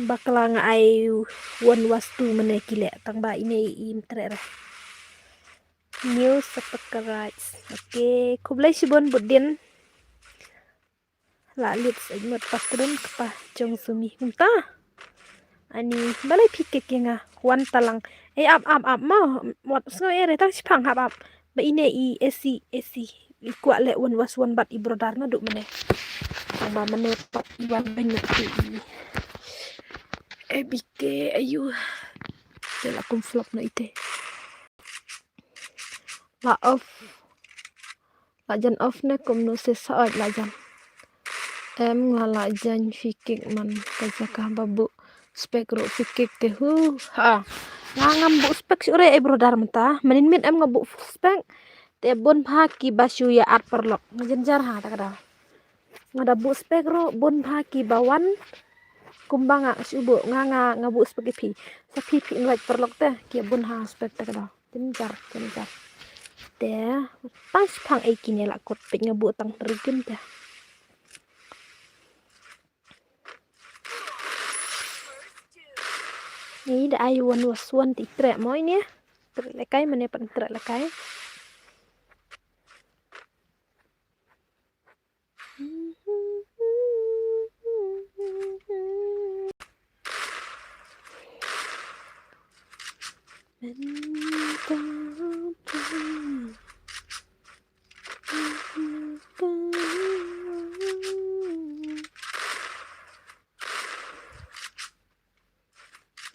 Bakla nga ai one was two mane ki leh tang ba ine i im tre re. New subscribers. Okay, khublei shibun bud din. La lit sa mut pa kudun kpa jong sumi. Kumta. Ani balai phi kek ïa nga wan talang. Eh ap ap ap mo. Wat sngew eh re tang shipang ap ap. Ba ine i esi esi. I kwah leh one was one bad i brother naduh mane. Tang ba mane pat i wan bad i. A B K ayu. Te la kum flop na ite. La off. La jan off ne kumno se sa ot la jan. Em nga la jan phi kek man ka jaka ba buh spek ruh phi kek te hu ha. Nga ngam buh spek shuh re eh brother mynta. Manin min em nga buh spek. Te bun bha ki ba shu ïa at paralok. Nga jan jar ha ta ka daw. Nga da buh spek ruh bun bha ki ba wan. Kumba nga shu buh nga nga nga buh spek ki phi. Sa phi phi nlait paralok te ki bun ha spek ta ka daw. Jynjar, jynjar. Te tang shipang ei kine la kut peit nga buh tang tyrgim te. Ni da ai one was one ti treh mo ine. Treh lekai mane pan treh lekai.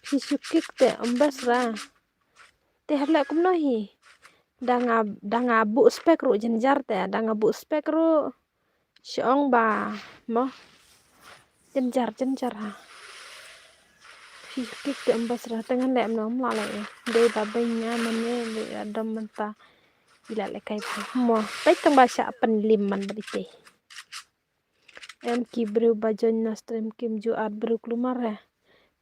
Phi shu kik te ym bas ra. Te hap leh kumno hi. Da nga, da nga buh spek ruh jynjar te, da nga buh spek ruh. Shu ong ba mo. Jynjar, jynjar ha. Phi kik te em bas ra, te ngan leh em no em lah leh. Dei ba beng nga mane, dei ba dom mynta. I lah leh kai phi. Mo, peit tang ba shah pynlim man bad ite. Em ki briew ba join na stream kim ju add briew kulmar eh.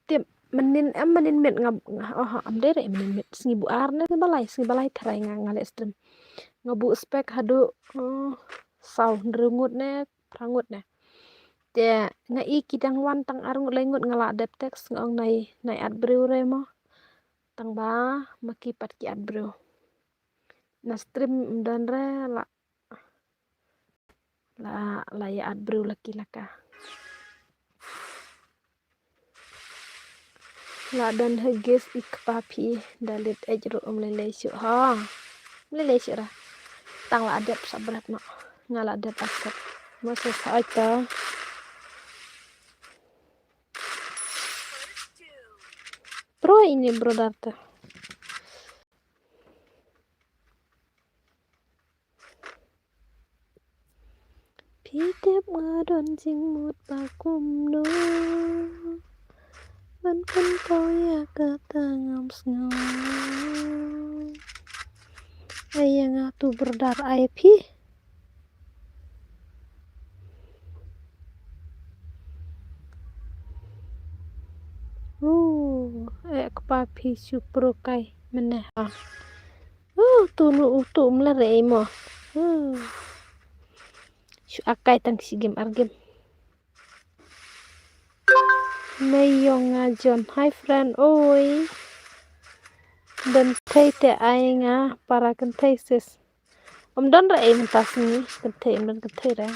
Tip, mynnin em mynnin miet nga, nga, oh, em dei re mynnin miet. Sngi bu ar ne sngi balai, sngi balai tharai nga, nga leh stream. Nga buh spek haduh, oh, saw hynriew ngut ne, phra ngut ne. Te nga i ki dang wan tang ar ngut lai ngut nga la dep text nga ong nai, nai add briew re mo. Tang ba ma ki pat ki add briew. Na stream ym don re la, la, la ïa add briew la ki la ka. La don ha guest i kpa phi da leit ej ruh um lei lei shuh ha. Um lei lei shuh ra. Tang la dep sa bret no. Nga la dep accept. Ma sa sa aita. Pro ini brother te. Phi tip nga don jingmut ba kumno ban pynpaw ïa kata ngam sngew. Ai ïa nga tu brother ai phi. Uh, eh, kpa phi shu pro kai mynne ha. Uh, tu nu u tu mla re mo. Uh. Shu akai tang shi game ar game. Mei yong nga John. Hi friend. Oi. Don thei te ai nga para kynthei sis. Om don re ei mynta sngi kynthei om don kynthei re.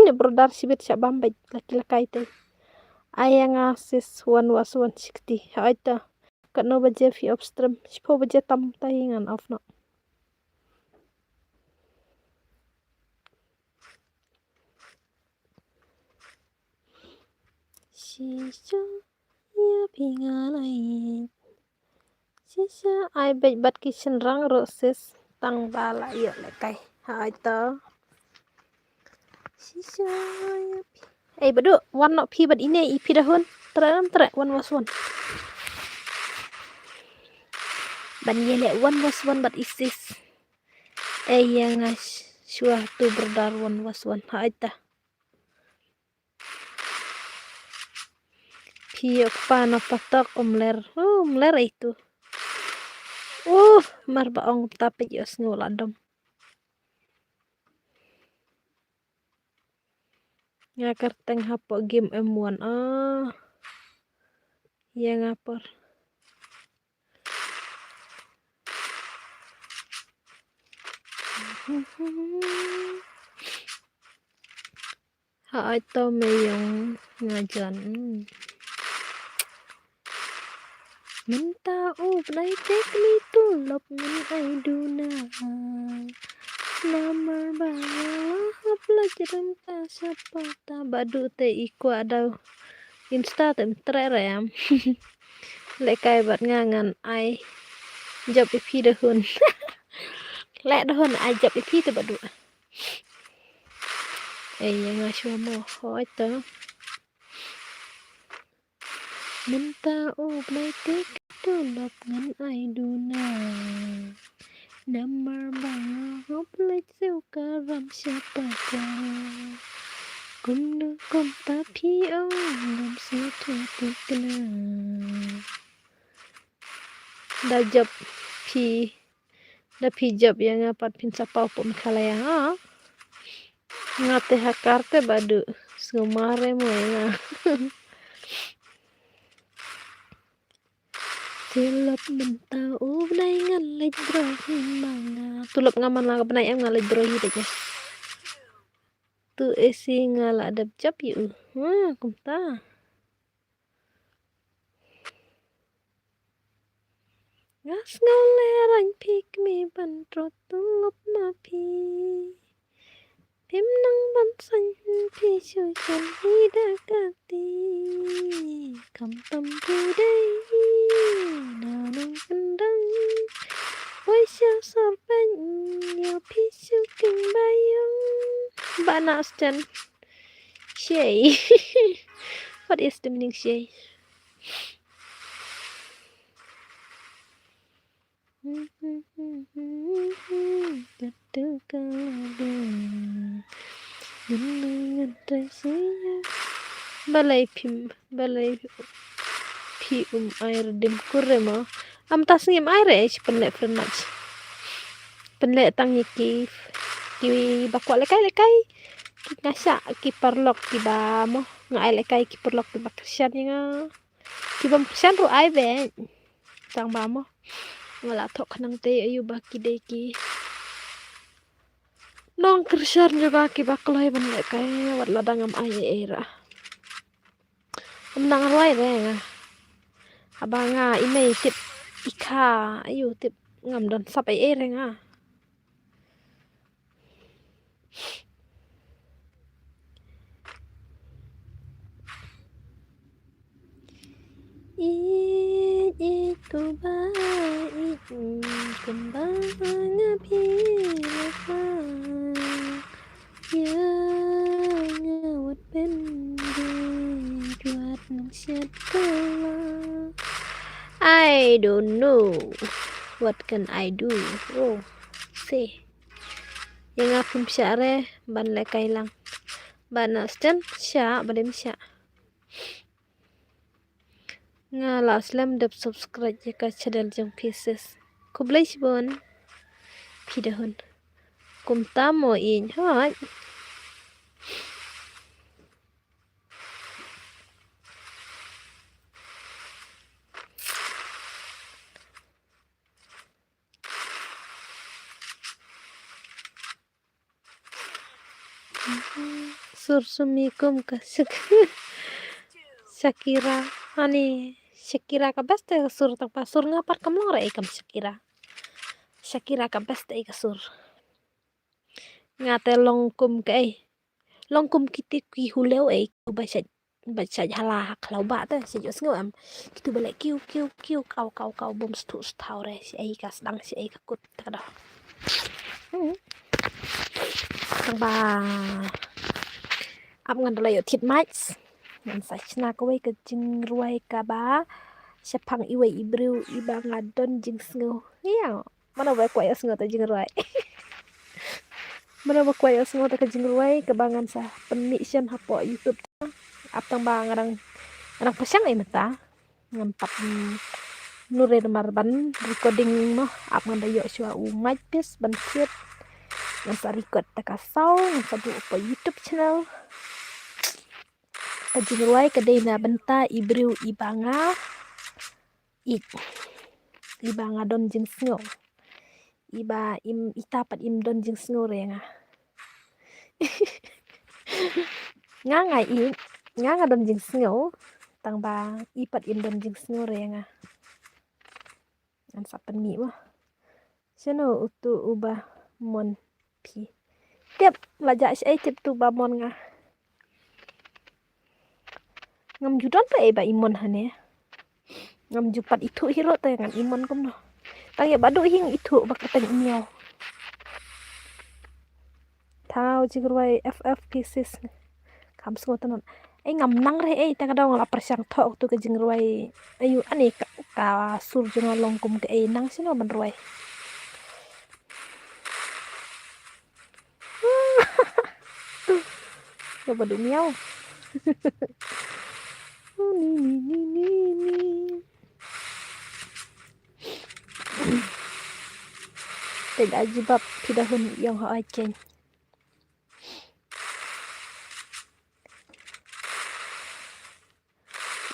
Ni brother shibit sha bam bait laki lakai te. Ai nga sis one was one sixty. Ha oi ta. Katno baje phi off stream? Shiphew baje tam ta hi ngan off no. Shisha ïa phi nga lai. Shisha ai beit bad ki shynrang ruh sis tang ba la ïoh lehkai. Ha ai to. Shisha ïa phi. Ei badu wan noh phi bad ine i phi da hun. Tre ram tre one was one. Ban ïa leh one was one bad i sis. Ei ïa nga sh- shuwa tu brother one was one. Ha ai ta. Phi ïoh kpa na patok um ler. Oh, um ler ai tu. Uh, mar ba ong ta peit ïoh sngew la dom. Nga kyrteng hapoh game M one. Ah. Ïa nga por. Ha ai to me yong nga jan. Mynta u bnai te kni tulop ngan ai duna. Namar ba nga la hap la jrem ta sapa ta badu te i kwah daw. Insta te mtre rem. Lehkai bad nga ngan ai. Jop i phi da hun. Leh da hun ai jop i phi te badu. Ei ïa nga shuwa mo hoi to. Mynta u blei te ka tulop ngan ai duna. Namar ba nga hop leit siew karam sha paka. Kumno kumta phi ong ngam sngewthuh thikna. Da jop phi. Da phi jop ïa nga pat phin sa paw pum khalaya ha. Nga te ha kar te badu. Sngewmare mo ïa nga. Tulop mynta u bnai ngan leit broh hi ma nga. Tulop nga man la ka bnai em nga leit broh hi te. Tu esi nga la dep jop ïa u. Ha kumta. Nga sngew lehrain phi kmie ban trot tulop ma phi. Phim nang ban saiñ phi shu jan hi da kati. Khamtam phi dei na nongkyndong. Wei sha sor peiñ ïa phi shu king ba ïong. Ba na sten. Shay. What is the meaning, Shay? Balei phim, balei phi um ai redeem code re mo? Am ta sngi em ai re, eh, shi pynleh friend match. Pynleh tang ïa ki, ki ba kwah lehkai lehkai. Ki nga shah ki paralok ki ba mo. Nga ai lehkai ki paralok ki ba kyrshan ïa nga. Ki bym kyrshan ruh ai beit. Tang ba mo. Nga la thoh khnang te ïa u ba ki dei ki nongkyrshan jong nga ki ba kloi ban lehkai wat la dang ngam ai ei ei ruh. Ngam nang rwai re nga. Haba nga i mei tip i kha, ayu tip ngam don sap ei ei re nga. Ïeit, ïeit kumba, ïeit kumba nga phi la ha. Ïa nga wat pynbeit wat nang shet ka la. I don't know. What can I do? Oh, say. Ïa nga phim shah re ban lehkai lang. Ba na sten shah, ba dem shah. Nga la slem dep subscribe ïa ka channel jong phi sis. Khublei shibun. Phi da hun. Kumta mo ïing hoi. Sur sumi kum ka Shak-, Shakira. Ani Shakira ka best ka sur tang ba sur nga pat kam long re ei kam Shakira. Shakira ka best ei ka sur. Nga te long kum ka ei. Long kum kiti ki hulew ei, kitu ba shait, ba shait hala ha khlaw ba te, shait ïohsngew em. Kitu ba leh kiu, kiu, kiu, kaw, kaw, kaw, bym sngewthuh sngewthaw re, shi ei ka sdang, shi ei ka kut, te ka dei. Hmm. Tang ba ap ngan da la ïoh thied mic. Ngan sa shna kawei ka jingrwai kaba shaphang iwei i briew iba nga don jingsngew. Ïa. Mano ba kwah ïohsngew ta jingrwai. Mano ba kwah ïohsngew ta ka jingrwai kaba ngan sa pynmih shen hapoh YouTube ta. Ap tang ba nga dang, nga dang pyrshang ei mynta. Ngam pat, mm, nure namar ban recording noh. Ap ngan da ïoh shuwa u mic piece ban thied. Ngan sa record ta ka sound, ngan sa buh hapoh YouTube channel. Ka jingrwai ka dei na bynta i briew iba nga ïeit. Iba nga don jingsngew. Iba im, ita pat im don jingsngew re nga. Nga nga ïeit, nga nga don jingsngew. Tang ba i pat im don jingsngew re nga. Ngan sa pynmih mo. Shano utu uba mon phi? Tip, la jah shaei tip tu ba mon nga. Ngam ju don pa ei ba i mon hane. Ngam ju pat ithuh hi ruh te ngan i mon kumno. Tang ïa ba duh hi nga ithuh ba kyrteng i miaw. Thaw jingrwai F F pieces. Kham sngew tynot. Ei ngam nang re ei, tang ka dong la pyrshang thoh tu ka jingrwai. Ayu ani ka, ka sur jong nga long kum ka ei nang shano ban rwai. Ka ba duh miaw. Ni, ni, ni, ni, ni. Te da jubab phi da hun ïong ha ai ken.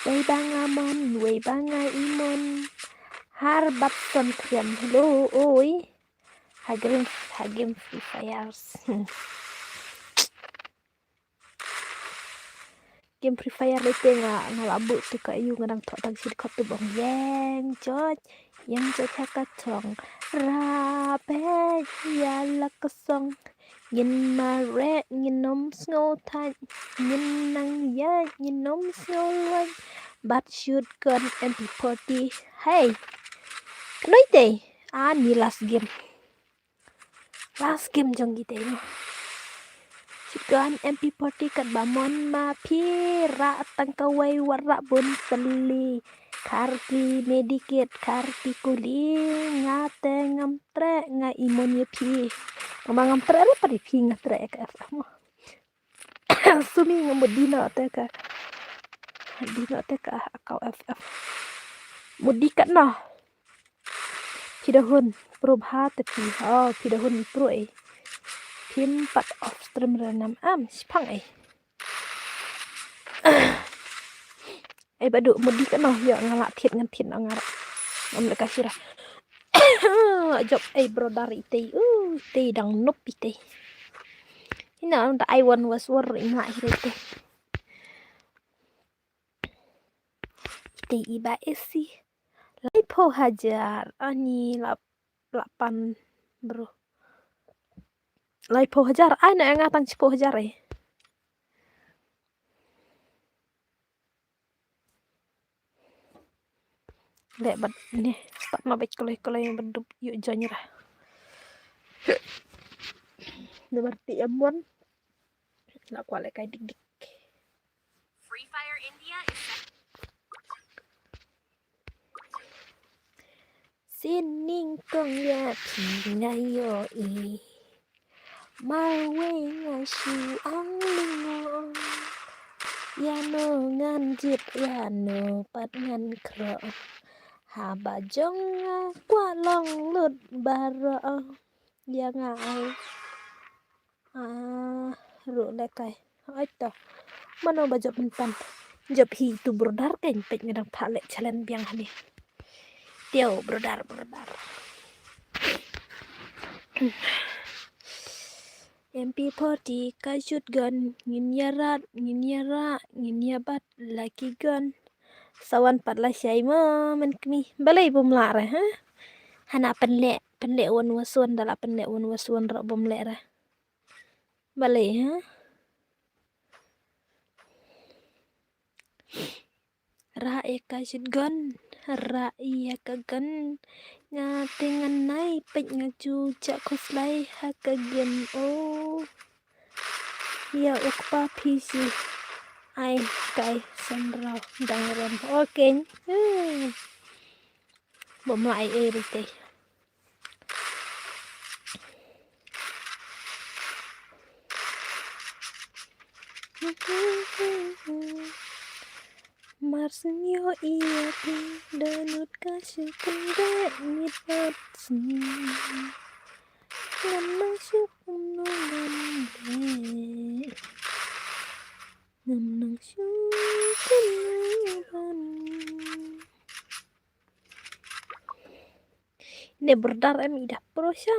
Wei ba nga mon, wei ba nga i mon. Har bat son kriam hello oi. Ha game, ha game Free Fires. Game Free Fire lei te nga, nga la buh tu ka ayu nga dang thoh tang shi dkhot tu bong. Ïeng jot, ïeng jot ha ka thong. Ra beit ïa la ka song. Ngin mareh, ngin ym sngew thait. Ngin nang ïaid, ngin ym sngew lait. Bad shoot gun M P forty. Hey. Khnoi te. Ani last game. Last game jong kita ini. Gun M P forty kat ba mon ma phi, rah tang kawei wat rah bun tylli. Khar ki medikit, khar ki kuli, nga te ngam treh, nga imon ïa phi. Nga ma ngam treh ruh pat ïa phi, nga treh ka F F mo. Sumi nga mut dino te ka. Dino te ka account F F. Mut di kat no. Phi da hun pro bha te phi. Oh, phi da hun pro eh. Phim pat off stream re nam am shipang eh. Ai ba duk mut di kat no, ïoh nga lah thied ngan thied no nga lah. Ngam leh ka shira. Jop ai brother itei. Uh, itei dang nup itei. Hina da ai wan was war im lah hi itei. Itei i ba esi. Laiphew hajar. Ani la, la pan bro. Laiphew hajar. Ai na nga tang shiphew hajar eh. Leh bad ne start ma bad koloi koloi bad dup ïoh join ra. Number ti em wan. La kwah leh kai dik dik. Free Fire India is Sining kong ïa phi nga ïohi. Marwei nga shu ong lyngngoh. Ïano ngan jied ïano pat ngan khroh. Haba jong nga kwah long lut baroh. Ïa nga ai. Ah, ruh leh kai. Ai to. Mano ba jop myntan. Jop hi tu brother kan peit nga dang phah leh challenge biang hani. Teo brother, brother. M P forty ka shotgun, ngin ïa rat, ngin ïa rah, ngin ïa bat, lucky gun. Sa wan pat lashai mo man kmie. Balei bym lah re ha. Hana pynleh, pynleh wan wason da la pynleh wan wason ruh bym leh re. Balei ha. Rah ïa ka shotgun, rah ïa ka gun. Nga te ngan nai peit nga ju jah khuslai ha ka game oh. Ïa u kpa phi shi ai kai san rau dang rem. Okay. Hmm. Bym lah ai ei rite. Mar sngewthuh ïa phi, dohnud ka shu kyndit miet bad sngi. Ngam nang shu kumno ngan leh. Ngam nang shu kumno ngan. Ne bordar em i da pro sha.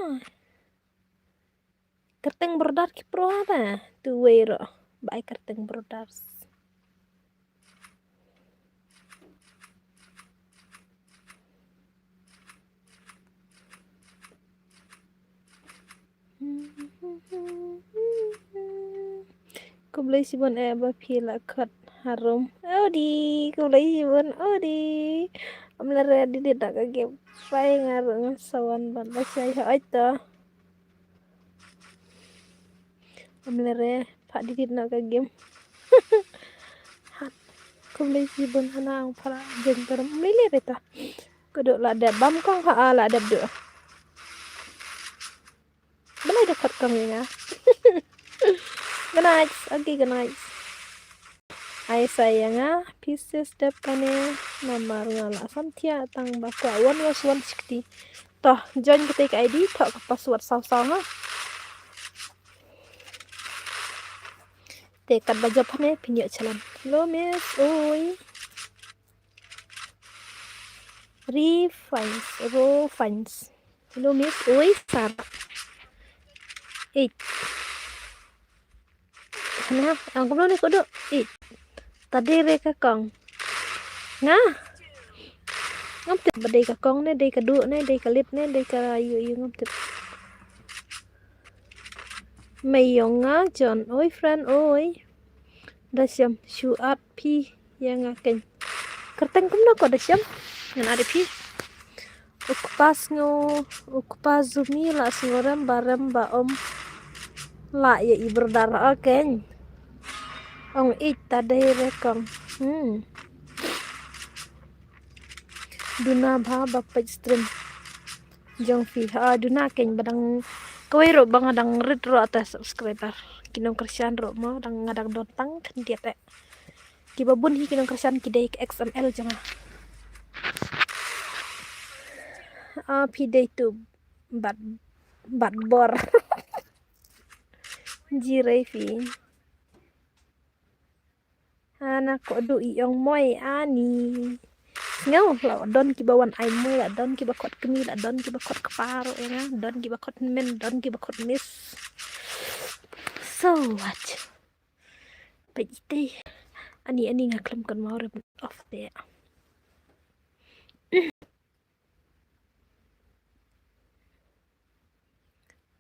Kyrteng bordar ki pro ha ta. Tu wei ruh. Ba ai kyrteng bordar. Khublei shibun eh ba phi la khot harum. Odi, khublei shibun, odi. Am la re di di da ka game. Pai nga ruh nga sa wan ban lashai ha oi to. Am le re, pha di di na ka game. Hat. Khublei shibun hana ang phara jen peram. Am le le re ta. Ka duk la dep bam kong ha a la dep duk. Balei da khot kong ïa nga. Good night. Okay, good night. Ai sa ïa nga phi shu step kane namar nga la samthiah tang ba kwah wan was wan shikti. To join kata ka I D, thoh ka password saw saw ha. Te katba jop hane phin ïoh challenge. Hello miss, oi. Refines, refines. Hello miss, oi sar. Eight. Hana, ang kumno ne ko duk. Eight. Ta dei re ka kong. Nga. Ngam tip ba dei ka kong ne, dei ka duk ne, dei ka lit ne, dei ka yu yu ngam tip. Mei yong nga John, oi friend, oi. Da shem shu at phi ïa nga keiñ. Kyrteng kumno ko da shem. Ngan at ïa phi. U kpa sngew, u kpa Zumi la sngew rem ba rem ba um. La ïa i brother, okay. Ong ita dei re kong. Hmm. Duna bha ba peit stream jong phi. Ha, duna keiñ ba dang kawei ruh ba nga dang rit ruh ata subscriber. Ki nongkyrshan ruh mo dang nga dang don tang khyndiat eh. Kiba bun hi ki nongkyrshan ki dei ka X M L jong nga. Ah, phi dei tu bad bad bor. Jirei phi. Ana ko du i ong moi ani. Sngew la don kiba wan ai moi, la don kiba khot kmie, la don kiba khot kpa ruh ïa nga, don kiba khot men, don kiba khot miss. So what? Peit ite. Ani ani nga khlem kan mau rem off te.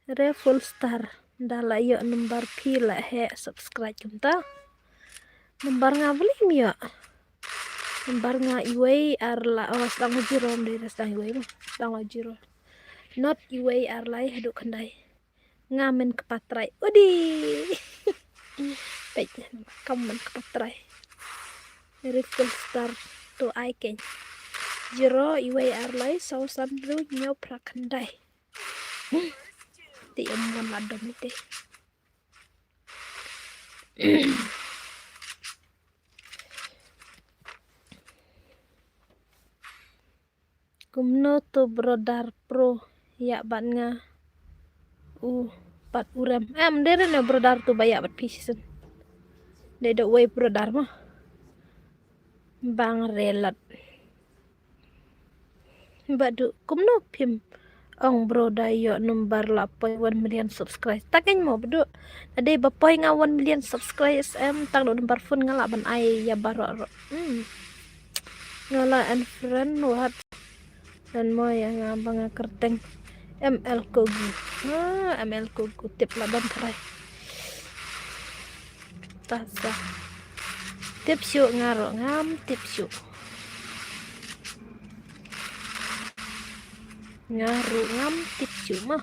Re full star da la ïoh number phi la heh subscribe kumta. Number nga beli mi ïoh. Number nga iwei ar la, oh, sdang u zero, mdei da sdang iwei mo. Sdang u zero. Not iwei ar lai haduh khyndai. Nga men kpa trai. Udi. Peit, kam men kpa trai. Re full star tu ai keiñ. Zero iwei ar lai saw san hynriew hynñiew phra khyndai. Te em mon la dom ite. Kumno to brother pro ïa bad nga u pat u rem. Em dei re ne brother to ba ïa bad phi shisien. Dei da wei brother ma. Bang relat. Badu kumno phim ong bro da ïoh number la poi one million subscribe. Ta keiñ mo badu. Ade ba poi nga one million subscribe em tang do number phone nga la ban ai ïa baroh roh. Hmm. Nga la unfriend wat. Dan mo ïa nga ba nga kyrteng M L Kogu. Ha, M L Kogu tip la ban trai. Tasa. Tip shuh nga ruh ngam tip shuh. Nga ruh ngam tip shuh ma.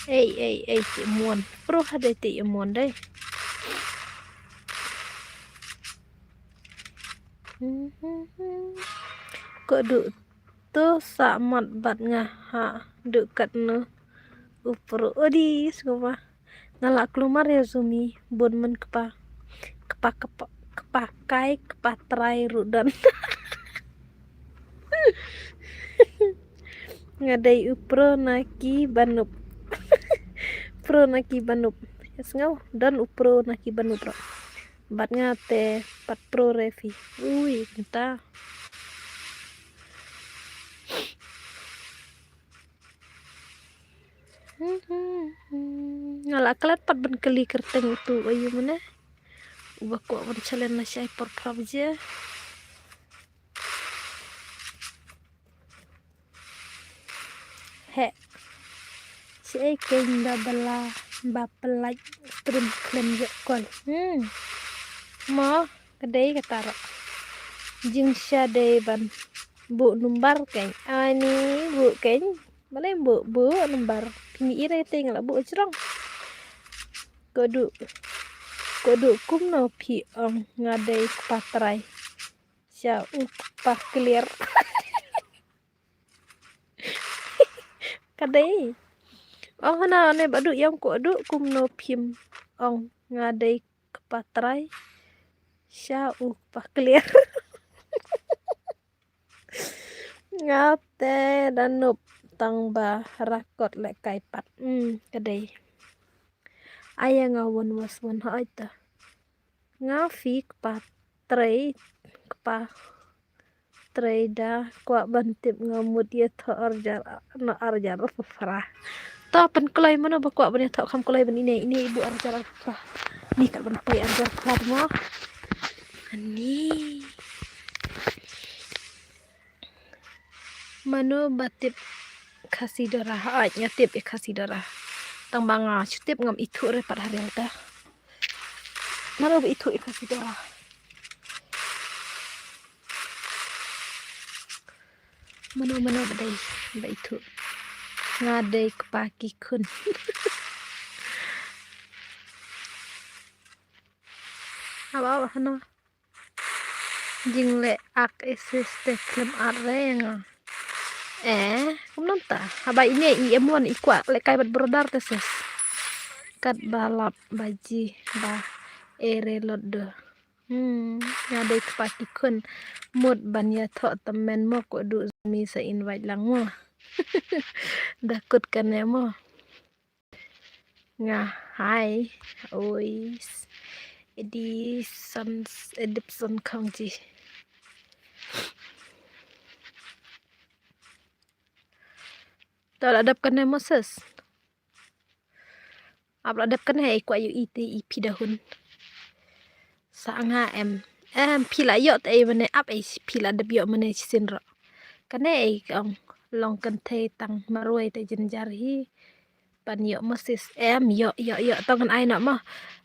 Ei ei ei, te mon. Pro ha dei te mon dei. Ko du to sa mat bad nga ha du kat no. U pro odi sngewbha. Nga la klumar ïa Zumi bun men kpa. Kpa kpa kpa kai kpa trai ruh don. Nga dei u pro na ki banup. Pro na ki banup. Ïa sngew don u pro na ki banup ruh. Bad nga te pat pro re phi. Ui mynta. Nga la klet pat ban kylli kyrteng utu u aïu mane. Uba kwah ban challenge na shai por phra baje. He. Shi ei keiñ da bala ba pynlait stream khlem ïoh call. Hmm. Mo ka dei kata ruh. Jingsha dei ban buh number keiñ. Ani buh keiñ. Balei buh buh number. Phi ïohi re te nga la buh jrong. Kodu kodu kumno phi ong nga dei kpa trai. Sha u kpa clear. Ka dei. Ong hana ne badu ïam kodu kumno phim ong nga dei kpa trai. Sha u kpa clear. Nga te da nup tang ba rakot le kai pat. Hmm, ka dei. Aya nga won was won ha oi ta. Nga phi kpa trei kpa trei da kwah ban tip nga mut ïa tho arjar na arjar phra. To pynkloi mano ba kwah ban ïa tho kham kloi ban ine ine ibu arjar phra. Ni kat ban poi arjar phra mo. Ani. Mano ba tip Khasi Dora? Ai nga tip ïa Khasi Dora. Tang ba nga shu tip ngam ithuh re pat ha rial ta. Mano ba ithuh ïa Khasi Dora? Mano mano ba dei ba ithuh. Nga dei kpa ki khun. Haba haba hano. Jingleh ak ïa sis te khlem ar re ïa nga. Eh, kumno mynta? Haba ine i em wan i kwah lehkai bad brother te sis. Katba lap ba ji ba e re lot de. Hmm, nga dei kpa ki khun. Mut ban ïathoh tymmen mo, ko du mi sa invite lang mo. Da kut kane mo. Nga hai. Oi. Edison, Edison County. To la dep kane mo sis. Ap la dep kane ei kwah ïohi te i phi da hun. Sa nga em. Em phi la ïoh te ei mane ap ei phi la dep ïoh mane shisien ro. Kane ei ka ong long kynthei tang marwei te jynjar hi. Ban ïoh mo sis em ïoh ïoh ïoh tong ngan ai noh mo.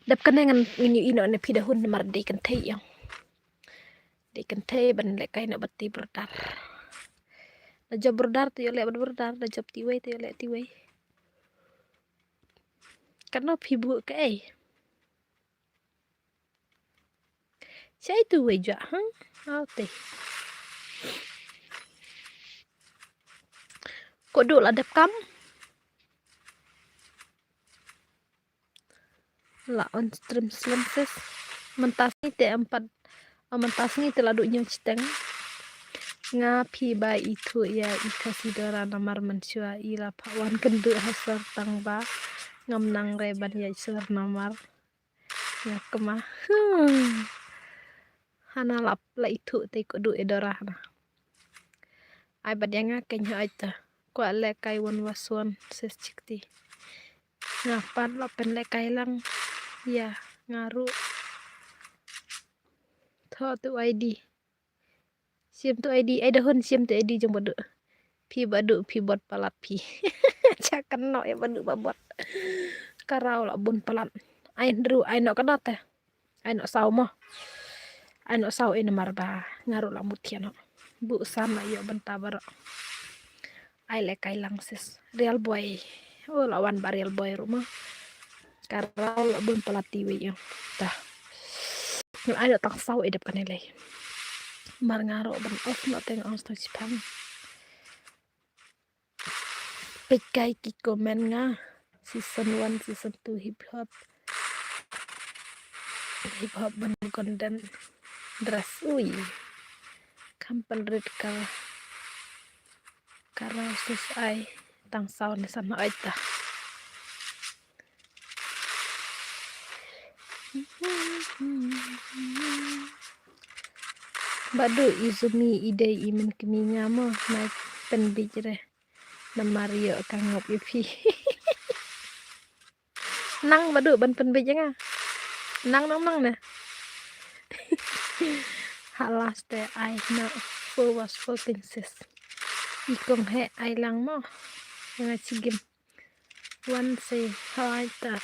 Dep kane ngan ngin ïohi noh ne phi da hun namar dei kynthei ïong. Dei kynthei ban lehkai noh bad ti brother. Da job brother te ïoh leh bad brother, da job tiwei te ïoh leh tiwei. Kano phi buh kaei? Shai tu wei jwa ha. Au te. Ko du la dep kam. La on stream slem sis. Mynta sngi te em pat. Mynta sngi te la du ñiew chiteng. Nga phi ba ithuh ïa i Khasi Dora namar mynshuwa i la pha wan kynduh ha sor tang ba ngam nang re ban ïa sor namar. Nga kma. Hmm. Hana lap la ithuh te ko du e Dora hana. Ai bad ïa nga kein ha aita. Kwah lehkai wan waswan sis chikti. Nga pat la pynlehkai lang. Ïa nga ruh. Thoh tu I D. Shim tu I D, ai da hun shim tu I D jong Badu. Phi Badu, phi bot palat phi. Cha kan noh ïa Badu ba bot. Ka raw la bun palat. Ai hynriew, ai noh ka dot eh. Ai noh saw mo. Ai noh saw eh namar ba nga ruh la mut thiah noh. Bu san la ïoh bynta baroh. Ai lehkai lang sis. Real boy. Oh, la wan ba real boy ruh mo. Ka raw la bun palat tiwei ïong. Ta. Ngan ai da tang saw eh dep kane lei. Mar nga ruh ban off noh te nga ong stang shipang. Peit kai ki comment nga. Season one, season two hip hop. Hip hop ban golden dress. Ui. Kham pynrit ka. Ka raw sis ai tang saw ne san ai ta. Badu Izumi i dei i mynkmie nga mo, nai pynbeit re. Namar ïoh ka ngop ïa phi. Nang Badu ban pynbeit ïa nga. Nang nang nang ne. Ha last te ai na full was full thing sis. I kong he ai lang mo. Nga chigim. Wan se hai ta.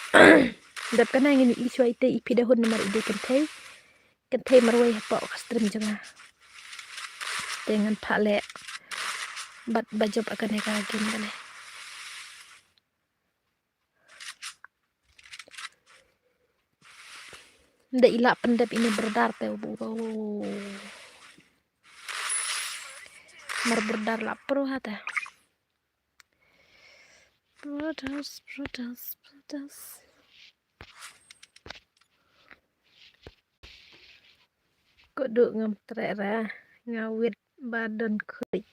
Dep kane ngin i shuwa ite i phi da hun namar i dei kynthei. Kynthei marwei hapoh ka stream jong nga. Te ngan phah leh. Bad ba jop a kane ka game kane. Nda ila pyndep ine berdar te. Mar berdar la pro ha te. Brothers, brothers, brothers. Ko du ngam treh ra nga wit ba don khuid.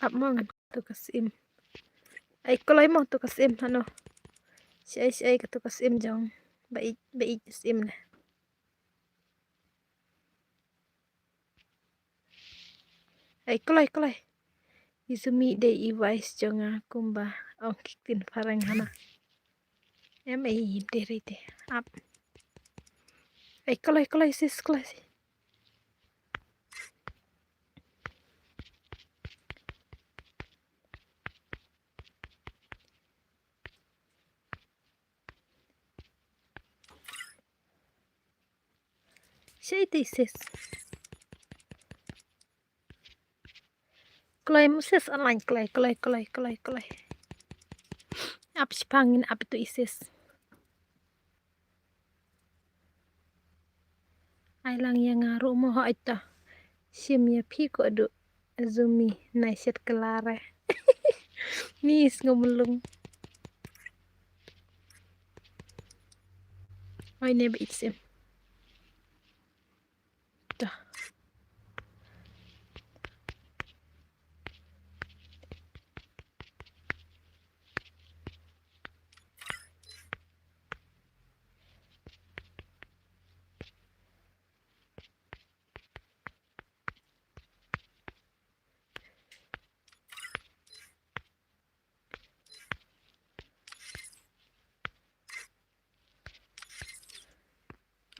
Ap mo ngan tu ka sim. Ai koloi mo tu ka sim hano. Si ai si ai ka tu ka sim jong. Ba ik ba ik sim ne. Ai koloi koloi. Izumi dei i vice jong nga kumba ong kiktin parang hana. Em ei dei rei te ap. Ei koloi koloi sis koloi sis. Shei te i sis. Kloi mo sis, online kloi, kloi, kloi, kloi, kloi. Ap shipang ngin ap tu i sis. Ai lang ïa nga ruh mo, hooid ta. Shim ïa phi ko Duh. Azumi nai shet kelare. Ni sngew mlung. Oi ne ba itsem. Ta.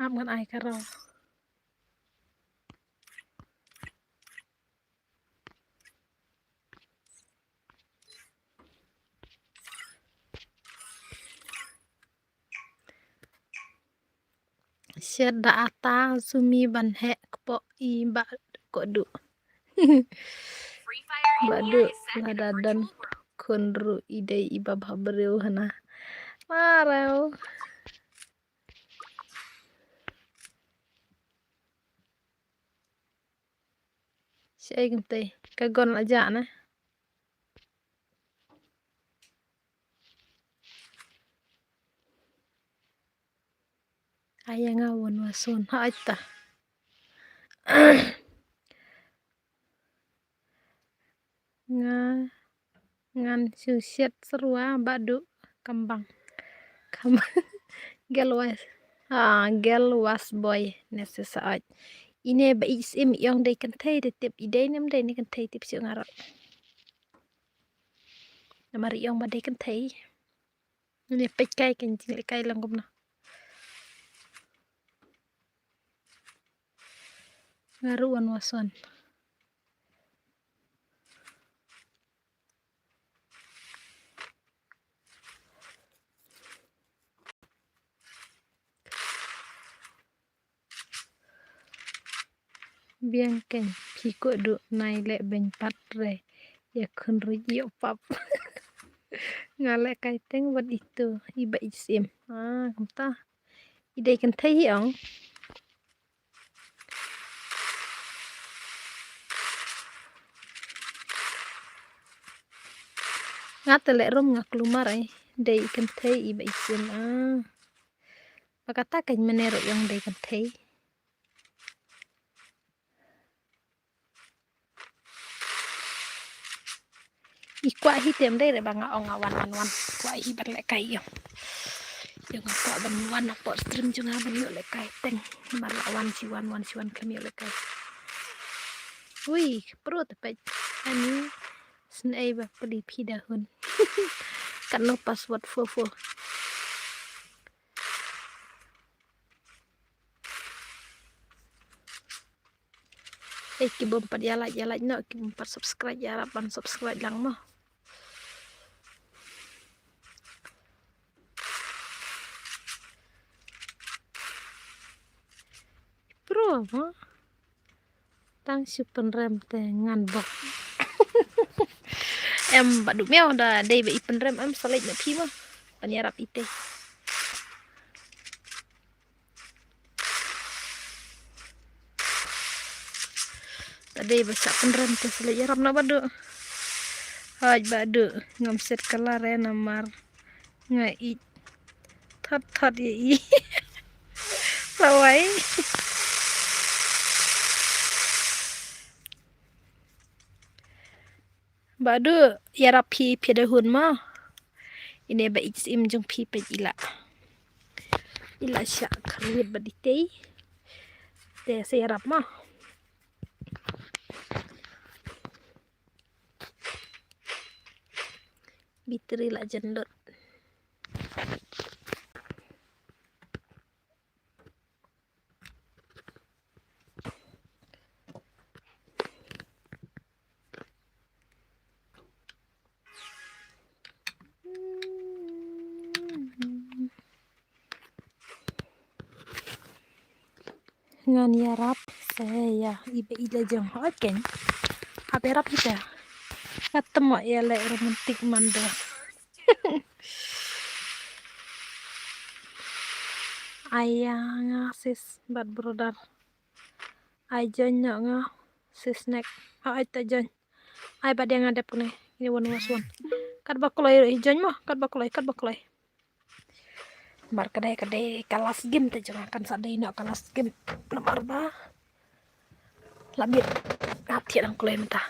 Ap ngan ai ka raw. Shet da ata Zumi ban heh kpoh i Bah Koduh. Bah Duh, lada don khun ruh i dei i babha briew hana. Marau. Shaei kumtei ka gon la jah na. Ai ïa nga wan wa sun ha aita. Nga ngan shu shet syrwa Bah Duh kambang. Kambang. Gel was. Ah, gel was boy ne se sa ot. Ine ba i sim i ong dei kynthei, dei tip i dei ne ym dei ne kynthei, tip shu ngarot. Namar i ong ba dei kynthei. Ine peit kai kan jingleh kai lang kumno. Nga ruh wan wa son. Biang kein phi ko Duh, nai leh beiñ pat re. Ïa khun ruh ïoh pap. Nga leh kai teng wat itu i ba i sim. Ah, kumta. I dei kynthei hi ong. Nga te leh rum nga kulmar ai. Dei kynthei i ba i sim ah. Ba kata kein mane ruh i ong dei kynthei. I kwah hi te ym dei re ba nga ong nga wan wan wan. Kwah hi ban leh kai ïa. Ïa nga kwah ban wan hapoh stream jong nga ban ïoh leh kai teng. Namar la wan shi wan wan shi wan khlem ïoh leh kai. Ui, pro te peit. Ani snei ba pli phi da hun. Katno password fo fo. Eh, ki bym pat ïa like, ïa like noh, ki bym pat subscribe, ïarap ban subscribe lang mo. Pro mo. Tang shu pynrem te ngan bok. Em ba du miaw da dei ba i pynrem em sa leit na phi mo. Ban ïarap i te. Ta dei ba sah pynrem te sa leit ïarap na Bah Duh. Hooid Bah Duh, ngam set ka lare namar nga ïeit thot thot ïa i. Sawai. Bah Duh, ïarap phi phi da hun mo. Ine ba i sim jong phi peit i la. I la shah kham ïit ba di tei. Te sa ïarap mo. Bitri la jan lut. Ngan ïarap se ïa iba i la jong hot ken. Hap ïarap ita. Katmo ïa leh romantic mando. Ai ïa nga sis bad brother. Ai join noh nga sis nek. Hot ita join. Ai bad ïa nga dep kane. Ini one was one. Kat ba kloi i join mo. Kat ba kloi, kat ba kloi. Mar ka dei ka dei ka last game te jong nga kan sa dei noh ka last game. Namar ba la miet. Hap thiah dang kloi mynta.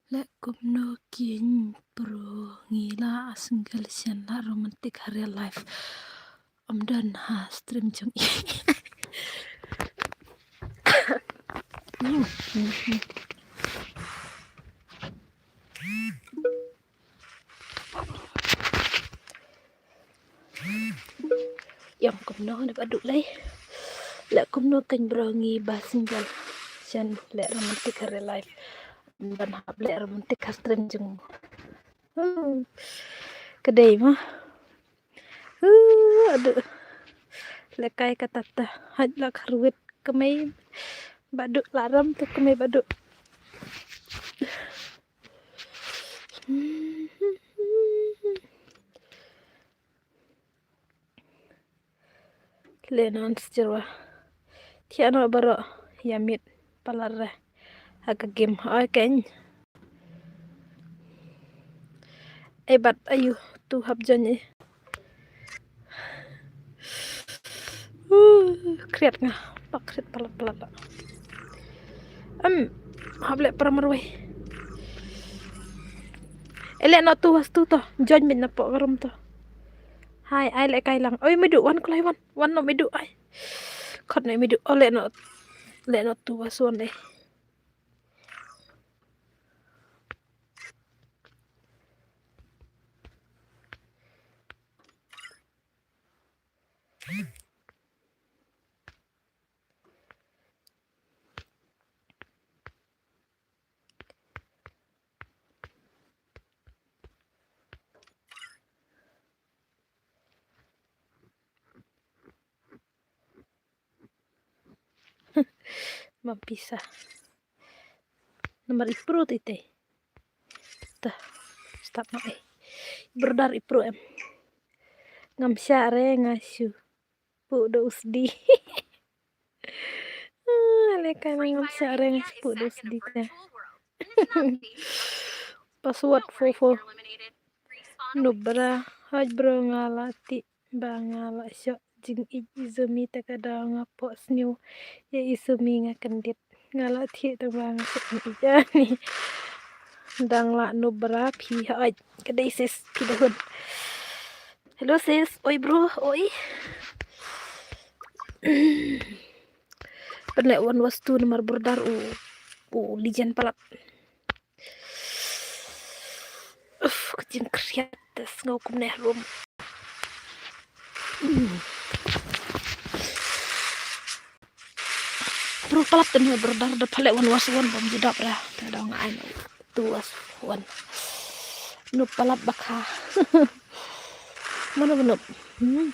Leh kumno keiñ bro, ngi la single shen la romantic ha real life. Ym don ha stream jong i. Ïam kumno ne ba duh lei. Leh kumno keiñ bro ngi ba single. Shen leh romantic ha real life. Ban hap leh romantic ha stream jong. Hmm. Ka dei ma. Huh, aduh. Leh kai kata ta. Haj la kharwit kmai. Ba duh la ram tu kmai ba duh. Leh non sejirwa. Thiah noh baroh ïa miet palat re ha ka game. Oi keiñ. Ei bat ayu tu hap join i. Uh, kriat nga. Pak kriat palat palat. Em, hap leh para marwei. Ei leh noh tu was tu to. Join mit na pok rum to. Hai, ai leh kai lang. Oi, midu wan kulai wan. Wan noh midu ai. Khot noh midu. Oh, leh noh. Leh noh tu was wan deh. Ma pisa. Namar i pro te te. Ta. Stop ma eh. Brother i pro em. Ngam sha re nga shu. Pu do usdi. Ah, le ka ngam sha re nga shu pu do usdi te. Password four four. Nubra. Haj bro nga la ti. Ba nga la shoh jingïeit Izumi te ka daw nga pok sniew ïa Izumi nga kyndit. Nga la thiah tang ba nga shoh jingïeit ani. Dang la nubra phi hooid. Ka dei sis phi da hun. Hello sis, oi bro, oi. Pynleh wan wastu namar bordar u u lijan palat. Uf, ka jingkriat te sngew kumne harum. Bro palat te ne bro dar da pale wan was wan bam jidap ra. Te dong ai no tu was wan. Nu palat bakha. Mana benup. Hmm.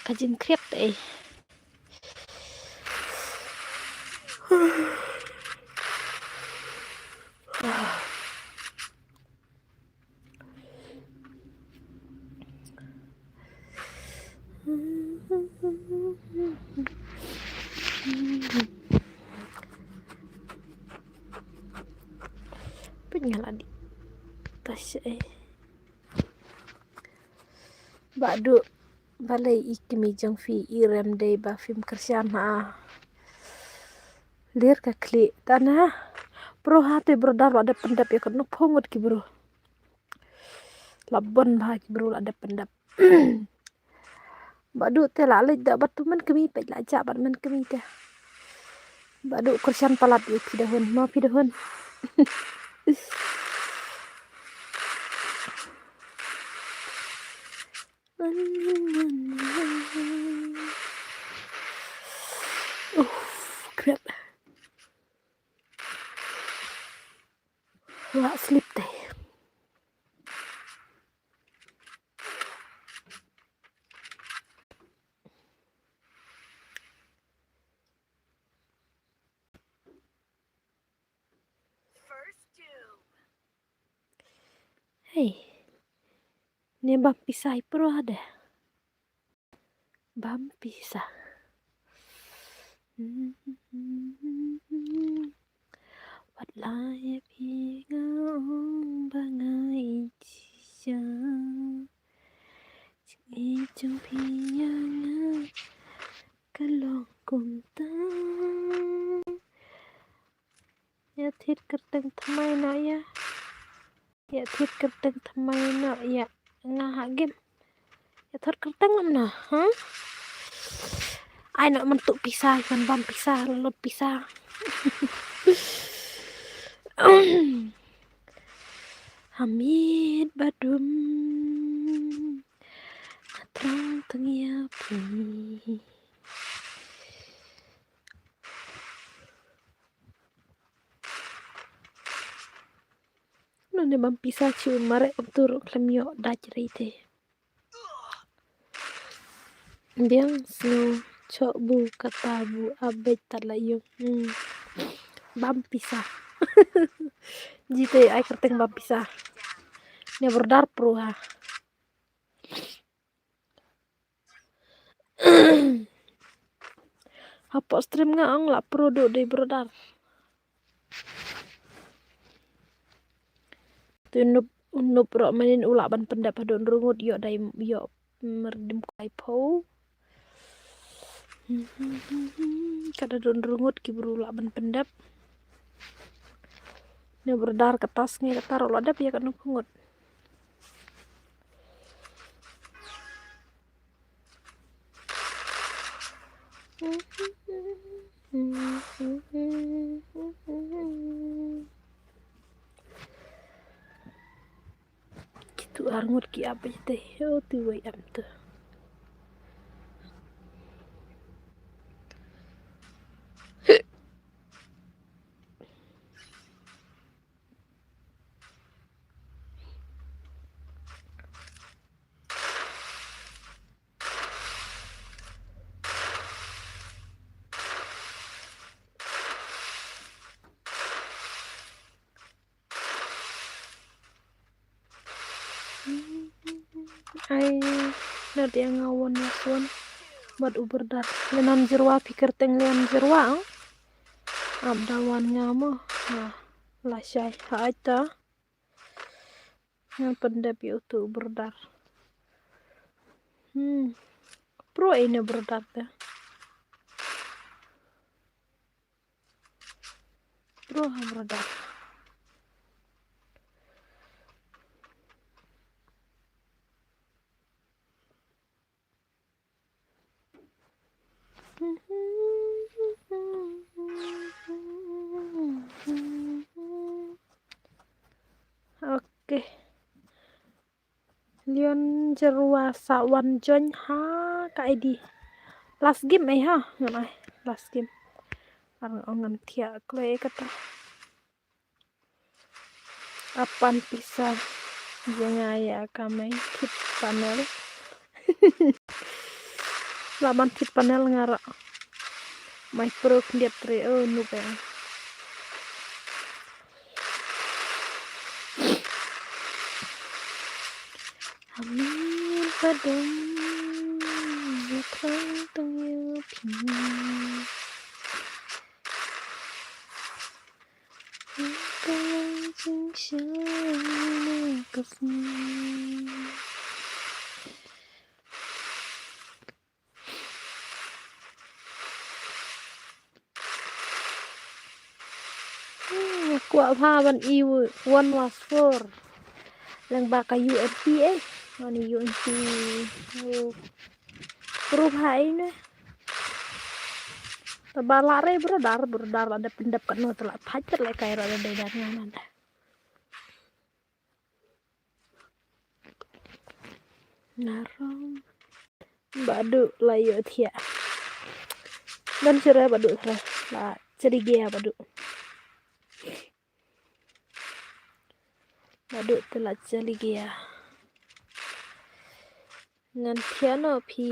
Ka jingkriat te. Pyngal adi. Tas eh. Ba du balei i kmie jong phi i rem dei ba phim kyrshan ha. Lir ka khlieh tana. Bro ha te bro dar la dep pyndep ïa ka nukphong ngut ki bro. La bon ba ki bro la dep pyndep. Ba du te la leit da ba tu man kmie peit la ja ba man kmie te. Ba du kyrshan palat ïa phi da hun ma phi da hun. Uf, crap. Wah, slip te. Hey. Ne bam pisa i pro hade. Bam pisa. Wat la ïa phi nga ong ba nga i shisha. Jingïeit jong phi ïa nga ka long kumta. Ïa thied kyrteng thymmai noh ïa. Ïa thied kyrteng thymmai noh ïa. Nga ha game. Ïa thied kyrteng noh, ha? Ai noh mynta pisa, kan bam pisa, lut pisa. Ha miet ba dum. Nga thrang tang ïa phi. None bam pisa chu mareh kumtu ruh khlem ïoh dait rei te. Biang snow chok bu kata bu abet tat la yung. Hmm. Bam pisa. Jite ai kyrteng bam pisa. Ne bordar pro ha. Hapoh stream nga ong la pro duh dei bordar. Tu nup nup rok manin u lah ban pyndep hadon rungut ïoh dei ïoh merdim kai pho. Kada don rungut ki bru lah ban pyndep. Ne bordar kata sngi kata rok lah dep ïa kanu phungut. Kitu arngut ki ap ite. Oh, tu wei am tu. Ai, na dia nga wan ïa suan. Bad u bordar. Lenan jerwa pikir teng lenan jerwa, ang. Ap da wan nga mo. Nah, la shai. Ha aita. Ngan pyndep ïa utu u bordar. Hmm. Pro ine bordar te. Pro ha bordar. Okay. Leon jerwa sa wan join ha ka I D. Last game ai ha, ngan ai last game. Ar ong ngan thiah kloi kata. Apan pisa jngai ïa ka mai kit panel. La ban thit panel nga ruh. Mai pro khyndiat tre, oh, noob eh. Amin padum, ya thrang tong ya phi. Kong jing shai na ka phi. Hmm, kwah bha ban i one was four. Lang ba ka U M P eh. Ani U M P. Oh. Pru bha i ne. Ta ba la re brother, brother la dep dep kat no ta la thach kat le kai ra dei dan ngan. Narom. Badu la yu thia. Dan sira badu sira. La chali gea badu. Badu te la chali gea. Ngan thia no phi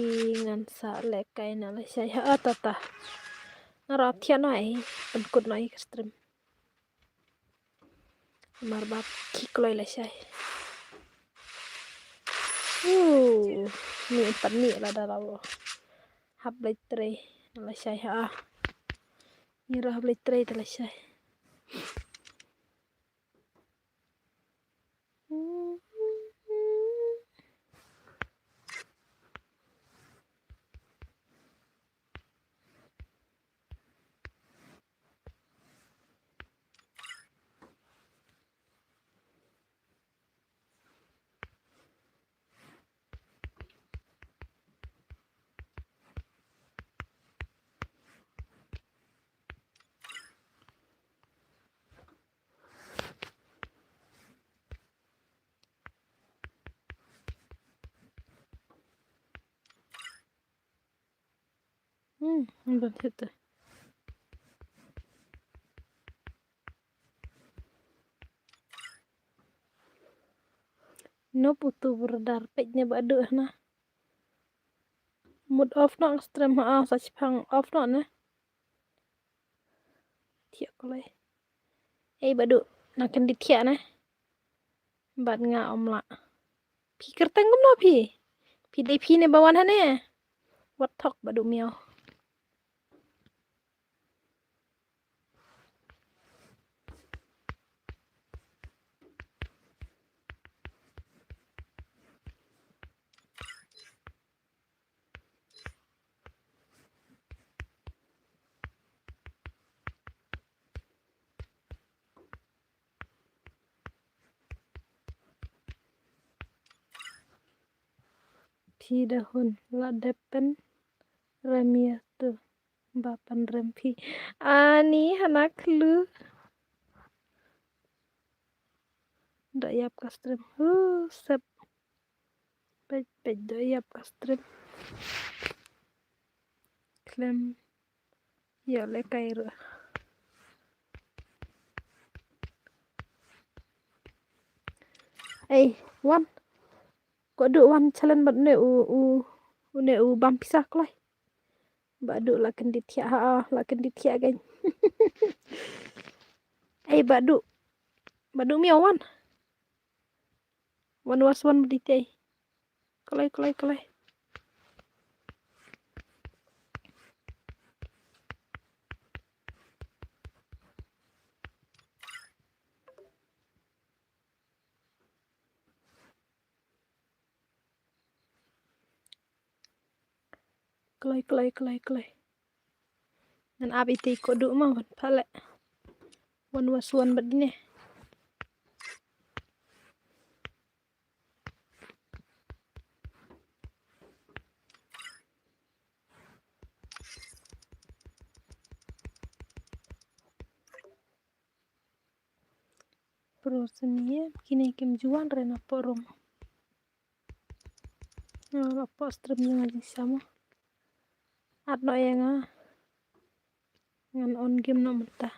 ngan sa le kai na la shai ha ta ta. Nara thia no ai. Penkut no ai ka stream. Mar ba ki kloi la shai. Uh, ni empat ni la da la wo. Hap lai trei la shai ha. Ni ra hap lai trei ta la shai. Hmm, ban hit te. Nop utu berdar pek ne badu na. Mut off no stream ha sa chipang off no ne. Thiah ko lai. Ei badu na kan di thiah ne. Bad nga om la. Phi kyrteng kumno phi? Phi dei phi ne ba wan hane? Wat thok badu miaw. Phi da hun la dep pynrem ïa tu ba pynrem phi. Ani hana khlu. Da ïap ka stream. Hu sep. Peit peit da ïap ka stream. Khlem. Ïa le kai ruh. Ei wan. Ko du wan challenge bad ne u u u ne u bam pisa kloi. Badu la kyndit thiah ha la kyndit thiah gan. Ei badu. Badu miaw wan. Wan was wan bdi tei. Kloi kloi kloi. Kloi kloi kloi kloi. Ngan ap iti ko du ma wan pale. Wan was wan bad ne. Pro sini kine kim juan rena porum. Nga la pok stream nga jingsamo. At no ïa nga. Ngan on game no mynta.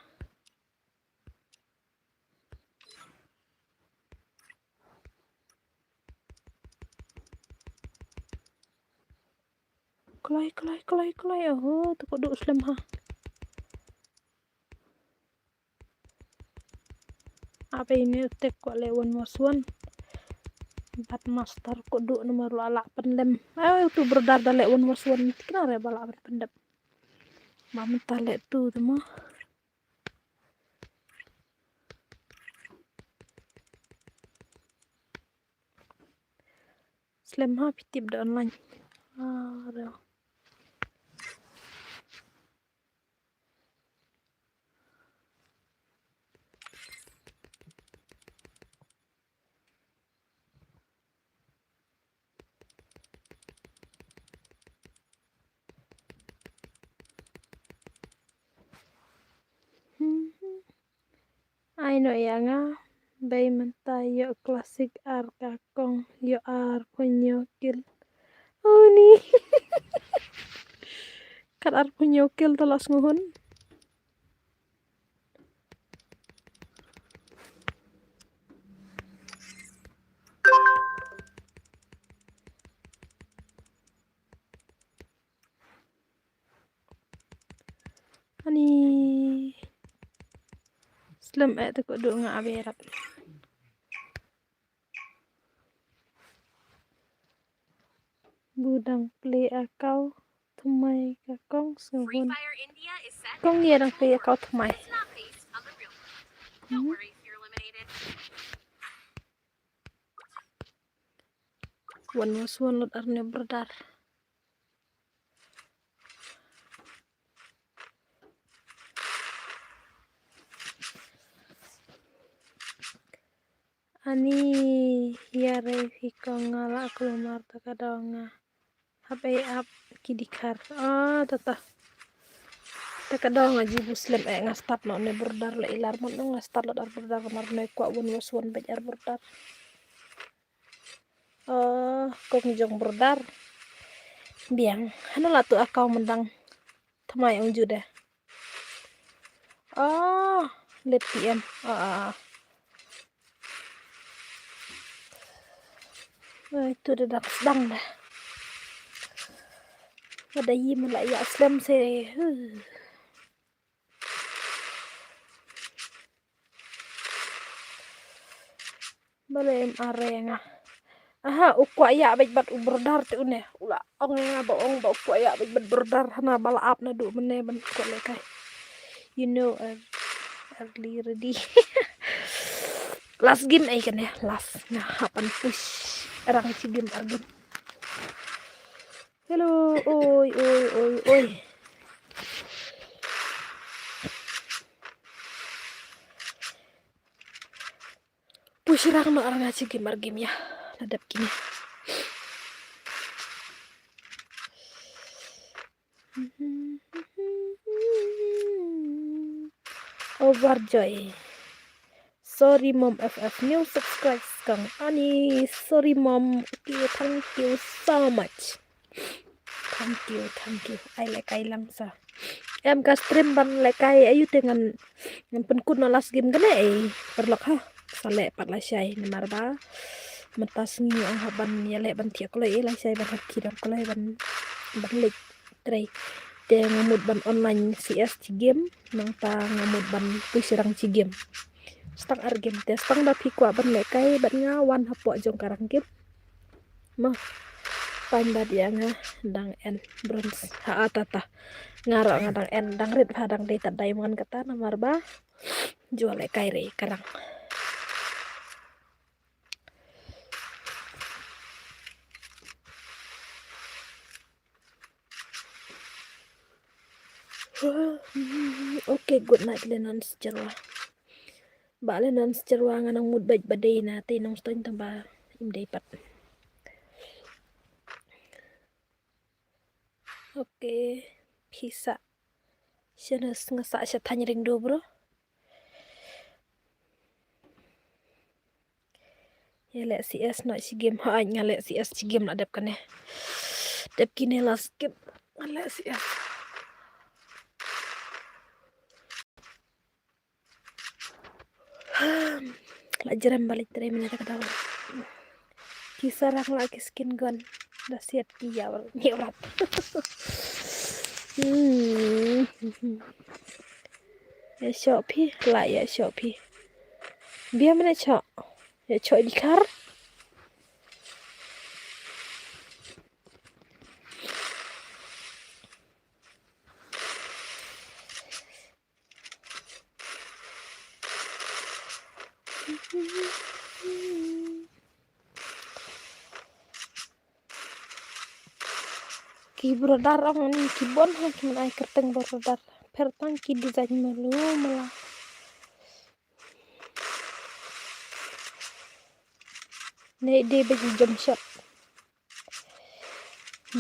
Kloi, kloi, kloi, kloi. Oh, tu ko duh slem ha. Apa ini tek ko le one was one. Bat master ko duh nomor la la pendem. Ayo tu berdar da le one was one. Kena re bala pendem. Mam ta le tu tu mo. Slem ha pitip da online. Ah, da. Ai no ïa nga. Bei mynta ïoh classic ar ka kong ïoh ar punyo kill. Uni. Kat ar punyo kill telas nguhun. Ani. Slem eh te ko du nga aberat. Budang play account tmai ka kong sngewbun. Kong ye dang play account tmai. Hmm? Wan wan suan lut arne berdar. Ani ïa rei phi kong nga la kulmar ta ka dong nga. Hap ei ap ki dikhar. Ah, tata. Ta ka dong nga ji bu slem eh nga start no ne berdar la ilar mot no nga start la dar berdar mar ne kwa wan wan suan bej ar berdar. Oh, kong jong berdar. Biang, hana la tu account mendang. Tmai ong juda. Oh, let P M. Ah, ah, ah. Ai, tu da dak sedang dah. Ada yi melak yak slem se. Huh. Bale em are nga. Aha, u kwah ïa bej bat u berdar te une. U la ong nga ba ong ba u kwah ïa bej bat berdar hana bala ap na du mene ban kwah le kai. You know, ear-, early ready. Last game ai kane, last. Nga hapan push. Erang chi game ar game. Hello, oi, oi, oi, oi. Push rang no arnga chi game ar game ya. La dep kine. Overjoy. Sorry mom F F new subscribe kong ani. Sorry mom. Okay, thank you so much. Thank you, thank you. Ai lekai lang sa. Em ka stream ban lekai ayu te ngan, ngan pynkut no last game kane ei. Paralok ha. Sa leh pat lashai namar ba mynta sngi ong hap ban ïaleh ban thiah kloi ei lashai ban hap khie dong kloi ban, ban leit trei. Te nga mut ban online C S chi game nangta nga mut ban push rang chi game. Stang ar game te stang da phi kwah ban lekai bad nga wan hapoh jong ka rang game. Mo. Pain bad ïa nga dang en bronze. Ha, ah, tata. Nga ro nga dang en dang rit ha dang dei ta diamond kata namar ba. Jua lekai re ka rang. Okay, good night le non scherwa. Ba le non scherwa nga nang mut bad ba dei na te nong stoin tang ba im dei pat. Okay, pisa. Sha nga sa sha tang ring do bro. Ïa leh C S no chi game ha nga leh C S chi game la dep kane. Dep kine last game nga leh C S. La jerem balik trei mene ta ka daw. Ki sarang la ki skin gun. Da siat ki ïa wal ngi wrat. Hmm. Ïa shoh phi, la ïa shoh phi. Bia mane shoh. Ïa shoh di kar. Ki border ong ni ki bun ha ki man ai kyrteng border. Pher tang ki design malu mala. Ne de ba ji jump shot.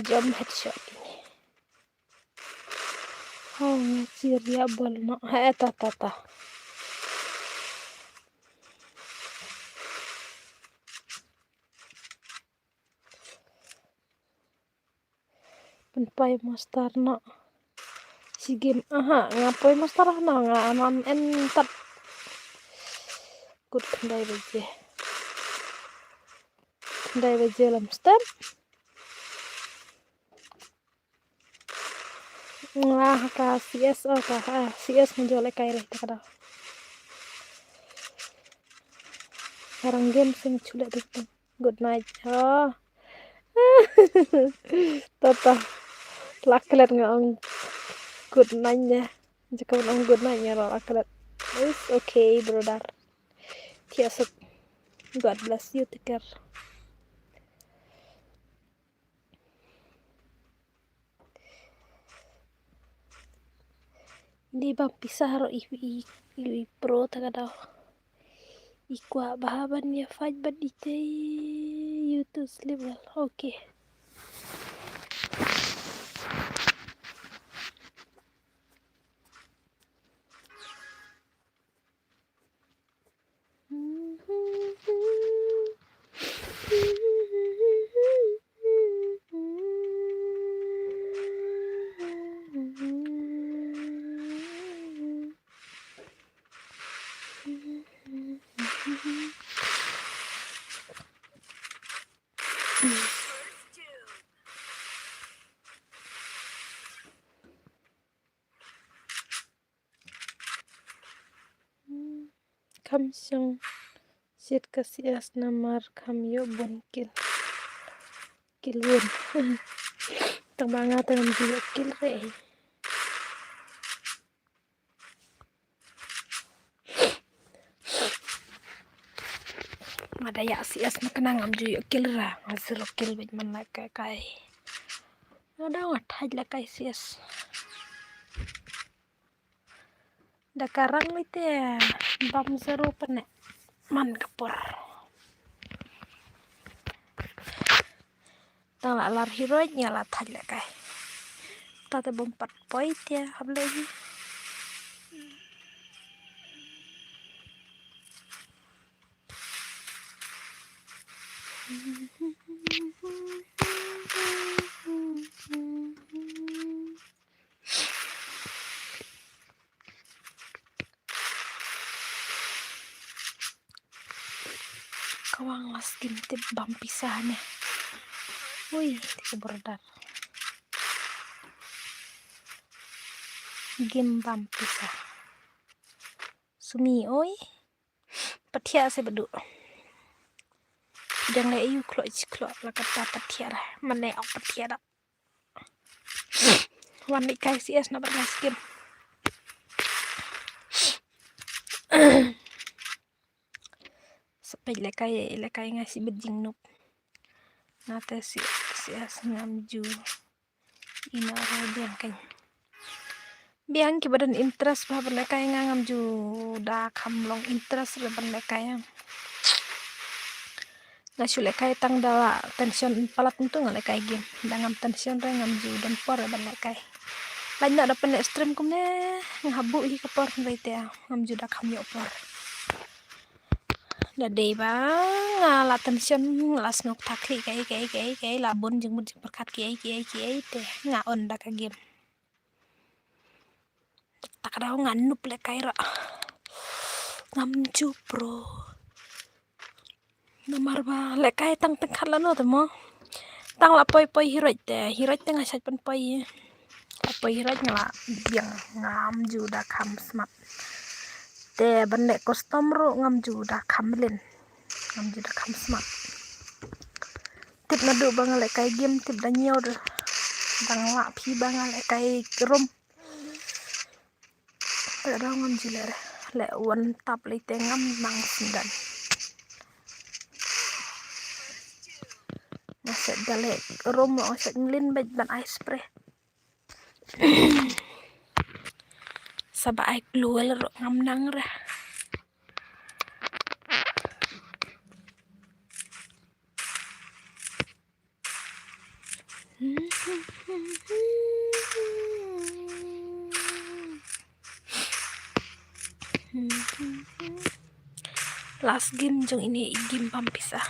Jump headshot. Ha, nga chi ria bol no. Ha, ta, ta, ta. Pynpoi master no. Si game, aha, nga poi master no, nga amam en tat. Kut khyndai baje. Khyndai baje lam step. Nga ha ka C S, oh, ka ha C S nga jole kai re ta ka da. Karang game sing chule tu. Good night. Oh. Tata. Laklet nga ong good night nya. Jaka ong good night nya laklet. It's okay, brother. Thiah suk. God bless you, take care. Ni bam pisa ro i, i, i, i pro ta ka daw. I kwah ba ban ïa fight bad i te you to sleep well. Okay. Kham shong siat ka C S namar kham ïoh bun kill. Kill bun. Tang ba nga tang ngam ju ïoh kill re. Nga da ïa C S na kane ngam ju ïoh kill ra. Nga zero kill bad man la kai kai. Nga da nga thait la kai C S. Da ka rang ite bam zero pynne man ka por. Tang la lar hero nga la thait la kai. Ta te bom pat poi te hap le hi. Ka wang la skim tip bam pisa ne. Ui, te ka bordar. Gim bam pisa. Sumi oi. Pathia se badu. Jang le yu khlok chi khlok la kata pathia ra. Mane ok pathia da. Wan lehkai C S na bad nga skim. Sa peit lehkai, lehkai nga shi bad jingnup. Nga te shi, shi as ngam ju. Ina ro biang kan. Biang ki ba don interest ba ban lehkai nga ngam ju da kham long interest re ban lehkai. Nga shu lehkai tang da la tension palat ntu nga lehkai game. Da ngam tension re ngam ju don por re ban lehkai. Lait na da pynleh stream kumne nga habu hi ka por re te ngam ju da kham ïoh por. Da dei ba nga la tension nga la sngewk thak hi kai kai kai kai la bun jingmut jingpyrkhat kiei kiei kiei te nga on da ka game. Ta ka daw nga nup lehkai ra. Ngam ju pro. Namar ba lehkai tang tang khat lano te mo. Tang la poi poi hi roit te, hi roit te nga shait pynpoi. Apoi rat nga la biang, ngam ju da kham smat. Te ban leh custom ruh ngam ju da kham lin. Ngam ju da kham smat. Tip naduh ba nga leh kai game, tip da ñiew da. Dang lah phi ba nga leh kai rum. Te da ngam ju leh re. Leh wan tap lei te ngam nang sngewdon. Nga set da leh rum, nga set lin bad ban ai spray. Sa ba ai klur ruh ngam nang re. Last game jong ine i game bam pisa.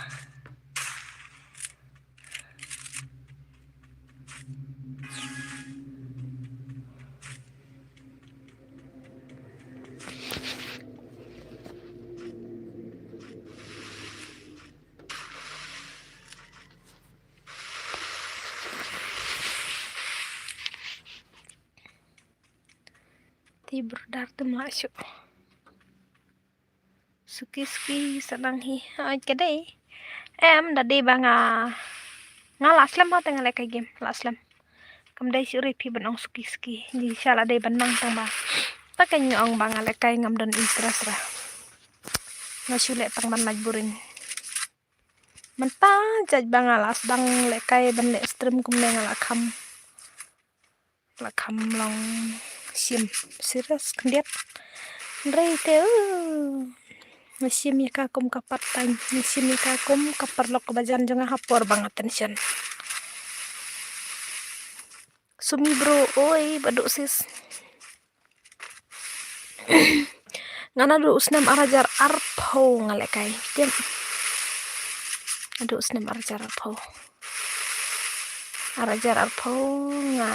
Te brother te ma shu. Suki suki sa nang hi. Ai ka dei. Em da dei ba nga, nga la slem ha te nga leh kai game, la slem. Kam dei shu ri phi ban ong suki suki. Jingshisha la dei ban nang tang ba. Ta ka ñiong ba nga leh kai ngam don interest ra. Nga shu leh tang ban lait burin. Mynta jait ba nga la sdang leh kai ban leh stream kumne nga la kham. La kham long shim serious khyndiat. Hynrei te u. Nga shim ïa ka kum ka part time. Nga shim ïa ka kum ka paralok ba jan jong nga ha por ba nga tension. Sumi bro, oi, ba duk sis. Nga naduh u snem ar hajar arphew nga leh kai. Tip. Naduh u snem ar hajar arphew. Ar hajar arphew nga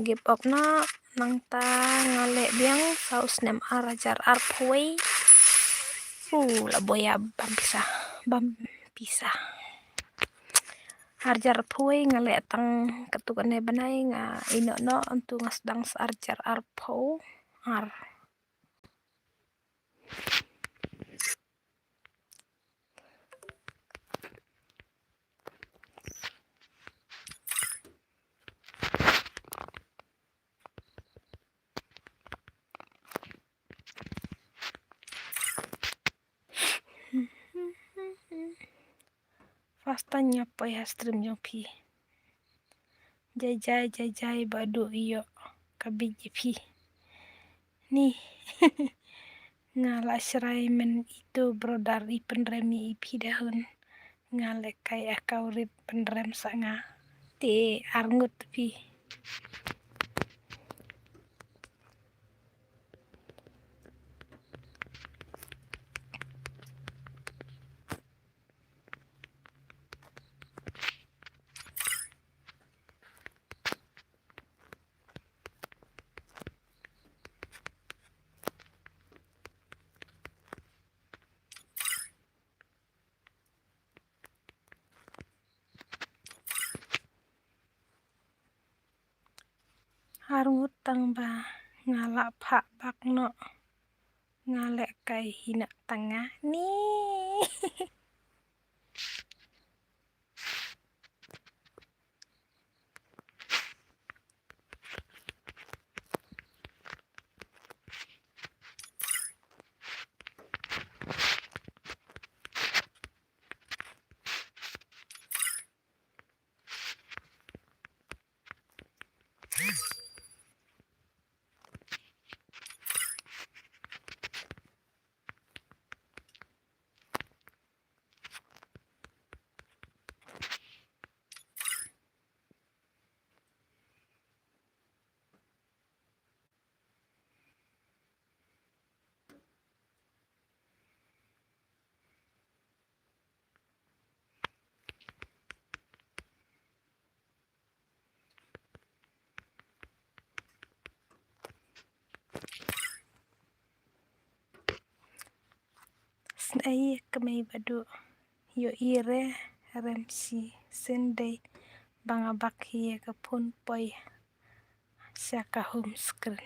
give up noh, nangta nga leh biang sa u snem ar hajar arphew wei. U la boya bam pisa, bam pisa. Ar hajar arphew wei nga leh tang katto katne bnai, nga ïeh noh noh, hangto nga sdang sa ar hajar arphew ar. First time nga poi ha stream jong phi. Jai jai jai jai ba duk ïoh ka bit ïa phi. Ni. Nga la shrai men ito brother, i pynrem ïa i phi da hun. Nga leh kai aka u rit pynrem sa nga. Te arngut phi. Arngut tang ba nga la phah bak noh. Nga leh kai hi na tang nga ni. Sngewbha ïa ka mei ba duk. Ïohi re rem shi sien dei ba nga bak hi ïa ka phone poi. Sha ka home screen.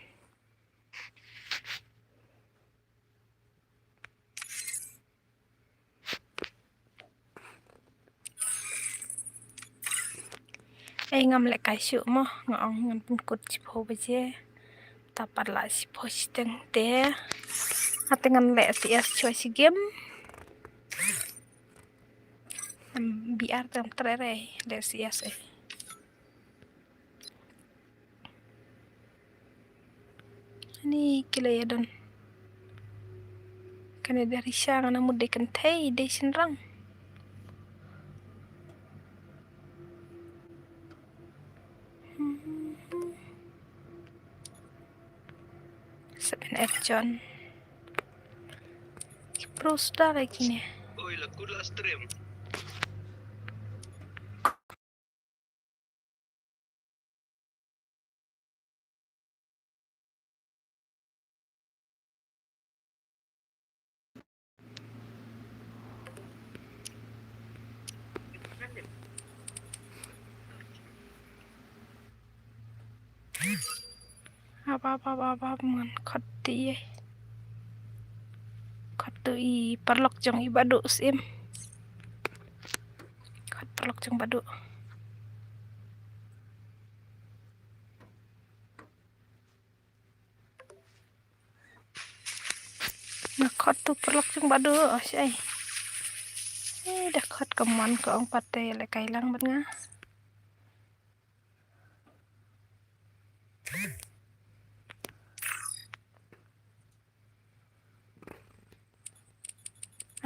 Ei, ngam leh kai shuh mo, nga ong ngan pynkut shiphew baje. Te pat la shiphew shiteng te. Hate ngan leh S C S shuwa shi game. Em, B R te ngam treh re, leh S C S ei. Ani ki la ïadon. Kane da risha nga na mut dei kynthei dei shynrang. Seven F John. Ki pro star lagi ne. Oi, la kut la stream. Hap, hap, hap, hap, hap, man, khot ti ei. Khot tu i paralok jong i Bah Duh sim. Khot paralok jong Bah Duh. Nga khot tu paralok jong Bah Duh, oh, shai. Eh, da khot ka mon ka ong pat te leh kai lang bad nga.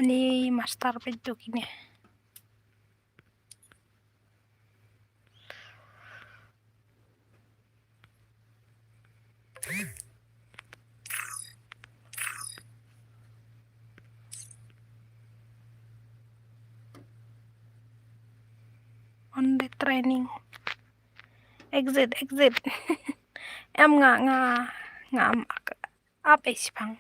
Ani master page tu kine. On the training. Exit, exit. Em nga, nga, nga am ak-, ap ei shipang.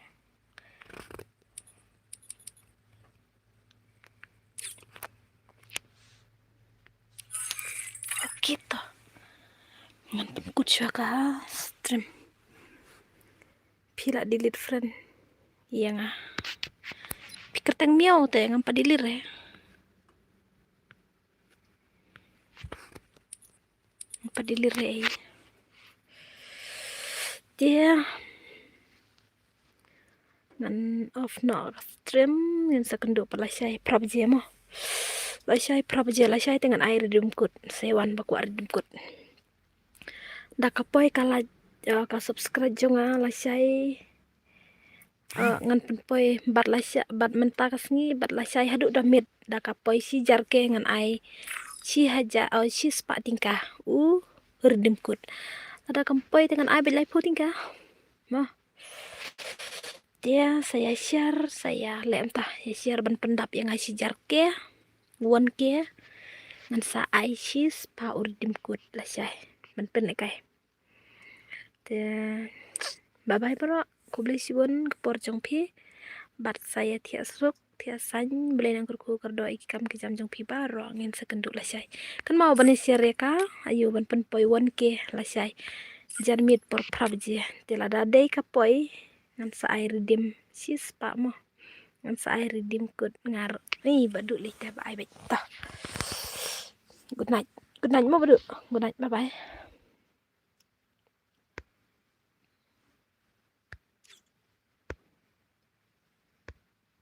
Okay to. Ngan pynkut shuwa ka stream. Phi la delete friend ïa nga. Phi kyrteng miaw te ngam pat delete re. Ngam pat delete re. Te ngan off noh stream, ngan sa kynduh pat lashai phra baje mo. Lashai phra baje, lashai te ngan ai redeem code. Sa wan ba kwah redeem code. Da ka poi ka la, eh, ka subscribe jong nga lashai. Eh, ngan pynpoi bad lashai, bad mynta ka sngi, bad lashai haduh da miet. Da ka poi shi hajar K ngan ai shi hajar, oh, shi spah tyngka. U redeem code. Lada kam poi te ngan ai bad laiphew tyngka. Mo. Te sa ïa share, sa ïa leh mynta, ïa share ban pyndap ïa nga shi hajar K, one K. Ngan sa ai shi spah u redeem code lashai. Ban pynlehkai. Te bye bye baroh. Khublei shibun ka por jong phi. Bad sa ïa thiah suk, thiah saiñ, Blei un kyrkhu kyrdoh ïa ki kam ki jam jong phi baroh, ngin sa kynduh lashai. Kynmaw ban share ïa ka, aïu ban pynpoi one K lashai. Janmiet por phra baje. Te lada dei ka poi, ngan sa ai redeem shi spah mo. Ngan sa ai redeem code ngar. Ni Bah Duh lei te ba ai bad ta. Good night. Good night mo Bah Duh. Good night. Bye bye.